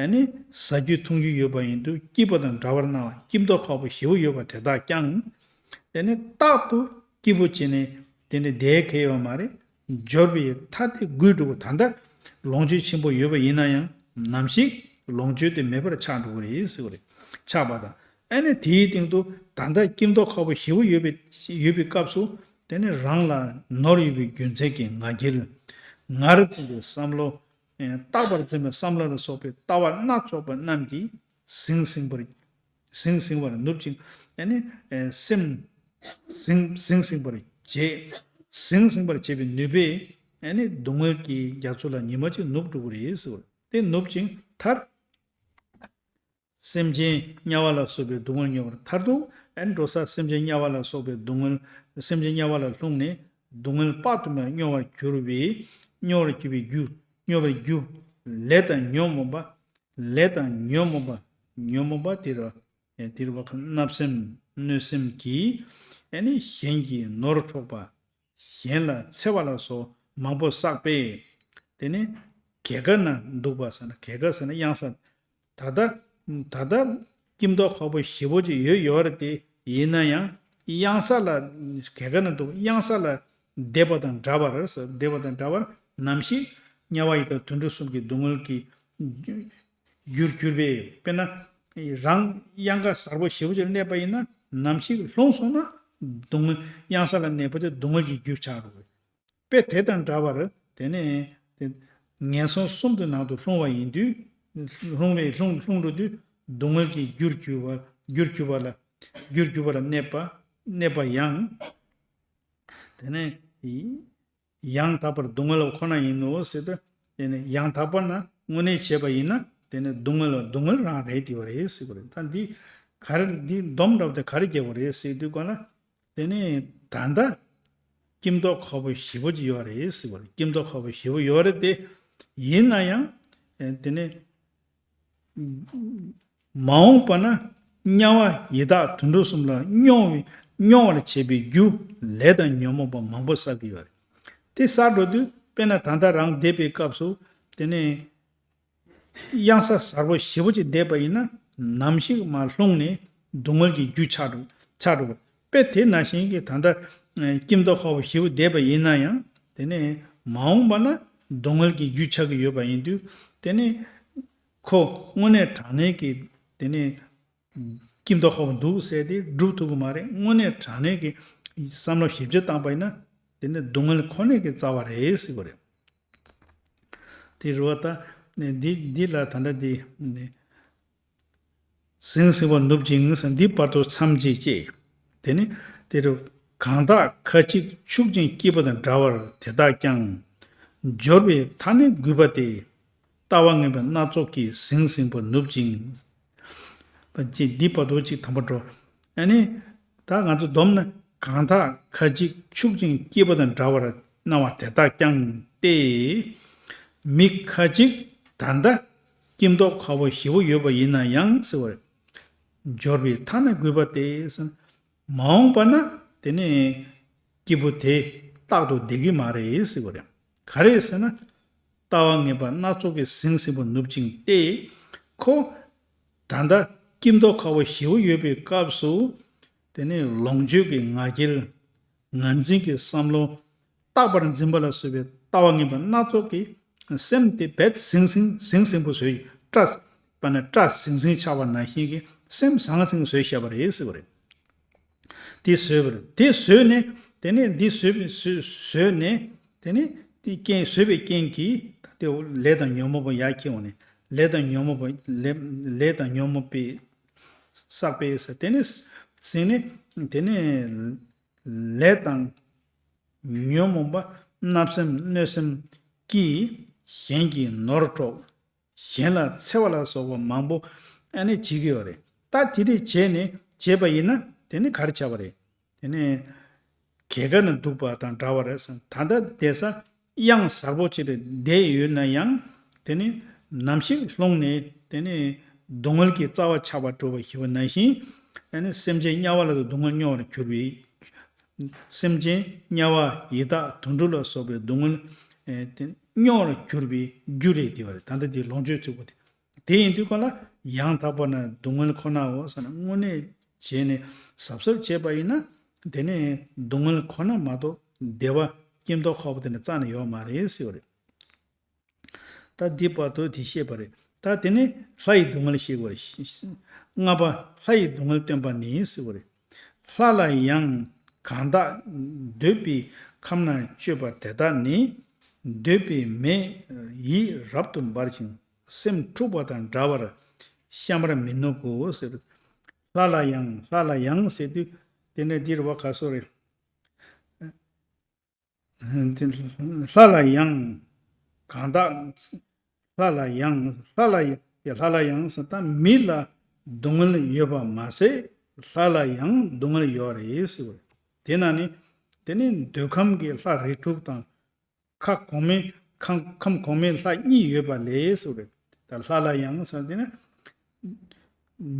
ཨ་ནི་ཟ་རྒྱུ་འཐུང་རྒྱུ་ཡོད་པ་ཡིན་དུས་སྐྱིད་པ་དང་འདྲ་བར་སྣང་བ། སྐྱིད་མདོག་ཁ་པོ་ཞེ་པོ་ཡོད་པ་དེ་དག་ཀྱང་། དེ་ནི་རྟག་ཏུ་སྐྱིད་པོ་བྱས་ནས་དེ་ནི་བསྡད་ཁེལ་ཡོད་མ་རེད། འབྱོར་པའི་མཐའ་དེ་རྒུད་འགྲོ་གི། ད་ལྟ་ལོངས་སྤྱོད་ཆེན་པོ་ཡོད་པ་ཡིན་ན་ཡང་ནམ་ཞིག་ལོངས་སྤྱོད་དེ་མེད་པར་ཆགས་འགྲོ་གི་རེད་ཟེར་བ་རེད། ཆགས་པ་དང་། ཨ་ནི་དེའི་སྟེང་དུ་ད་ལྟ་སྐྱིད་མདོག་ཁ་པོ་ཞེ་པོ་ཡོད་པའི་ཡོད་པའི་སྐབས་སུ། དེ་ནི་རང་ལ་ནོར་ཡོད་པའི་རྒྱུ་མཚན་གྱིས་ང་རྒྱལ། ངར་འཛིན་པའི་བསམ་བློ། རྟག་པར་འཛིན་པའི་བསམ་བློ་ལ་སོགས་པའི་ལྟ་བ་སྣ་ཚོགས་པ་རྣམས་ཀྱིས། ཟིང་ཟིང་པར་ཟིང་ཟིང་བར་ནུབ་ཅིང་། ཨ་ནི་སེམས་ཟིང་ཟིང་ཟིང་པར་བྱེད། ཟིང་ཟིང་པར་བྱེད་པའི་ནུས་པས་ཨ་ནི་སྡུག་བསྔལ་གྱི་རྒྱ་མཚོ་ལ་ཉི་མ་གཅིག་ནུབ་འགྲོ་གི་རེད་ཟེར་བ་དེ། ནུབ་ཅིང་མཐར། སེམས་ཅན་དམྱལ་བ་ལ་སོགས་པའི་སྡུག་བསྔལ་མྱོང་བར། མཐར་ཐུག་ཨ་ནི་འགྲོ་ས་སེམས་ཅན་དམྱལ་བ་ལ་སོགས་པའི་སྡུག་བསྔལ། སེམས་ཅན་དམྱལ་བ་ལ་ལྷུང་ནས་སྡུག་བསྔལ་དཔག་ཏུ་མེད་མྱོང་བར་གྱུར་པའི། མྱོང་བར་གྱུར་པའི་རྒྱུ། མྱོང་བའི་རྒྱུ། ལས་དང་ཉོན་མོངས་པ། ལས་དང་ཉོན་མོངས་པ། ཉོན་མོངས་པ་དེ་རུ་དེ་རུ་བ་ཁ་བརྣབ་སེམས་གནོད་སེམས་ཀྱིས་ཨ་ནི་གཞན་གྱི་ནོར་འཕྲོག་པ། གཞན་ལ་འཚེ་བ་ལ་སོགས་མང་པོ་བསགས་པས། དེ་ནི་གྱལ་ཁ་ན་འདུག་པ་ཟེར་ན། གྱལ་ཁ་ཟེར་ན་གཡང་ས། ད་ལྟ་ད་ལྟ་སྐྱིད་མདོག་ཁ་པོ་ཞེ་པོ་ཅིག་ཡོད་ཡོད་རེད་དེ། ཡིན་ན་ཡང་གཡང་ས་ལ། གྱལ་ཁ་ན་འདུག་གཡང་ས་ལ་བསྡད་པ་དང་འདྲ་བར་ཟེར། བསྡད་པ་དང་འདྲ་བར་ནམ་ཞིག་དམྱལ་བ་ཡི་དྭགས་དུད་འགྲོ་གསུམ་གྱི་སྡུག་བསྔལ་གྱི་རྒྱུར་གྱུར་པས། དཔེར་ན་རང་གཡང་ཁ་གཟར་པོ་ཞེ་པོ་ཅིག་གནས་པ་ཡིན་ན། ནམ་ཞིག་ལྷུང་སོང་ན་སྡུག་བསྔལ། གཡང་ས་ལ་གནས་པ་དེ་སྡུག་བསྔལ་གྱི་རྒྱུར་ཆགས་འགྲོ་གི། དཔེ་དེ་དང་འདྲ་བར་དེ་ནས་དེ་ངན་སོང་གསུམ་དུ་ནང་དུ་ལྷུང་བ་ཡིན་དུས། ལྷུང་བའི་ལྷུང་ལྷུང་འགྲོ་དུས་སྡུག་བསྔལ་གྱི་རྒྱུར་གྱུར་པ། རྒྱུར་གྱུར་པ་ལ། རྒྱུར་གྱུར་པ་ལ་གནས་པ། གནས་པ་ཡང་། དེ་ནས་ཡང་དག་པར་སྡུག་བསྔལ་བ་ཁོ་ན་ཡིན་ནོ་ཟེར་ཏེ། དེ་ནས་ཡང་དག་པར་ན་དངོས་གནས་བྱས་པ་ཡིན་ན། དེ་ནས་སྡུག་བསྔལ་བ་སྡུག་བསྔལ་རང་རེད། དེ་བ་རེད་ཟེར་བ་རེད། ད་འདི་ག་རེ། འདི་སྡོམ་འདྲ་བོ་དེ་ག་རེ་རྒྱག་པ་རེད་ཟེར་དུས་ག་ལ། དེ་ནས་ད་ལྟ་སྐྱིད་མདོག་ཁ་པོ་ཞེ་པོ་ཅིག་ཡོད་རེད་ཟེར་བ་རེད། སྐྱིད་མདོག་ཁ་པོ་ཞེ་པོ་ཡོད་རེད་དེ། ཡིན་ན་ཡང་དེ་ནས་མ་འོངས་པ་ན་དམྱལ་བ་ཡི་དྭགས་དུད་འགྲོ་གསུམ་ལ་མྱོང་བའི། མྱོང་བར་བྱེད་པའི་རྒྱུ། ལས་དང་ཉོན་མོངས་པ་མང་པོ་བསགས་ཀྱི་ཡོད་རེད། དེ་བསགས་འགྲོ་དུས་དཔེར་ན་ད་ལྟ་རང་བསྡད་པའི་སྐབས་སུ་དེ་ནས་གཡང་ས་གཟར་པོ་ཞེ་པོ་ཅིག་བསྡད་པ་ཡིན་ན། ནམ་ཞིག་མར་ལྷུང་ནས་སྡུག་བསྔལ་གྱི་རྒྱུ་ཆགས་འགྲོ། ཆགས་འགྲོ་བ། དཔེ་དེ་ནང་བཞིན་གྱི་ད་ལྟ་སྐྱིད་མདོག་ཁ་པོ་ཞེ་པོ་བསྡད་པ་ཡིན་ན་ཡང་། དེ་ནས་མ་འོངས་པ་ན་སྡུག་བསྔལ་གྱི་རྒྱུ་ཆགས་ཀྱི་ཡོད་པ་ཡིན་དུས། དེ་ནས་ཁོ་དངོས་གནས་དྲང་གནས་ཀྱི་དེ་ནས་སྐྱིད་མདོག་ཁ་པོ་འདུག་ཟེར་ཏེ་སྒྲུབ་ཐུབ་ཀྱི་མ་རེད། དངོས་གནས་དྲང་གནས་ཀྱི་བསམ་བློ་ཞིབ་ཆ་བཏང་པ་ཡིན་ན། དེ་ནི་སྡུག་བསྔལ་ཁོ་ནའི་གི་རྩ་བ་རེད་ཟེར་བ་རེད། དེ་རུ་བ་ད་འདི་འདི་ལ་ད་ལྟ་འདི་ཟིང་ཟིང་བར་ནུབ་ཅིང་ཟེར། འདི་བར་དུ་མཚམས་གཅིག་བཅད། དེ་ནི་དེ་རུ་གང་དག་ཁ་ཅིག་ཕྱུག་ཅིང་སྐྱིད་པ་དང་འདྲ་བར་དེ་དག་ཀྱང་། འབྱོར་པའི་མཐའ་ནི་རྒུད་པ་སྟེ། ལྟ་བ་ངན་པ་སྣ་ཚོགས་ཀྱིས་ཟིང་ཟིང་བར་ནུབ་ཅིང་། པ་ཅིག་འདི་བར་དུ་ཅིག་དང་པོ་འགྲོ། ཨ་ནི་ད་ང་ཚོ་སྡོམ་ན། གང་དག་ཁ་ཅིག་ཕྱུག་ཅིང་སྐྱིད་པ་དང་འདྲ་བར་སྣང་བ་དེ་དག་ཀྱང་སྟེ། མི་ཁ་ཅིག་ད་ལྟ་སྐྱིད་མདོག་ཁ་པོ་ཞེ་པོ་ཡོད་པ་ཡིན་ན་ཡང་ཟེར་བ་རེད། འབྱོར་པའི་མཐའ་ནི་རྒུད་པ་སྟེ་ཟེར། མ་འོངས་པ་ན་དེ་ནི་སྐྱིད་པོ་དེ་རྟག་ཏུ་བསྡད་ཀྱི་མ་རེད་ཟེར་བ་རེད། ག་རེ་ཟེར་ན། ལྟ་བ་ངན་པ་སྣ་ཚོགས་ཀྱིས་ཟིང་ཟིང་བར་ནུབ་ཅིང་སྟེ། ཁོ་ད་ལྟ་སྐྱིད་མདོག་ཁ་པོ་ཞེ་པོ་ཡོད་པའི་སྐབས་སུ། དེ་ནས་ལོངས་སྤྱོད་ཀྱི་ང་རྒྱལ། ངར་འཛིན་གྱི་བསམ་བློ། རྟག་པར་འཛིན་པ་ལ་སོགས་པའི་ལྟ་བ་ངན་པ་སྣ་ཚོགས་ཀྱིས་སེམས་དེ་རྦད་ཟིང་ཟིང་ཟིང་ཟིང་པོ་བཟོས། སྐྲག་པ་ན་སྐྲག་ཟིང་ཟིང་ཆགས་པ་ནང་བཞིན་གྱི་སེམས་ཟང་ཟིང་བཟོས་བཞག་པ་རེད་ཟེར་བ་རེད། དེ་བཟོས་པ་རེད། དེ་བཟོས་ནས་དེ་ནས་འདི་བཟོས་པའི་བཟོས་བཟོས་ནས། དེ་ནས་དེ་རྐྱེན་བཟོས་པའི་རྐྱེན་གྱིས་ད་དེ་ལས་དང་ཉོན་མོངས་པ་ཡར་ཁྱེར་འོང་ནས། ལས་དང་ཉོན་མོངས་པ་ལས་ལས་དང་ཉོན་མོངས་པའི་བསགས་པས་ཟེར། དེ་ནས་ཟིན་ནས་དེ་ནས་ལས་དང་ཉོན་མོངས་པ་བརྣབ་སེམས་གནོད་སེམས་ཀྱིས་གཞན་གྱི་ནོར་འཕྲོག། གཞན་ལ་འཚེ་བ་ལ་སོགས་པ་མང་པོ་ཨ་ནི་བྱེད་ཀྱི་ཡོད་རེད། ད་དེ་འདྲ་བྱས་ནས་བྱས་པ་ཡིན་ན་དེ་ནི་ག་རེ་བྱ་བ་རེད། དེ་ནི་གྱལ་ཁ་ན་འདུག་པ་དང་འདྲ་བ་རེད་ཟེར། ད་ལྟ་བསྡད་ས་གཡང་གཟར་པོ་ཅིག་ལ་བསྡད་ཡོད་ན་ཡང་། དེ་ནི་ནམ་ཞིག་ལྷུང་ནས་དེ་ནི་སྡུག་བསྔལ་གྱི་རྩ་བ་ཆགས་པར་འགྲོ་བ་ཞེས་པ་ནང་བཞིན། ཨ་ནི་སེམས་ཅན་དམྱལ་བ་ལ་སྡུག་བསྔལ་མྱོང་བར་གྱུར་པའི། སེམས་ཅན་དམྱལ་བ་ཡི་དྭགས་དུད་འགྲོ་ལ་སོགས་པའི་སྡུག་བསྔལ་ཨེ་དེ་མྱོང་བར་གྱུར་པའི་རྒྱུ་རེད། དེ་བ་རེད། ད་ལྟ་དེ་ལོངས་སྤྱོད་ཚུགས་པ་དེ། དེ་ཡིན་དུས་ག་ལ་ཡང་དག་པ་ན་སྡུག་བསྔལ་ཁོ་ནའོ་ཟེར་ན། དངོས་གནས་བྱས་ནས་གཟབ་གཟབ་བྱས་པ་ཡིན་ན། དེ་ནས་སྡུག་བསྔལ་ཁོ་ན་མ་གཏོགས་བདེ་བ་སྐྱིད་མདོག་ཁ་པོ་དེ་ནས་རྩ་ནས་ཡོད་མ་རེད་ཟེར་བ་རེད། ད་འདི་བར་དུ་དེ་བཤད་པ་རེད། ད་དེ་ནས་ལྷ་ཡི་སྡུག་བསྔལ་བཤད་པ་རེད། ལྔ་པ་ལྷ་ཡི་སྡུག་བསྔལ་སྟོན་པ་ནི་ཟེར་བ་རེད། ལྷ་ལ་ཡང་གང་དག་འདོད་པའི་ཁམས་ན་སྤྱོད་པ་དེ་དག་ནི། འདོད་པའི་མེ་ཡིས་རབ་ཏུ་འབར་ཞིང་སེམས་འཁྲུགས་པ་དང་འདྲ་བར་ གཤའ་མར་མི་ནུབ་བོ་ཟེར། ལྷ་ལ་ཡང་ལྷ་ལ་ཡང་ཟེར་དུས་དེ་ནས་འདིར་བ་ག་སོ་རེད། ལྷ་ལ་ཡང་གང་དག་ལྷ་ལ་ཡང་ལྷ་ལ་ཡ་ལྷ་ལ་ཡང་ཟེར་ད་མི་ལ་སྡུག་བསྔལ་ཡོད་པ་མ་ཟད་ལྷ་ལ་ཡང་སྡུག་བསྔལ་ཡོད་རེད་ཟེར་བ་རེད། དེ་ན་ནི་དེ་ནི་འདོད་ཁམས་ཀྱི་ལྷ་རིགས་དྲུག་དང་། ཁ་གོང་མའི་ཁམས་ཁམས་གོང་མའི་ལྷ་གཉིས་ཡོད་པ་ལས་སུ་རེད། ད་ལྷ་ལ་ཡང་ཟེར་དེ་ནི་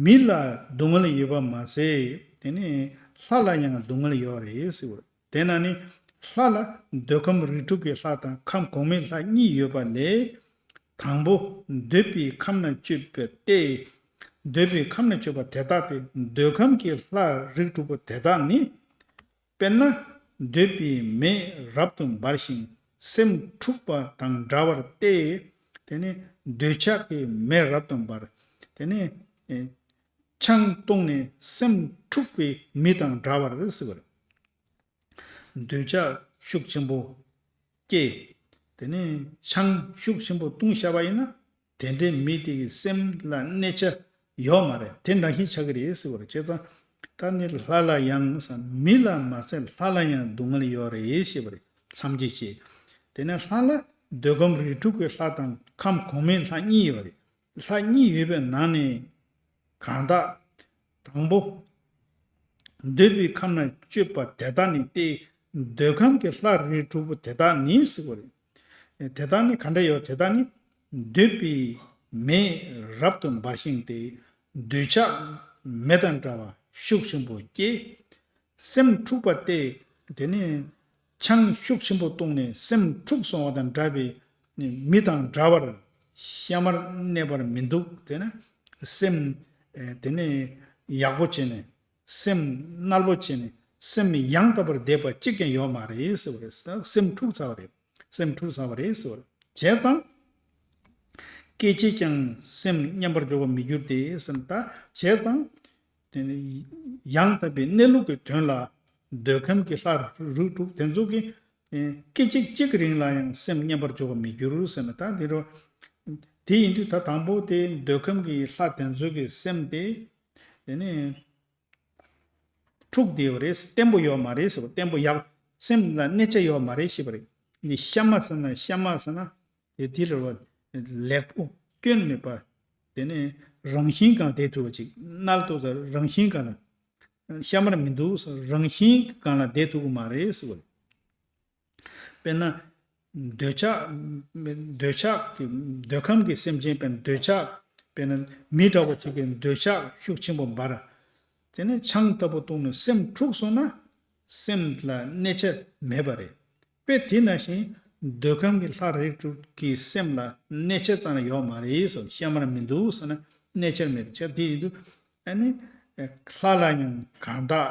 མི་ལ་སྡུག་བསྔལ་ཡོད་པ་མ་ཟད་དེ་ནི་ལྷ་ལ་ཡང་སྡུག་བསྔལ་ཡོད་རེད་ཟེར་བ་རེད། དེ་ན་ནི་ལྷ་ལ་འདོད་ཁམས་རིགས་དྲུག་གི་ལྷ་དང་ཁམས་གོང་མའི་ལྷ་གཉིས་ཡོད་པ་ལས། དང་པོ་འདོད་པའི་ཁམས་ན་སྤྱོད་པ་སྟེ། འདོད་པའི་ཁམས་ན་སྤྱོད་པ་དེ་དག་སྟེ་འདོད་ཁམས་ཀྱི་ལྷ་རིགས་དྲུག་པོ་དེ་དག་ནི། དཔེར་ན་འདོད་པའི་མེ་རབ་ཏུ་འབར་ཞིང་སེམས་འཁྲུགས་པ་དང་འདྲ་བར་སྟེ། དེ་ནི་འདོད་ཆགས་ཀྱི་མེ་རབ་ཏུ་འབར། དེ་ནི་ཨེ་ཆང་བཏུངས་ནས་སེམས་འཁྲུགས་པའི་མི་དང་འདྲ་བར་ཟེར་བ་རེད། འདོད་ཆགས་ཤུགས་ཆེན་པོ་སྐྱེ། དེ་ནས་ཆང་ཤུགས་ཆེན་པོ་བཏུང་བཞག་པ་ཡིན་ན་དེ་འདྲའི་མི་དེ་གི་སེམས་ལ་གནོད་བྱ་ཡོད་མ་རེད། དེ་འདྲ་ཞིག་ཆགས་ཀྱི་རེད་ཟེར་བ་རེད། བྱས་ཙང་ད་ནི་ལྷ་ལ་ཡང་ཟེར་མི་ལ་མ་ཟད་ལྷ་ལ་ཡང་སྡུག་བསྔལ་ཡོད་རེད་ཞེས་པ་རེད། མཚམས་བཅད་བྱས། དེ་ནས་ལྷ་ལ་འདོད་ཁམས་རིགས་དྲུག་གི་ལྷ་དང་ཁམས་གོང་མའི་ལྷ་གཉིས་ཡོད་རེད། ལྷ་གཉིས་ཡོད་པའི་ནང་ནས་གང་དག་དང་པོ། འདོད་པའི་ཁམས་ན་སྤྱོད་པ་དེ་དག་ནི་སྟེ། འདོད་ཁམས་ཀྱི་ལྷ་རིགས་དྲུག་པོ་དེ་དག་ནི་ཟེར་བ་རེད། དེ་དག་ནི་ག་འདྲ་ཡོད། དེ་དག་ནི་འདོད་པའི་མེ་རབ་ཏུ་འབར་ཞིང་སྟེ། འདོད་ཆགས་མེ་དང་འདྲ་བ་ཤུགས་ཆེན་པོ་སྐྱེ། སེམས་འཁྲུགས་པ་སྟེ། དེ་ནི་ཆང་ཤུགས་ཆེན་པོ་བཏུངས་ནས་སེམས་འཁྲུགས་སོང་བ་དང་འདྲ་བའི་མི་དང་འདྲ་བར་གཤའ་མར་གནས་པར་མི་འདུག་དེ་ནི་སེམས་ཨེ་དེ་ནི་ཡག་པོ་བྱས་ནས་སེམས་རྣལ་པོ་བྱས་ནས་སེམས་ཡང་དག་པར་བསྡད་པ་གཅིག་ཀྱང་ཡོད་མ་རེད་ཟེར་བ་རེད། སེམས་འཁྲུགས་ཚར་བ་རེད། སེམས་འཁྲུགས་ཚར་བ་རེད་ཟེར་བ་རེད། བྱས་ཙང་། སྐད་ཅིག་ཀྱང་སེམས་མཉམ་པར་འཇོག་པར་མི་འགྱུར་ཏེ་ཟེར་ན་ད་བྱས་ཙང་། དེ་ནི་ཡང་དག་པའི་གནས་ལུགས་ཀྱི་དོན་ལ་འདོད་ཁམས་ཀྱི་ལྷ་རིགས་དྲུག་དེ་ཚོ་གི་སྐད་ཅིག་གཅིག་གི་རིང་ལ་ཡང་སེམས་མཉམ་པར་འཇོག་པར་མི་འགྱུར་ཟེར་ན་ད་དེ་རུ། དེ་ཡིན་དུས་ད་དང་པོ་དེ་འདོད་ཁམས་ཀྱི་ལྷ་དེ་ཚོ་གི་སེམས་དེ། དེ་ནི། འཁྲུགས་བསྡད་པ་རེད། བརྟན་པོ་ཡོད་མ་རེད་ཟེར་བ། བརྟན་པོ་ཡག་སེམས་ལ་གནོད་བྱ་ཡོད་མ་རེད་ཞེས་པ་རེད། ནི་གཤའ་མ་ཟེར་ན་གཤའ་མ་ཟེར་ན་དེ་དེ་རེད་བ། ལེགས་པོ་སྐྱོན་མེད་པ། དེ་ནས་རང་བཞིན་གང་བསྡད་ཐུབ་པ་ཅིག་རྣལ་དུ་ཟེར་རང་བཞིན་གང་ལ་གཤའ་མར་མི་འདུག་ཟེར། རང་བཞིན་གང་ལ་བསྡད་ཐུབ་ཀྱི་མ་རེད་ཟེར་བ་རེད། དཔེར་ན། འདོད་ཆགས། འདོད་ཆགས་ཀྱི་འདོད་ཁམས་ཀྱི་སེམས་ཅན་དཔེར་ན་འདོད་ཆགས། དཔེར་ན་མི་འདྲ་བོ་ཅིག་གི་འདོད་ཆགས་ཤུགས་ཆེན་པོ་འབར། དེ་ནས་ཆང་ལྟ་བུ་བཏུངས་ནས་སེམས་འཁྲུགས་སོང་ན། སེམས་ལ་གནོད་བྱ་མེད་པ་རེད། དཔེ་དེ་ནང་བཞིན་འདོད་ཁམས་ཀྱི་ལྷ་རིགས་དྲུག་གི་སེམས་ལ་གནོད་བྱ་རྩ་ནས་ཡོད་མ་རེད་ཟེར། གཤའ་མར་མི་འདུག་ཟེར་ན་གནོད་བྱ་མེད་ཟེར། དེ་ཡིན་དུས་ཨ་ནི་ལྷ་ལ་ཡང་གང་དག་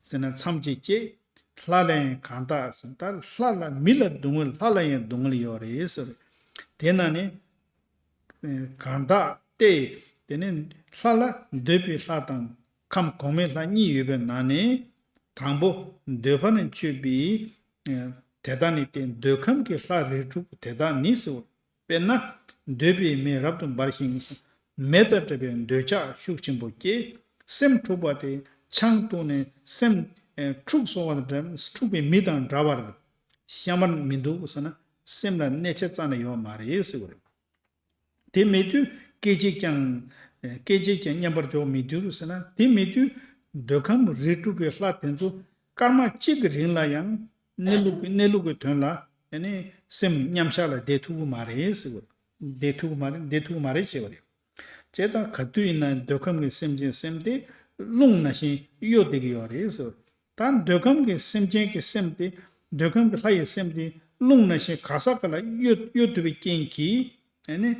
ཟེར་ན་མཚམས་བཅད་བཅད། ལྷ་ལ་ཡང་གང་དག་ཟེར་ན་ད་ལྷ་ལ་མི་ལ་སྡུག་བསྔལ་ལྷ་ལ་ཡང་སྡུག་བསྔལ་ཡོད་རེད་ཟེར། དེ་ན་ནི་གང་དག་སྟེ། དེ་ནི་ལྷ་ལ་འདོད་པའི་ལྷ་དང་ཁམས་གོང་མའི་ལྷ་གཉིས་ཡོད་པའི་ནང་ནས་དང་པོ་འདོད་པ་ན་སྤྱོད་པའི་དེ་དག་ནི་སྟེ་འདོད་ཁམས་ཀྱི་ལྷ་རིགས་དྲུག་དེ་དག་ནི་ཟེར། དཔེར་ན། འདོད་པའི་མེ་རབ་ཏུ་འབར་ཞིང་། མེ་དང་འདྲ་བའི་འདོད་ཆགས་ཤུགས་ཆེན་པོ་སྐྱེ། སེམས་འཁྲུགས་པ་སྟེ་ཆང་བཏུངས་ནས་སེམས་ཨེ་འཁྲུགས་སོང་བ་དང་འདྲ། འཁྲུགས་པའི་མི་དང་འདྲ་བར་གཤའ་མར་མི་འདུག་ཟེར་ན་སེམས་ལ་གནོད་བྱ་རྩ་ནས་ཡོད་མ་རེད་ཟེར་བ་རེད། དེ་མེད་དུས་སྐད་ཅིག་ཀྱང་ཨེ་སྐད་ཅིག་ཀྱང་མཉམ་པར་འཇོག་མི་འགྱུར་ཟེར་ན་དེ་མེད་དུས་འདོད་ཁམས་རིགས་དྲུག་གི་ལྷ་དེ་ཚོ་སྐར་མ་གཅིག་གི་རིང་ལ་ཡང་གནས་ལུགས་ཀྱི་གནས་ལུགས་ཀྱི་དོན་ལ་ཨ་ནི་སེམས་མཉམ་བཞག་ལ་བསྡད་ཐུབ་ཀྱི་མ་རེད་ཟེར་བ། བསྡད་ཐུབ་ཀྱི་མ་རེད། བསྡད་ཐུབ་ཀྱི་མ་རེད་ཅེས་པ་རེད། བྱས་ཙང་ག་དུས་ཡིན་ན་འདོད་ཁམས་ཀྱི་སེམས་ཅན་སེམས་དེ་རླུང་ནང་བཞིན་གཡོ་བསྡད་ཀྱི་ཡོད་རེད་ཟེར། ད་འདོད་ཁམས་ཀྱི་སེམས་ཅན་གྱི་སེམས་དེ་འདོད་ཁམས་ཀྱི་ལྷ་ཡི་སེམས་དེ་རླུང་ནང་བཞིན་ག་ས་ག་ལ་གཡོ་གཡོ་ཐུབ་པའི་རྐྱེན་གྱིས་ཨ་ནི།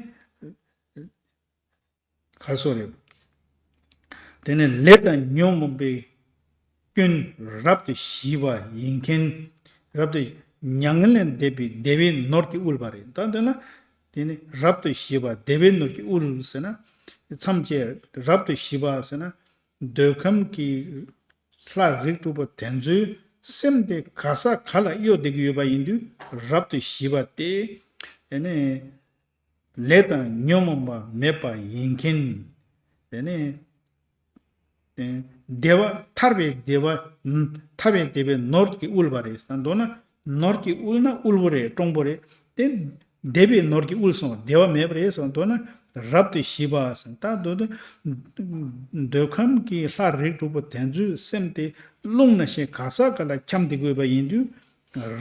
ག་སོགས་རེད། དེ་ནས་ལས་དང་ཉོན་མོངས་པའི་སྐྱོན་རབ་ཏུ་ཞི་བ་ཡིན་མཁན། རབ་ཏུ་མྱ་ངན་ལས་འདས་པའི་བདེ་བའི་ནོར་གྱིས་དབུལ་བ་རེད། ད་འདོད་ན། དེ་ནི་རབ་ཏུ་ཞི་བ་བདེ་བའི་ནོར་གྱིས་དབུལ་ཟེར་ན། མཚམས་བཅད་རབ་ཏུ་ཞི་བ་ཟེར་ན། འདོད་ཁམས་ཀྱི་ལྷ་རིགས་དྲུག་པོ་དེ་ཚོའི་སེམས་དེ་ག་ས་ག་ལ་གཡོ་བསྡད་ཀྱི་ཡོད་པ་ཡིན་དུས་རབ་ཏུ་ཞི་བ་སྟེ། དེ་ནས། ལས་དང་ཉོན་མོངས་པ་མེད་པ་ཡིན་མཁན། དེ་ནས་བདེ་བ་ཐར་པའི་བདེ་བ། ཐར་པའི་བདེ་བའི་ནོར་གྱིས་དབུལ་བ་རེད། མདོར་ན་ནོར་གྱིས་དབུལ་ན་དབུལ་བོ་རེད། སྤྲང་པོ་རེད། དེ་བདེ་བའི་ནོར་གྱིས་དབུལ་སོང་། བདེ་བ་མེད་པ་རེད་ཟེར། མདོར་ན་རབ་ཏུ་ཞི་བ་ཟེར། ད་མདོ་དུ་འདོད་ཁམས་ཀྱི་ལྷ་རིགས་དྲུག་པོ་དེ་ཚོའི་སེམས་དེ་རླུང་ནང་བཞིན་ག་ས་ག་ལ་འཁྱམས་ཏེ་དགོས་པ་ཡིན་དུས།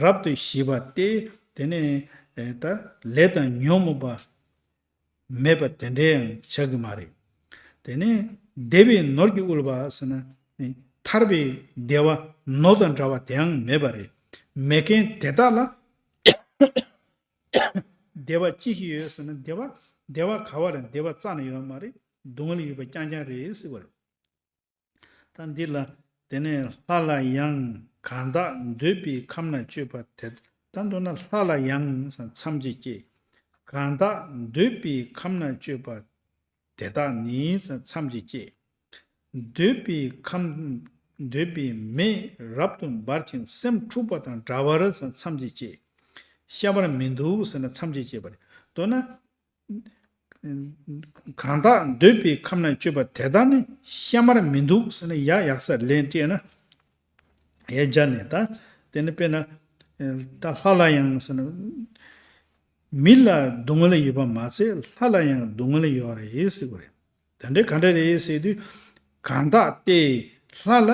རབ་ཏུ་ཞི་བ་སྟེ། དེ་ནས་ད་ལས་དང་ཉོན་མོངས་པ་མེད་པ་དེ་འདྲའི་ཡང་ཆགས་ཀྱི་མ་རེད། དེ་ནས་བདེ་བའི་ནོར་གྱིས་དབུལ་བ་ཟེར་ན། ཐར་པའི་བདེ་བ་ནོར་དང་འདྲ་བ་དེའང་མེད་པ་རེད། མེད་མཁན་དེ་དག་ལ་བདེ་བ་ཅི་ཞིག་ཡོད་ཟེར་ན། བདེ་བ་བདེ་བ་ག་བ་རེད། བདེ་བ་རྩ་ནས་ཡོད་མ་རེད། སྡུག་བསྔལ་ཡོད་པ་རྐྱང་རྐྱང་རེད་ཟེར་བ་རེད། ད་འདི་ལ། དེ་ནས་ལྷ་ལ་ཡང་གང་དག་འདོད་པའི་ཁམས་ན་སྤྱོད་པ་དེ། ད་མདོར་ན་ལྷ་ལ་ཡང་མཚམས་བཅད་ཅེས། གང་དག་འདོད་པའི་ཁམས་ན་སྤྱོད་པ་དེ་དག་ནི་མཚམས་བཅད་ཅེས། འདོད་པའི་ཁམས། འདོད་པའི་མེ་རབ་ཏུ་འབར་ཞིང་སེམས་འཁྲུགས་པ་དང་འདྲ་བར་མཚམས་བཅད་ཅེས། གཤའ་མར་མི་འདུག་ཟེར་ན་མཚམས་བཅད་ཅེས་པ་རེད། མདོར་ན། གང་དག་འདོད་པའི་ཁམས་ན་སྤྱོད་པ་དེ་དག་ནི་གཤའ་མར་མི་འདུག་ཟེར་ན། ཡག་ཡག་སར་ལན་སྤྲད་ན། ཡ་སྦྱར་ནས་ད། དེ་ནི་དཔེར་ན། ད་ལྷ་ལ་ཡང་ཟེར་ན། མི་ལ་སྡུག་བསྔལ་ཡོད་པ་མ་ཚད་ལྷ་ལ་ཡང་སྡུག་བསྔལ་ཡོད་རེད་ཟེར་བ་རེད། དེ་འདྲ་ག་འདྲ་རེད་ཟེར་དུས། གང་དག་སྟེ། ལྷ་ལ་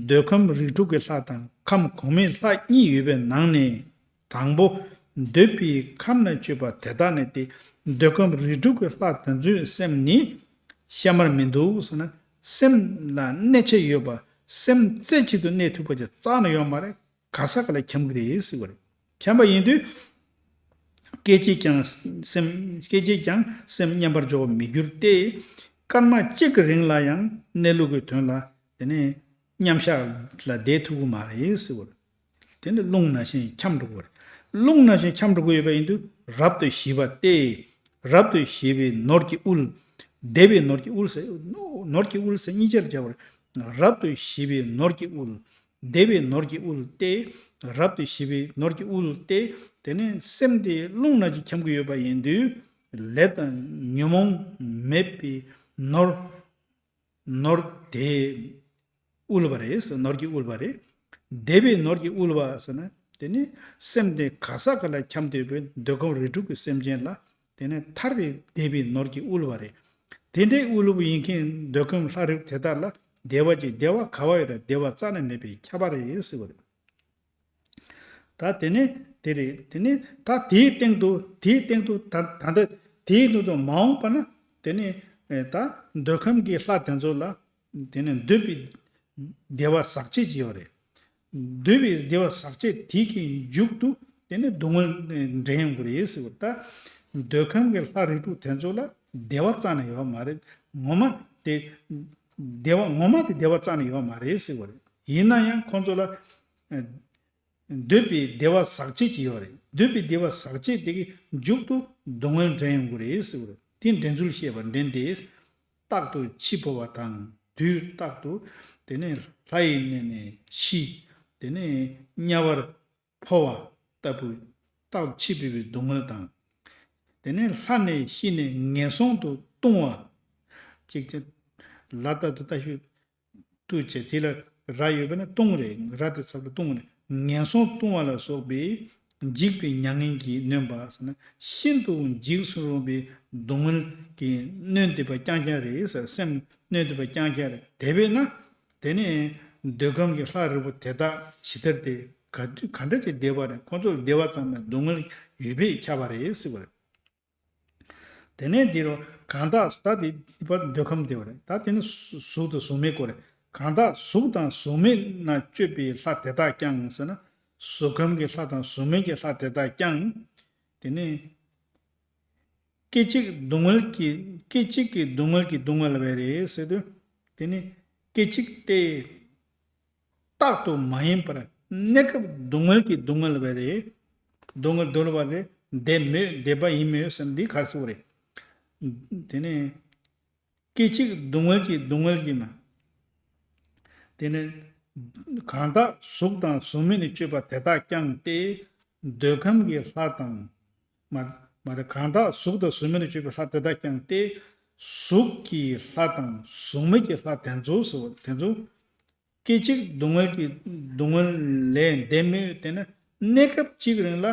འདོད་ཁམས་རིགས་དྲུག་གི་ལྷ་དང་ཁམས་གོང་མའི་ལྷ་གཉིས་ཡོད་པའི་ནང་ནས། དང་པོ། འདོད་པའི་ཁམས་ན་སྤྱོད་པ་དེ་དག་ནི་སྟེ། འདོད་ཁམས་རིགས་དྲུག་གི་ལྷ་དེ་ཚོའི་སེམས་ནི་གཤའ་མར་མི་འདུག་ཟེར་ན། སེམས་ལ་གནས་ཆ་ཡོད་པ། སེམས་རྩེ་གཅིག་ཏུ་གནས་ཐུབ་པ་ཅིག་རྩ་ནས་ཡོད་མ་རེད། ག་ས་ག་ལ་འཁྱམ་གི་རེད་ཟེར་བ་རེད། འཁྱམ་པ་ཡིན་དུས། སྐད་ཅིག་ཀྱང་སེམས། སྐད་ཅིག་ཀྱང་སེམས་མཉམ་པར་འཇོག་པར་མི་འགྱུར་ཏེ། སྐར་མ་གཅིག་གི་རིང་ལ་ཡང་གནས་ལུགས་ཀྱི་དོན་ལ། དེ་ནས་མཉམ་བཞག་ལ་བསྡད་ཐུབ་ཀྱི་མ་རེད་ཟེར་བ་རེད། དེ་ནི་རླུང་ནང་བཞིན་འཁྱམས་འགྲོ་གི་རེད། རླུང་ནང་བཞིན་འཁྱམས་འགྲོ་གི་ཡོད་པ་ཡིན་དུས་རབ་ཏུ་ཞི་བ་སྟེ། རབ་ཏུ་ཞི་བའི་ནོར་གྱིས་དབུལ། བདེ་བའི་ནོར་གྱིས་དབུལ་ཟེར། ནོར་གྱིས་དབུལ་ཟེར་གཉིས་ཆར་སྦྱར་བར། རབ་ཏུ་ཞི་བའི་ནོར་གྱིས་དབུལ། བདེ་བའི་ནོར་གྱིས་དབུལ་ཏེ། རབ་ཏུ་ཞི་བའི་ནོར་གྱིས་དབུལ་ཏེ། དེ་ནས་སེམས་དེ་རླུང་ནང་བཞིན་འཁྱམས་ཀྱི་ཡོད་པ་ཡིན་དུས། ལས་དང་ཉོན་མོངས་མེད་པའི་ནོར། ནོར་དེ་དབུལ་བ་རེད་ཟེར། ནོར་གྱིས་དབུལ་བ་རེད། བདེ་བའི་ནོར་གྱིས་དབུལ་བ་ཟེར་ན། དེ་ནི་སེམས་དེ་ག་ས་ག་ལ་འཁྱམས་བསྡད་པའི་འདོད་ཁམས་རིགས་དྲུག་གི་སེམས་ཅན་ལ། དེ་ནི་ཐར་པའི་བདེ་བའི་ནོར་གྱིས་དབུལ་བ་རེད། དེ་འདྲའི་དབུལ་བ་ཡིན་མཁན་འདོད་ཁམས་ལྷ་རིགས་དེ་དག་ལ་བདེ་བ་ཅིག་བདེ་བ་ག་བ་ཡོད་ར། བདེ་བ་རྩ་ནས་མེད་པའི་ཁྱབ་པ་རེད་ཟེར་བ་རེད། ད་དེ་ནས་དེ་རེད། དེ་ནས་ད་དེའི་སྟེང་དུ། དེའི་སྟེང་དུ་ད། ད་ལྟ་དེའི་སྟེང་དུ་མ་འོངས་པ་ན། དེ་ནས་ད་འདོད་ཁམས་ཀྱི་ལྷ་དེ་ཚོ་ལ། དེ་ནས་འདོད་པའི་བདེ་བ་ཟག་བཅས་ཀྱི་ཡོད་རེད། འདོད་པའི་བདེ་བ་ཟག་བཅས་དེ་གི་མཇུག་ཏུ་དེ་ནས་སྡུག་བསྔལ་འདྲེན་ཡོང་གི་རེད་ཟེར་བ། ད་འདོད་ཁམས་ཀྱི་ལྷ་རིགས་དྲུག་དེ་ཚོ་ལ་བདེ་བ་རྩ་ནས་ཡོད་མ་རེད། ངོ་མ་དེ་བདེ་བ་ངོ་མ་དེ་བདེ་བ་རྩ་ནས་ཡོད་མ་རེད་ཟེར་བ་རེད། ཡིན་ན་ཡང་ཁོང་ཚོ་ལ། འདོད་པའི་བདེ་བ་ཟག་བཅས་ཀྱི་ཡོད་རེད། འདོད་པའི་བདེ་བ་ཟག་བཅས་དེ་གི་མཇུག་ཏུ་སྡུག་བསྔལ་འདྲེན་ཡོང་གི་རེད་ཟེར་བ་རེད། དེ་འདྲེན་ཚུལ་བཤད་པ་འདྲེན་ཏེ། རྟག་ཏུ་འཆི་འཕོ་བ་དང་དུས་རྟག་ཏུ། དེ་ནས་ལྷ་ཡི་གནས་ནས་འཆི། དེ་ནས་དམྱལ་བར་འཕོ་བ་ལྟ་བུ། རྟག་ཏུ་འཆི་འཕོ་བའི་སྡུག་བསྔལ་དང་། དེ་ནས་ལྷ་ནས་ཤི་ནས་ངན་སོང་དུ་ལྟུང་བ། ཅིག་ཅིག་ལ་ལྟ་དུ་ལྟ་ཞུ། ལྟོས་བྱས། དེ་ལ་ར་ཡོད་པས་ན་ལྟུང་རེད། ར་དེ་ཚབ་ཏུ་ལྟུང་རེད། ངན་སོང་ལྟུང་བ་ལ་སོགས་པའི་འཇིགས་པའི་མྱ་ངན་གྱིས་ནོན་པ་ཟེར་ན། ཤིན་ཏུ་འཇིགས་སུ་རུང་བའི་སྡུག་བསྔལ་གྱིས་ནོན་བསྡད་པ་རྐྱང་རྐྱང་རེད་ཟེར། སེམས་ནོན་བསྡད་པ་རྐྱང་རྐྱང་རེད། དེ་བས་ན་དེ་ནས་འདོད་ཁམས་ཀྱི་ལྷ་རིགས་པོ་དེ་དག་ཇི་ལྟར་དེ་ག་དུས་ག་འདྲ་ཅིག་བསྡད་པ་རེད། ཁོང་ཚོར་བདེ་བ་ཙམ་མེད་སྡུག་བསྔལ་ཡོད་པས་ཁྱབ་པ་རེད་ཟེར་བ་རེད། དེ་ནས་འདི་རུ་གང་དག་ད་དེ་བར་འདོད་ཁམས་བདེ་བ་རེད། ད་དེ་ནི་གཟུགས་དང་གཟུགས་མེད་སྐོར་རེད། གང་དག་གཟུགས་དང་གཟུགས་མེད་ན་སྤྱོད་པའི་ལྷ་དེ་དག་ཀྱང་ཟེར་ན། གཟུགས་ཁམས་ཀྱི་ལྷ་དང་གཟུགས་མེད་ཀྱི་ལྷ་དེ་དག་ཀྱང་། དེ་ནི་སྐད་ཅིག་སྡུག་བསྔལ་གྱི། སྐད་ཅིག་གི་སྡུག་བསྔལ་གྱིས་སྡུག་བསྔལ་བས་རེད་ཟེར་དུས། དེ་ནི་སྐད་ཅིག་སྟེ། རྟག་ཏུ་མ་ཡིན་པར་གནས་སྐབས་སྡུག་བསྔལ་གྱི་སྡུག་བསྔལ་བས་རེད། སྡུག་བསྔལ་འདོད་པ་རེད། བདེ་མོད་བདེ་བ་ཡིན་མོད་ཟེར་འདི་གར་སོགས་རེད། དེ་ནས་སྐད་ཅིག་སྡུག་བསྔལ་གྱི་སྡུག་བསྔལ་གྱིས་མ། དེ་ནས་གང་དག་གཟུགས་དང་གཟུགས་མེད་ནས་སྤྱོད་པ་དེ་དག་ཀྱང་སྟེ། འདོད་ཁམས་ཀྱི་ལྷ་དང་། མ། མ་རེད། གང་དག་གཟུགས་དང་གཟུགས་མེད་ལས་བྱུང་བའི་ལྷ་དེ་དག་ཀྱང་སྟེ། གཟུགས་ཀྱི་ལྷ་དང་གཟུགས་མེད་ཀྱི་ལྷ་དེ་ཚོ་ཟེར་བ་དེ་ཚོ། སྐད་ཅིག་སྡུག་བསྔལ་གྱི་སྡུག་བསྔལ་ལས་འདས་མོད། དེ་ནི་གནས་སྐབས་གཅིག་རིང་ལ་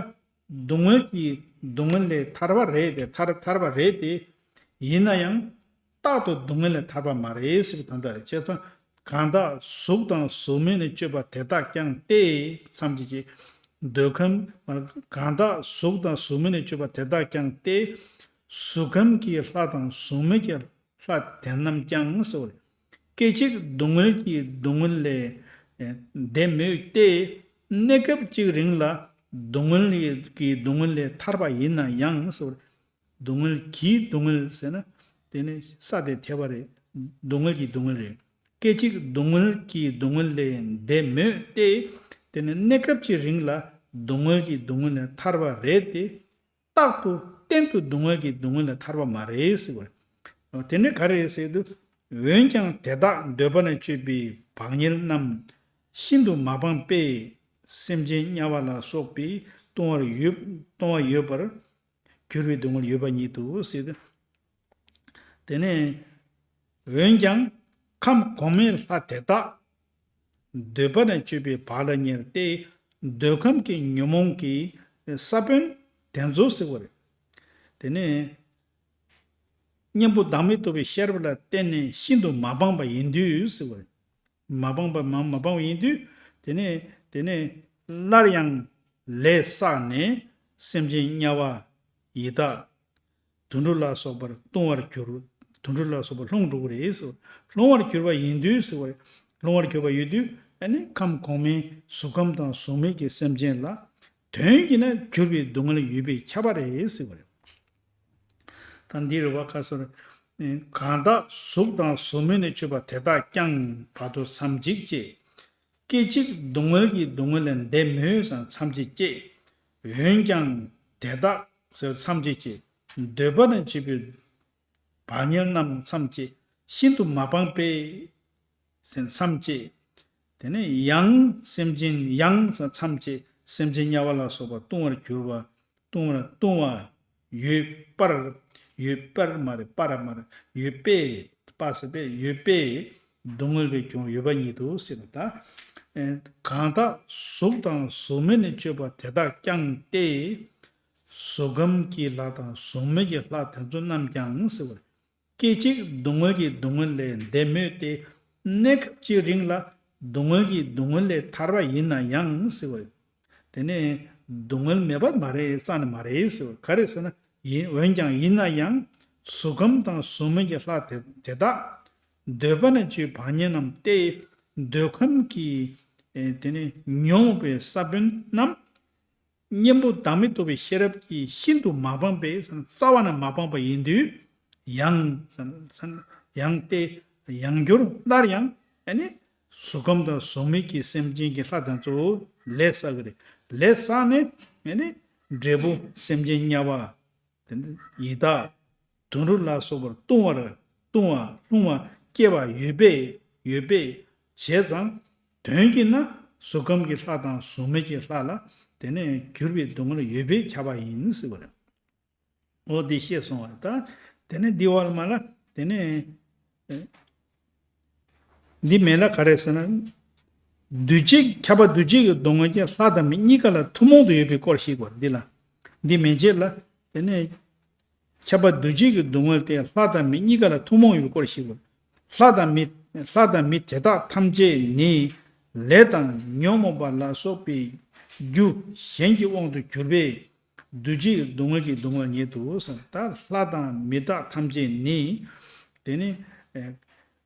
སྡུག་བསྔལ་གྱི་སྡུག་བསྔལ་ལས་ཐར་བ་རེད་དེ། ཐར་ཐར་བ་རེད་དེ། ཡིན་ན་ཡང་རྟག་ཏུ་སྡུག་བསྔལ་ལས་ཐར་བ་མ་རེད་ཟེར་བའི་དོན་དག་རེད། བྱས་ཙང་གང་དག་གཟུགས་དང་གཟུགས་མེད་ནས་བྱུང་བ་དེ་དག་ཀྱང་སྟེ། མཚམས་ཀྱི་ཅིག་འདོད་ཁམས། གང་དག་གཟུགས་དང་གཟུགས་མེད་ནས་བྱུང་བ་དེ་དག་ཀྱང་སྟེ། གཟུགས་ཁམས་ཀྱི་ལྷ་དང་གཟུགས་མེད་ཀྱི་ལྷ་དེ་རྣམས་ཀྱང་ཟེར་བ་རེད། སྐད་ཅིག་སྡུག་བསྔལ་གྱི་སྡུག་བསྔལ་ལས་འདས་མོད་དེ། གནས་སྐབས་གཅིག་རིང་ལ་སྡུག་བསྔལ་གྱི་སྡུག་བསྔལ་ལས་ཐར་བ་ཡིན་ན་ཡང་ཟེར་བ་རེད། སྡུག་བསྔལ་གྱི་སྡུག་བསྔལ་ཟེར་ན། དེ་ནི་ས་དེ་ཐལ་བ་རེད། སྡུག་བསྔལ་གྱི་སྡུག་བསྔལ་རེད། སྐད་ཅིག་སྡུག་བསྔལ་གྱི་སྡུག་བསྔལ་ལས་འདས་མོད་དེ། དེ་ནི་གནས་སྐབས་ཀྱི་རིང་ལ་སྡུག་བསྔལ་གྱི་སྡུག་བསྔལ་ལས་ཐར་བ་རེད་དེ། རྟག་ཏུ་གཏན་དུ་སྡུག་བསྔལ་གྱི་སྡུག་བསྔལ་ལས་ཐར་བ་མ་རེད་ཟེར་བ་རེད། དེ་ནི་ག་རེ་རེད་ཟེར་དུས། འོན་ཀྱང་དེ་དག་འདོད་པ་ནས་བྱུང་བའི་བག་ཉལ་རྣམས་ཤིན་ཏུ་མ་སྤངས་པས། སེམས་ཅན་དམྱལ་བ་ལ་སོགས་པས་ལྟུང་བར་ཡོད་ལྟུང་བ་ཡོད་པར་གྱུར་པའི་སྡུག་བསྔལ་ཡོད་པ་ཉིད་དུ་ཟེར། དེ་ནས་འོན་ཀྱང་ཁམས་གོང་མའི་ལྷ་དེ་དག་འདོད་པ་ནས་བྱུང་བའི་བག་ལ་ཉལ་ཏེ། འདོད་ཁམས་ཀྱི་ཉོན་མོངས་ཀྱི་ས་བོན་དེ་ཚོ་ཟེར་བ་རེད། དེ་ནས་གཉེན་པོ་བདག་མེད་རྟོགས་པའི་ཤེས་རབ་ལ་བརྟེན་ནས་ཤིན་ཏུ་མ་སྤངས་པ་ཡིན་དུས་ཟེར་བ་རེད། མ་སྤངས་པ་མ་མ་སྤངས་པ་ཡིན་དུས། དེ་ནས་དེ་ནས་སླར་ཡང་ལས་བསགས་ནས་སེམས་ཅན་དམྱལ་བ་ཡི་དྭགས་དུད་འགྲོ་ལ་སོགས་པར་ལྟུང་བར་གྱུར། དུད་འགྲོ་ལ་སོགས་པར་ལྷུང་འགྲོ་གི་རེད་ཟེར་བ། ལྷུང་བར་གྱུར་པ་ཡིན་དུས་ཟེར་བ་རེད། ལྷུང་བར་གྱུར་པ་ཡོད་དུས་ཨ་ནི་ཁམས་གོང་མའི་གཟུགས་ཁམས་དང་གཟུགས་མེད་ཀྱི་སེམས་ཅན་ལ་དོན་གྱིས་ན་གྱུར་པའི་སྡུག་བསྔལ་ཡོད་པས་ཁྱབ་པ་རེད་ཟེར་བ་རེད། ད་འདི་རེད་བ། ཁ་སོར། གང་དག་གཟུགས་དང་གཟུགས་མེད་ནས་བྱུང་བ་དེ་དག་ཀྱང་བར་དུ་མཚམས་གཅིག་ཅེས། སྐད་ཅིག་སྡུག་བསྔལ་གྱི་སྡུག་བསྔལ་ལས་འདས་མོད་ཟེར་མཚམས་གཅིག་ཅེས། འོན་ཀྱང་དེ་དག་ཟེར་མཚམས་གཅིག་ཅེས། འདོད་པ་ནས་བྱུང་བའི་བག་ཉལ་རྣམས་མཚམས་གཅིག། ཤིན་ཏུ་མ་སྤངས་པས་ཟེར་མཚམས་གཅིག། དེ་ནས་ཡང་སེམས་ཅན་ཡང་ཟེར་མཚམས་གཅིག། སེམས་ཅན་དམྱལ་བ་ལ་སོགས་པ་ལྟུང་བར་གྱུར་པ། ལྟུང་བར་ལྟུང་བ་ཡོད་པར། ཡོད་པར་མ་རེད། པར་མ་རེད། ཡོད་པས། པ་ཟེར་པས་ཡོད་པས་སྡུག་བསྔལ་བས་ཀྱང་ཡོད་པ་ཉིད་དུ་ཟེར་ན། ད་གང་དག་གཟུགས་དང་གཟུགས་མེད་ནས་བྱུང་བ་དེ་དག་ཀྱང་སྟེ། གཟུགས་ཁམས་ཀྱི་ལྷ་དང་གཟུགས་མེད་ཀྱི་ལྷ་དེ་ཚོ་རྣམས་ཀྱང་ཟེར་བ། སྐད་ཅིག་སྡུག་བསྔལ་གྱི་སྡུག་བསྔལ་ལས་འདས་མོད་དེ། གནས་སྐབས་ཀྱི་རིང་ལ་སྡུག་བསྔལ་གྱི་སྡུག་བསྔལ་ལས་ཐར་བ་ཡིན་ན་ཡང་ཟེར་བ། དེ་ནས་སྡུག་བསྔལ་མེད་པ་མ་རེད། རྩ་ནས་མ་རེད་ཟེར་བ། ག་རེ་ཟེར་ན་ཡིན། འོན་ཀྱང་ཡིན་ན་ཡང་གཟུགས་ཁམས་དང་གཟུགས་མེད་ཀྱི་ལྷ་དེ་དེ་དག་འདོད་པ་ནས་བྱུང་བའི་བག་ཉལ་རྣམས་ཏེ། འདོད་ཁམས་ཀྱི་དེ་ནས་ཉོན་མོངས་པའི་ས་བོན་རྣམས། གཉེན་པོ་བདག་མེད་རྟོགས་པའི་ཤེས་རབ་ཀྱིས་ཤིན་ཏུ་མ་སྤངས་པས་ཟེར་ན། རྩ་བ་ནས་མ་སྤངས་པ་ཡིན་དུས། ཡང་ཟེར་ན། ཡང་སྟེ། ཡང་བསྐྱར་སླར་ཡང་ཨ་ནི་གཟུགས་ཁམས་དང་གཟུགས་མེད་ཀྱི་སེམས་ཅན་གྱི་ལྷ་དང་གཙོ་བོ་ལས་བསགས་ཀྱི་རེད། ལས་བསགས་ནས་ཨ་ནི་འབྲས་བུ་སེམས་ཅན་དམྱལ་བ། དེ་ནི་ཡི་དྭགས་དུད་འགྲོ་ལ་སོགས་པར་ལྟུང་བར། ལྟུང་བ་ལྷུང་བ་སྐྱེ་བ་ཡོད་པས། ཡོད་པས། བྱས་ཙང་དོན་གྱིས་ན་གཟུགས་ཁམས་ཀྱི་ལྷ་དང་གཟུགས་མེད་ཀྱི་ལྷ་ལ་དེ་ནས་གྱུར་པའི་སྡུག་བསྔལ་ཡོད་པས་ཁྱབ་པ་ཡིན་ཟེར་བ་རེད། འོ་འདི་ཤེས་སོང་བ་རེད། ད་དེ་ནས་འདི་བར་མ་ལ་དེ་ནས། འདི་མེད་ལ་ག་རེ་ཟེར་ན། འདུས་བྱས། ཁྱབ་པ་འདུས་བྱས་ཀྱི་སྡུག་བསྔལ་གྱིས་ལྷ་དང་མི་གཉིས་ཀ་ལ་ཐུན་མོང་དུ་ཡོད་པའི་སྐོར་ཞིག་གོ། འདི་ལ། འདི་མན་ཆད་ལ། དེ་ནས་ཁྱབ་པ་འདུས་བྱས་ཀྱི་སྡུག་བསྔལ་དེ་ལྷ་དང་མི་གཉིས་ཀ་ལ་ཐུན་མོང་ཡོད་པའི་སྐོར་ཞིག་གོ། ལྷ་དང་མི། ལྷ་དང་མི་དེ་དག་ཐམས་ཅད་ནི་ལས་དང་ཉོན་མོངས་པ་ལ་སོགས་པའི་རྒྱུ་གཞན་གྱི་དབང་དུ་གྱུར་པས། འདུས་བྱས་སྡུག་བསྔལ་གྱི་སྡུག་བསྔལ་ཉིད་དུ་ཟེར། ད་ལྷ་དང་མི་དག་ཐམས་ཅད་ནི། དེ་ནི་ཨེ་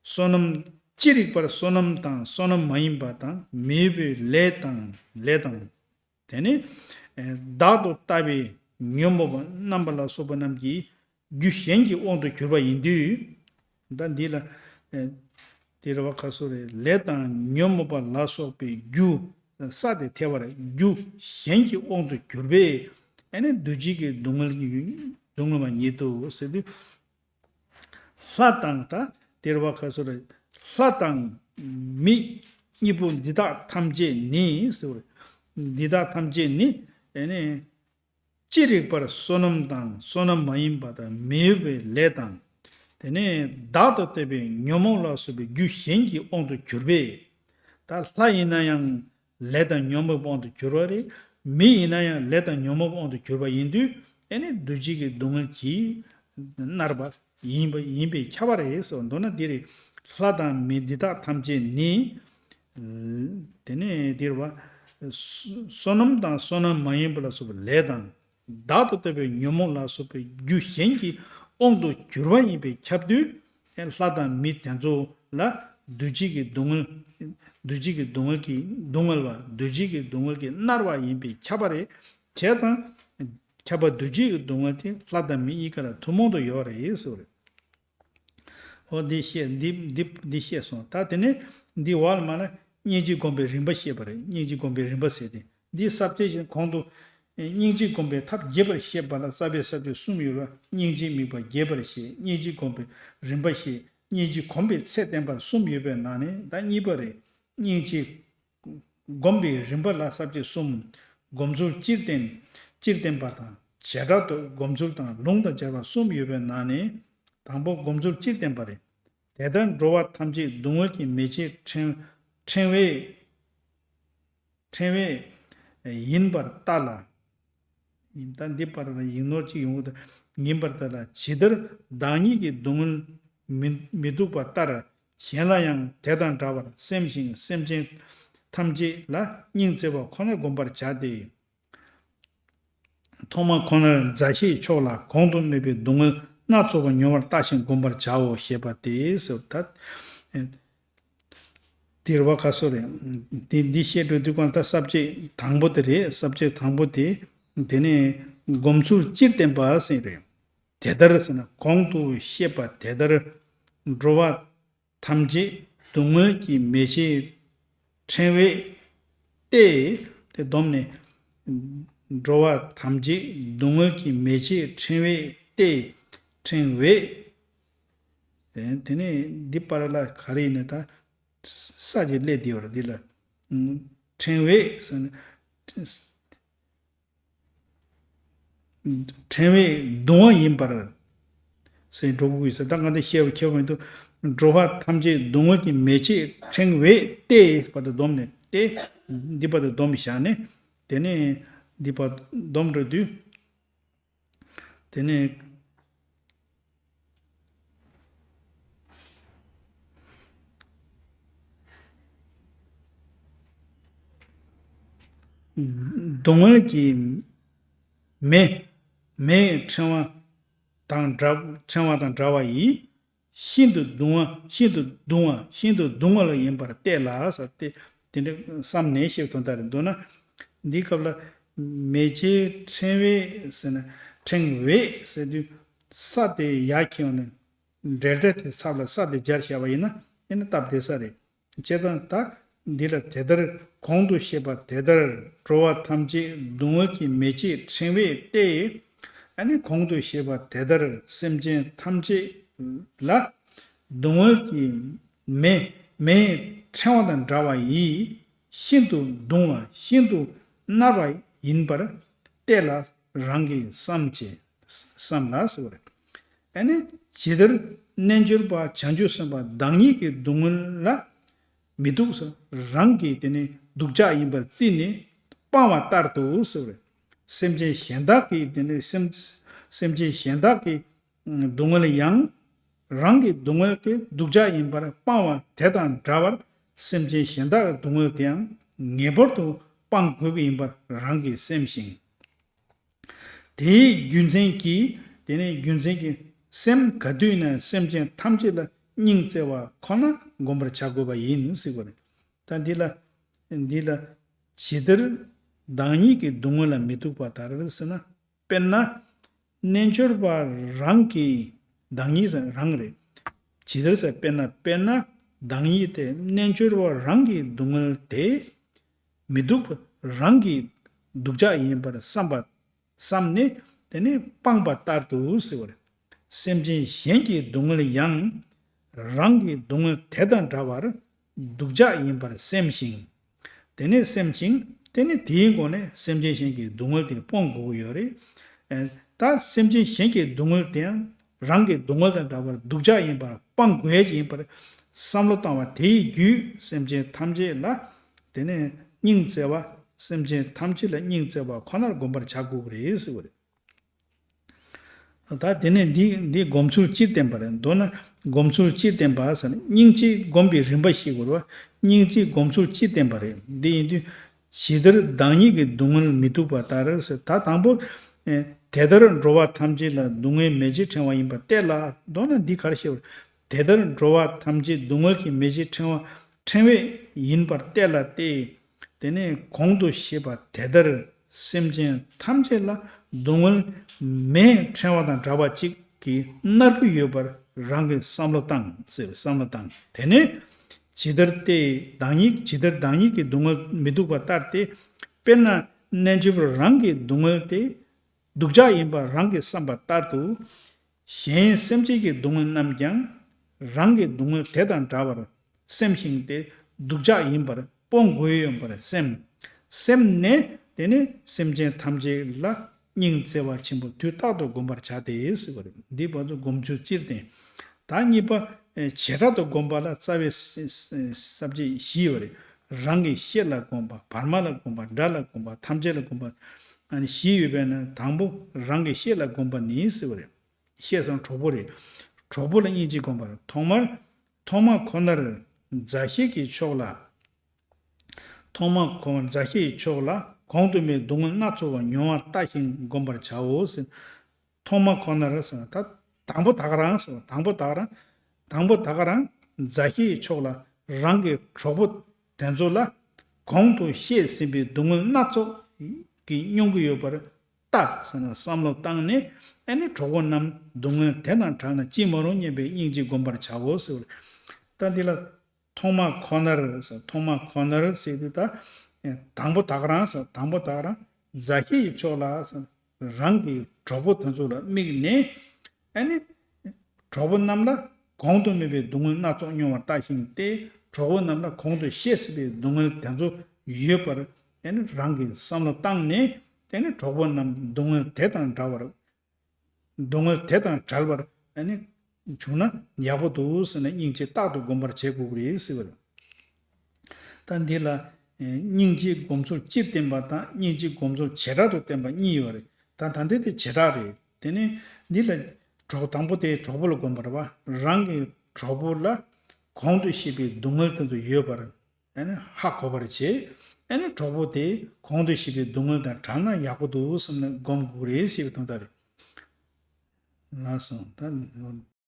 བསོད་ནམས། ཅི་རིགས་པར་བསོད་ནམས་དང་བསོད་ནམས་མ་ཡིན་པ་དང་མི་འོས་པའི་ལས་དང་། ལས་དང་། དེ་ནི་ཨེ་བདག་ཏུ་ལྟ་བའི་ཉོན་མོངས་པ་རྣམ་པ་ལ་སོགས་པ་རྣམས་ཀྱི་རྒྱུ་གཞན་གྱི་དབང་དུ་གྱུར་པ་ཡིན་དུས། ད་འདི་ལ་ཨེ་དེ་རེད་བ། ཁ་སོ་རེ། ལས་དང་ཉོན་མོངས་པ་ལ་སོགས་པའི་རྒྱུ། ས་དེ་ཐལ་བ་རེད། རྒྱུ་གཞན་གྱི་དབང་དུ་གྱུར་པས་ཨ་ནི་འདུས་བྱས་ཀྱི་སྡུག་བསྔལ་གྱི་སྡུག་བསྔལ་མ་ཉིད་དུ་ཟེར་དུས། ལྷ་དང་། ད་དེ་རེད་བ། ཁ་སོ་རེ། ལྷ་དང་མི་གཉིས་པོ་འདི་དག་ཐམས་ཅད་ནི་ཟེར་བ་རེད། འདི་དག་ཐམས་ཅད་ནི་ཨ་ནི། ཅི་རིགས་པར་བསོད་ནམས་དང་བསོད་ནམས་མ་ཡིན་པ་དང་མི་འོས་པའི་ལས་དང་། དེ་ནས་བདག་ཏུ་ལྟོས་པའི་ཉོན་མོངས་ལ་སོགས་པའི་རྒྱུ་གཞན་གྱི་དབང་དུ་གྱུར་པས། ད་ལྷ་ཡིན་ན་ཡང་ལས་དང་ཉོན་མོངས་དབང་དུ་གྱུར་པ་རེད། མི་ཡིན་ན་ཡང་ལས་དང་ཉོན་མོངས་དབང་དུ་གྱུར་པ་ཡིན་དུས་ཨེ་ནི་འདུ་བྱེད་ཀྱི་སྡུག་བསྔལ་གྱིས་མནར་བ་ཡིན་པ་ཡིན་པས་ཁྱབ་པ་རེད་ཟེར་བ་མདོར་ན་འདི་རེད། ལྷ་དང་མི་འདི་དག་ཐམས་ཅད་ནི། དེ་ནས་འདིར་བ། བསོད་ནམས་དང་བསོད་ནམས་མ་ཡིན་པ་ལ་སོགས་པའི་ལས་དང་། བདག་ཏུ་ལྟོས་པའི་ཉོན་མོངས་ལ་སོགས་པའི་རྒྱུ་གཞན་གྱི་དབང་དུ་གྱུར་པ་ཡིན་པས་ཁྱབ་དུས། ལྷ་དང་མི་དེ་ཚོ་ལ་འདུ་བྱེད་ཀྱི་སྡུག་བསྔལ། འདུ་བྱེད་ཀྱི་སྡུག་བསྔལ་གྱི་སྡུག་བསྔལ་བ་འདུ་བྱེད་ཀྱི་སྡུག་བསྔལ་གྱིས་མནར་བ་ཡིན་པས་ཁྱབ་པ་རེད། བྱས་ཙང་། ཁྱབ་པ་འདུ་བྱེད་ཀྱི་སྡུག་བསྔལ་དེ་ལྷ་དང་མི་གཉིས་ཀ་ལ་ཐུན་མོང་དུ་ཡོད་པ་རེད་ཟེར་བ་རེད། འོ་འདི་བཤད་འདི་འདི་འདི་བཤད་སོང་། ད་དེ་ནས་འདི་བར་ལ་མ་ལ་སྙིང་རྗེ་སྒོམ་པའི་རིམ་པ་བཤད་པ་རེད། སྙིང་རྗེ་སྒོམ་པའི་རིམ་པ་ཟེར་ཏེ་འདི་ས་བཅད་ཀྱི་གོང་དུ། སྙིང་རྗེ་སྒོམ་པའི་ཐབས་རྒྱས་པར་བཤད་པ་ལ་ས་བཅད་ས་བཅད་གསུམ་ཡོད་པ། སྙིང་རྗེའི་དམིགས་པ་རྒྱས་པར་བཤད། སྙིང་རྗེ་སྒོམ་པའི་རིམ་པ་བཤད། སྙིང་རྗེ་གོམས་པའི་ཚད་བསྟན་པ་གསུམ་ཡོད་པའི་ནང་ནས་ད་གཉིས་པ་རེད། སྙིང་རྗེ་སྒོམ་པའི་རིམ་པ་ལ་ས་བཅད་གསུམ། སྒོམ་ཚུལ་སྤྱིར་བསྟན། སྤྱིར་བསྟན་པ་དང་བྱེ་བྲག་ཏུ་སྒོམ་ཚུལ་དང་ལུང་དང་སྦྱར་བ་གསུམ་ཡོད་པའི་ནང་ནས། དང་པོ་སྒོམ་ཚུལ་སྤྱིར་བསྟན་པ་རེད། དེ་ལྟར་འགྲོ་བ་ཐམས་ཅད་སྡུག་བསྔལ་གྱི་མེ་ལྕེ་ཕྲེང་ཕྲེང་བས། ཕྲེང་བས་ཡིན་པར་ལྟ་ལ། ད་འདི་པར་ལ་ཡིག་ནོར་གཅིག་ཡོང་གི་འདུག་ཡིན་པར་ལྟ་ལ། ཇི་ལྟར་བདག་ཉིད་ཀྱི་སྡུག་བསྔལ་མི་མི་སྡུག་པ་ལྟར་གཞན་ལ་ཡང་དེ་དང་འདྲ་བར་སེམས་ཤིང་། སེམས་ཅན་ཐམས་ཅད་ལ་སྙིང་བརྩེ་བ་ཁོ་ནས་བསྒོམ་པར་བྱ་སྟེ། ཐོག་མ་ཁོ་ནར་མཛའ་བཤེས་མཆོག་ལ་གོང་དུ་སྨོས་པའི་སྡུག་བསྔལ་སྣ་ཚོགས་པ་མྱོང་བར་ལྟ་ཞིང་བསྒོམ་པར་བྱའོ་ཞེས་པ་སྟེ་ཟེར་ད། དེར་བ་ཁ་སོ་རེད། དེ་འདི་བཤད་འགྲོ་དུས་གང་ལྟར་ས་བཅད་དང་པོ་དེ་རེད། ས་བཅད་དང་པོ་དེ། དེ་ནས་སྒོམ་ཚུལ་སྤྱིར་བསྟན་པ་ཟེར་རེད། དེ་ལྟར་ཟེར་ན་གོང་དུ་བཤད་པ་དེ་ལྟར་འགྲོ་བ་ཐམས་ཅད་སྡུག་བསྔལ་གྱི་མེ་ལྕེ་ཕྲེང་བས་ཏེ། དེ་བསྡོམས་ནས། འགྲོ་བ་ཐམས་ཅད་སྡུག་བསྔལ་གྱི་མེ་ལྕེ་ཕྲེང་བས་ཏེ། ཕྲེང་བས། དེ་ནས་འདི་པར་ལ་ག་རེ་ཡིན་ན་ད། ས་ཀྱི་སླད་དེ་བར་འདི་ལ། ཕྲེང་བས་ཟེར་ན། ཕྲེང་བས་གདུང་བ་ཡིན་པར། ཟེར་འགྲོ་དགོས་ཟེར། ད་ང་འདི་བཤད་པ་ཁྱད་པར་མི་འདུག་འགྲོ་བ་ཐམས་ཅད་སྡུག་བསྔལ་གྱི་མེ་ལྕེ་ཕྲེང་བས་ཏེ་བར་དུ་བསྡོམས་ནས་ཏེ། འདི་བར་དུ་བསྡོམས་བཞག་ནས། དེ་ནས་འདི་བར་བསྡོམས་འགྲོ་དུས། དེ་ནས་སྡུག་བསྔལ་གྱི་མེ། མེའི་ཕྲེང་བ་དང་འདྲ། ཕྲེང་བ་དང་འདྲ་བ་ཡིས། ཤིན་ཏུ་གདུང་བ། ཤིན་ཏུ་གདུང་བ། ཤིན་ཏུ་གདུང་བ་ལ་ཡིན་པར་བལྟས་ལ་ཟེར་ཏེ། དེ་འདྲ་བསམ་ནས་བཤད་དོན་དག་རེད་འདུག་ན། འདིའི་སྐབས་ལ་མེ་ལྕེ་ཕྲེང་བས་ཟེར་ན། ཕྲེང་བས་ཟེར་དུས་ས་དེ་ཡར་འཁྱེར་ནས་འབྲེལ་སྒྲ་དེ་ཚབ་ལ་ས་དེ་སྦྱར་བཞག་པ་ཡིན་ན་ཨེ་ནི་སྟབས་བདེ་ས་རེད། བྱས་ཙང་ད་འདི་ལ་དེ་ལྟར་གོང་དུ་བཤད་པ་དེ་ལྟར་འགྲོ་བ་ཐམས་ཅད་སྡུག་བསྔལ་གྱི་མེ་ལྕེ་ཕྲེང་བས་ཏེ། ཨ་ནི་གོང་དུ་བཤད་པ་དེ་ལྟར་སེམས་ཅན་ཐམས་ཅད་ལ་སྡུག་བསྔལ་གྱི་མེ། མེའི་ཕྲེང་བ་དང་འདྲ་བ་ཡིས་ཤིན་ཏུ་གདུང་བ་ཤིན་ཏུ་མནར་བ་ཡིན་པར་བལྟས་ལ་རང་གིས་བསམ་བྱས། བསམ་ལ་ཟེར་བ་རེད། ཨ་ནི་ཇི་ལྟར་རྣལ་འབྱོར་པ་བྱང་ཆུབ་སེམས་དཔའ་བདག་ཉིད་ཀྱི་སྡུག་བསྔལ་ལ་མི་སྡུག་ཟེར། རང་གིས་དེ་ནི་སྡུག་ཅག་ཡིན་པར་བརྩིས་ནས་སྤང་བ་ལྟར་དུ་ཟེར་བས། སེམས་ཅན་གཞན་དག་གི་དེ་ནི་སེམས། སེམས་ཅན་གཞན་དག་གི་སྡུག་བསྔལ་ཡང་། རང་གི་སྡུག་བསྔལ་དེ་སྡུག་ཅག་ཡིན་པར་སྤང་བ་དེ་དང་འདྲ་བར་སེམས་ཅན་གཞན་དག་གི་སྡུག་བསྔལ་དེའང་ངེས་པར་དུ་སྤང་དགོས་ཀྱི་ཡིན་པར་རང་གིས་སེམས་ཤིང་། དེའི་རྒྱུ་མཚན་གྱིས། དེ་ནས་རྒྱུ་མཚན་གྱིས་སེམས་ག་དུས་ན་སེམས་ཅན་ཐམས་ཅད་ལ་སྙིང་བརྩེ་བ་ཁོ་ན་བསྒོམ་པར་བྱ་དགོས་པ་ཡིན་ཟེར་བ་རེད། ད་འདི་ལ། འདི་ལ་ཇི་ལྟར་བདག་ཉིད་ཀྱི་སྡུག་བསྔལ་ལ་མི་སྡུག་པ་ལྟར་ཟེར་ན། དཔེར་ན། རྣལ་འབྱོར་པ་རང་གི་བདག་ཉིད་ཟེར་རང་རེད། ཇི་ལྟར་ཟེར་དཔེར་ན། དཔེར་ན་བདག་ཉིད་དེ་རྣལ་འབྱོར་པ་རང་གི་སྡུག་བསྔལ་དེ་མི་སྡུག་པ་རང་གི་སྡུག་ཅག་ཡིན་པར་བསམ་པ། བསམ་ནས་དེ་ནི་སྤངས་པ་ལྟར་དུ་ཟེར་བ་རེད། སེམས་ཅན་གཞན་གྱི་སྡུག་བསྔལ་ཡང་རང་གི་སྡུག་བསྔལ་དེ་དང་འདྲ་བར་སྡུག་ཅག་ཡིན་པར་སེམས་ཤིང་། དེ་ནས་སེམས་ཤིང་། དེ་ནི་དེའི་སྒོ་ནས་སེམས་ཅན་གཞན་གྱི་སྡུག་བསྔལ་དེ་སྤོང་དགོས་ཀྱི་ཡོད་རེད། ཨེ། ད་སེམས་ཅན་གཞན་གྱི་སྡུག་བསྔལ་དེའང་རང་གི་སྡུག་བསྔལ་དང་འདྲ་བར་སྡུག་ཅག་ཡིན་པར་སྤང་དགོས་ཡིན་པར་བསམ་བློ་བཏང་བ་དེ་ཡི་རྒྱུས་སེམས་ཅན་ཐམས་ཅད་ལ་དེ་ནས་སྙིང་བརྩེ་བ། སེམས་ཅན་ཐམས་ཅད་ལ་སྙིང་བརྩེ་བ་ཁོ་ནར་བསྒོམ་པར་བྱ་དགོས་ཀྱི་རེད་ཟེར་བ་རེད། ད་དེ་ནས་འདི་འདི་སྒོམ་ཚུལ་སྤྱིར་བསྟན་པ་རེད། མདོར་ན་སྒོམ་ཚུལ་སྤྱིར་བསྟན་པ་ཟེར་ན་སྙིང་རྗེ་སྒོམ་པའི་རིམ་པ་ཤེས་དགོས་རེད་བ། སྙིང་རྗེ་སྒོམ་ཚུལ་སྤྱིར་བསྟན་པ་རེད། འདི་ཡིན་དུས་ཇི་ལྟར་བདག་ཉིད་ཀྱི་སྡུག་བསྔལ་མི་སྡུག་པ་ལྟར་ཟེར། ད་དང་པོ་ཨེ། དེ་ལྟར་འགྲོ་བ་ཐམས་ཅད་ལ་སྡུག་བསྔལ་མེ་ལྕེ་ཕྲེང་བ་ཡིན་པར་གཏད་ལ། མདོར་ན་འདི་ག་རེ་ཤེས་པར། དེ་ལྟར་འགྲོ་བ་ཐམས་ཅད་སྡུག་བསྔལ་གྱི་མེ་ལྕེ་ཕྲེང་བ་ཕྲེང་བས་ཡིན་པར་གཏད་ལ་སྟེ། དེ་ནས་གོང་དུ་བཤད་པ་དེ་ལྟར་སེམས་ཅན་ཐམས་ཅད་ལ་སྡུག་བསྔལ་མེའི་ཕྲེང་བ་དང་འདྲ་བ་གཅིག་གིས་མནར་གྱི་ཡོད་པར་རང་གིས་བསམ་བློ་བཏང་ཟེར། བསམ་བློ་བཏང་། དེ་ནས་ཇི་ལྟར་སྟེ་བདག་ཉིད། ཇི་ལྟར་བདག་ཉིད་ཀྱི་སྡུག་བསྔལ་མི་སྡུག་པ་ལྟར་ཏེ། དཔེར་ན་རྣལ་འབྱོར་པ་རང་གི་སྡུག་བསྔལ་དེ་སྡུག་ཅག་ཡིན་པར་རང་གིས་བསམ་པ་ལྟར་དུ། གཞན་སེམས་ཅན་གྱི་སྡུག་བསྔལ་རྣམས་ཀྱང་རང་གི་སྡུག་བསྔལ་དེ་དང་འདྲ་བར་སེམས་ཤིང་སྟེ། སྡུག་ཅག་ཡིན་པར་སྤོང་དགོས་ཡོད་པར་སེམས། སེམས་ནས་དེ་ནས་སེམས་ཅན་ཐམས་ཅད་ལ་སྙིང་བརྩེ་བ་ཆེན་པོ་དུས་རྟག་ཏུ་བསྒོམ་པར་བྱ་སྟེ་ཟེར་བ་རེད། འདི་བར་དུ་སྒོམ་ཚུལ་སྤྱིར་བསྟན། ད་གཉིས་པ་ཨེ། བྱེ་བྲག་ཏུ་བསྒོམ་པ་ལ་རྩ་བའི་ས་ས་བཅད་བཞི་ཡོད་རེད། རང་གི་ཤེད་ལ་བསྒོམ་པ། བར་མ་ལ་བསྒོམ་པ། དགྲ་ལ་བསྒོམ་པ། ཐམས་ཅད་ལ་བསྒོམ་པ། ཨ་ནི་བཞི་ཡོད་པས་ན་དང་པོ་རང་གི་ཤེད་ལ་བསྒོམ་པ་ནི་ཟེར་བ་རེད། ཤེད་ཟེར་ན་གྲོགས་པོ་རེད། གྲོགས་པོ་ལ་སྙིང་རྗེ་བསྒོམ་པ་རེད། ཐོག་མར་ཐོག་མ་ཁོ་ནར་མཛའ་བཤེས་ཀྱི་ཕྱོགས་ལ། ཐོག་མ་ཁོ་མཛའ་བཤེས་ཀྱི་ཕྱོགས་ལ་གོང་དུ་མའི་སྡུག་བསྔལ་སྣ་ཚོགས་པ་མྱོང་བར་ལྟ་ཞིང་བསྒོམ་པར་བྱའོ་ཟེར། ཐོག་མ་ཁོ་ནར་ཟེར་ན་ད་དང་པོ་ད་ག་རང་ཟེར་བ། དང་པོ་ད་ག་རང་། དང་པོ་ད་ག་རང་མཛའ་བཤེས་ཀྱི་ཕྱོགས་ལ་རང་གི་གྲོགས་པོ་དེ་ཚོ་ལ་གོང་དུ་བཤད་ཟིན་པའི་སྡུག་བསྔལ་སྣ་ཚོགས་ཀྱིས་མྱོང་གི་ཡོད་པར་ལྟ་ཟེར་ན་བསམ་བློ་བཏང་ནས། ཨ་ནི་གྲོགས་པོ་རྣམས་སྡུག་བསྔལ་དེ་དང་བྲལ་ན་ཅི་མ་རུང་སྙམ་པའི་སྙིང་རྗེ་བསྒོམ་པར་བྱའོ་ཟེར་བ་རེད། ད་འདི་ལ་ཐོག་མ་ཁོ་ནར་ཟེར། ཐོག་མ་ཁོ་ནར་ཟེར་དུས་ད་དང་པོ་ད་ག་རང་ཟེར། དང་པོ་ད་ག་རང་མཛའ་བཤེས་ཀྱི་ཕྱོགས་ལ་ཟེར། རང་གི་གྲོགས་པོ་དེ་ཚོ་ལ་དམིགས་ནས། ཨ་ནི་གྲོགས་པོ་རྣམས་ལ་གོང་དུ་སྨོས་པའི་སྡུག་བསྔལ་སྣ་ཚོགས་མྱོང་བར་ལྟ་ཞིང་སྟེ། གྲོགས་པོ་རྣམས་ལ་གོང་དུ་བཤད་ཟིན་པའི་སྡུག་བསྔལ་དེ་ཚོ་ཡོད་པར་ཨ་ནི་རང་གིས་བསམ་བློ་བཏང་ནས། ཨ་ནི་གྲོགས་པོ་རྣམས་སྡུག་བསྔལ་དེ་དང་འདྲ་བར། སྡུག་བསྔལ་དེ་དང་བྲལ་བར་ཨ་ནི་བྱུང་ན་ཡག་པོ་འདུག་ཟེར་ནས་སྙིང་རྗེ་རྟག་ཏུ་བསྒོམ་པར་བྱེད་དགོས་ཀྱི་རེད་ཟེར་བ་རེད། ད་འདི་ལ་ཨེ། སྙིང་རྗེའི་སྒོམ་ཚུལ་སྤྱིར་བསྟན་པ་དང་སྙིང་རྗེའི་སྒོམ་ཚུལ་བྱེ་བྲག་ཏུ་བསྟན་པ་གཉིས་ཡོད་རེད། ད་ད་འདི་དེ་བྱེ་བྲག་རེད། དེ་ནས་འདི་ལ་གྲོགས་དང་པོ་དེ་གྲོགས་པོ་ལ་བསྒོམ་པ་རེད་བ། རང་གི་གྲོགས་པོ་ལ་གོང་དུ་བཤད་པའི་སྡུག་བསྔལ་དེ་ཚོ་ཡོད་པར་ཨ་ནི་ཧ་གོ་བར་བྱེད། ཨ་ནི་གྲོགས་པོ་དེ་གོང་དུ་བཤད་པའི་སྡུག་བསྔལ་དང་བྲལ་ན་ཡག་པོ་འདུག་བསམ་ནས་སྒོམ་དགོས་རེད་ཟེར་བའི་དོན་དག་རེད། ལགས་སོ། ད།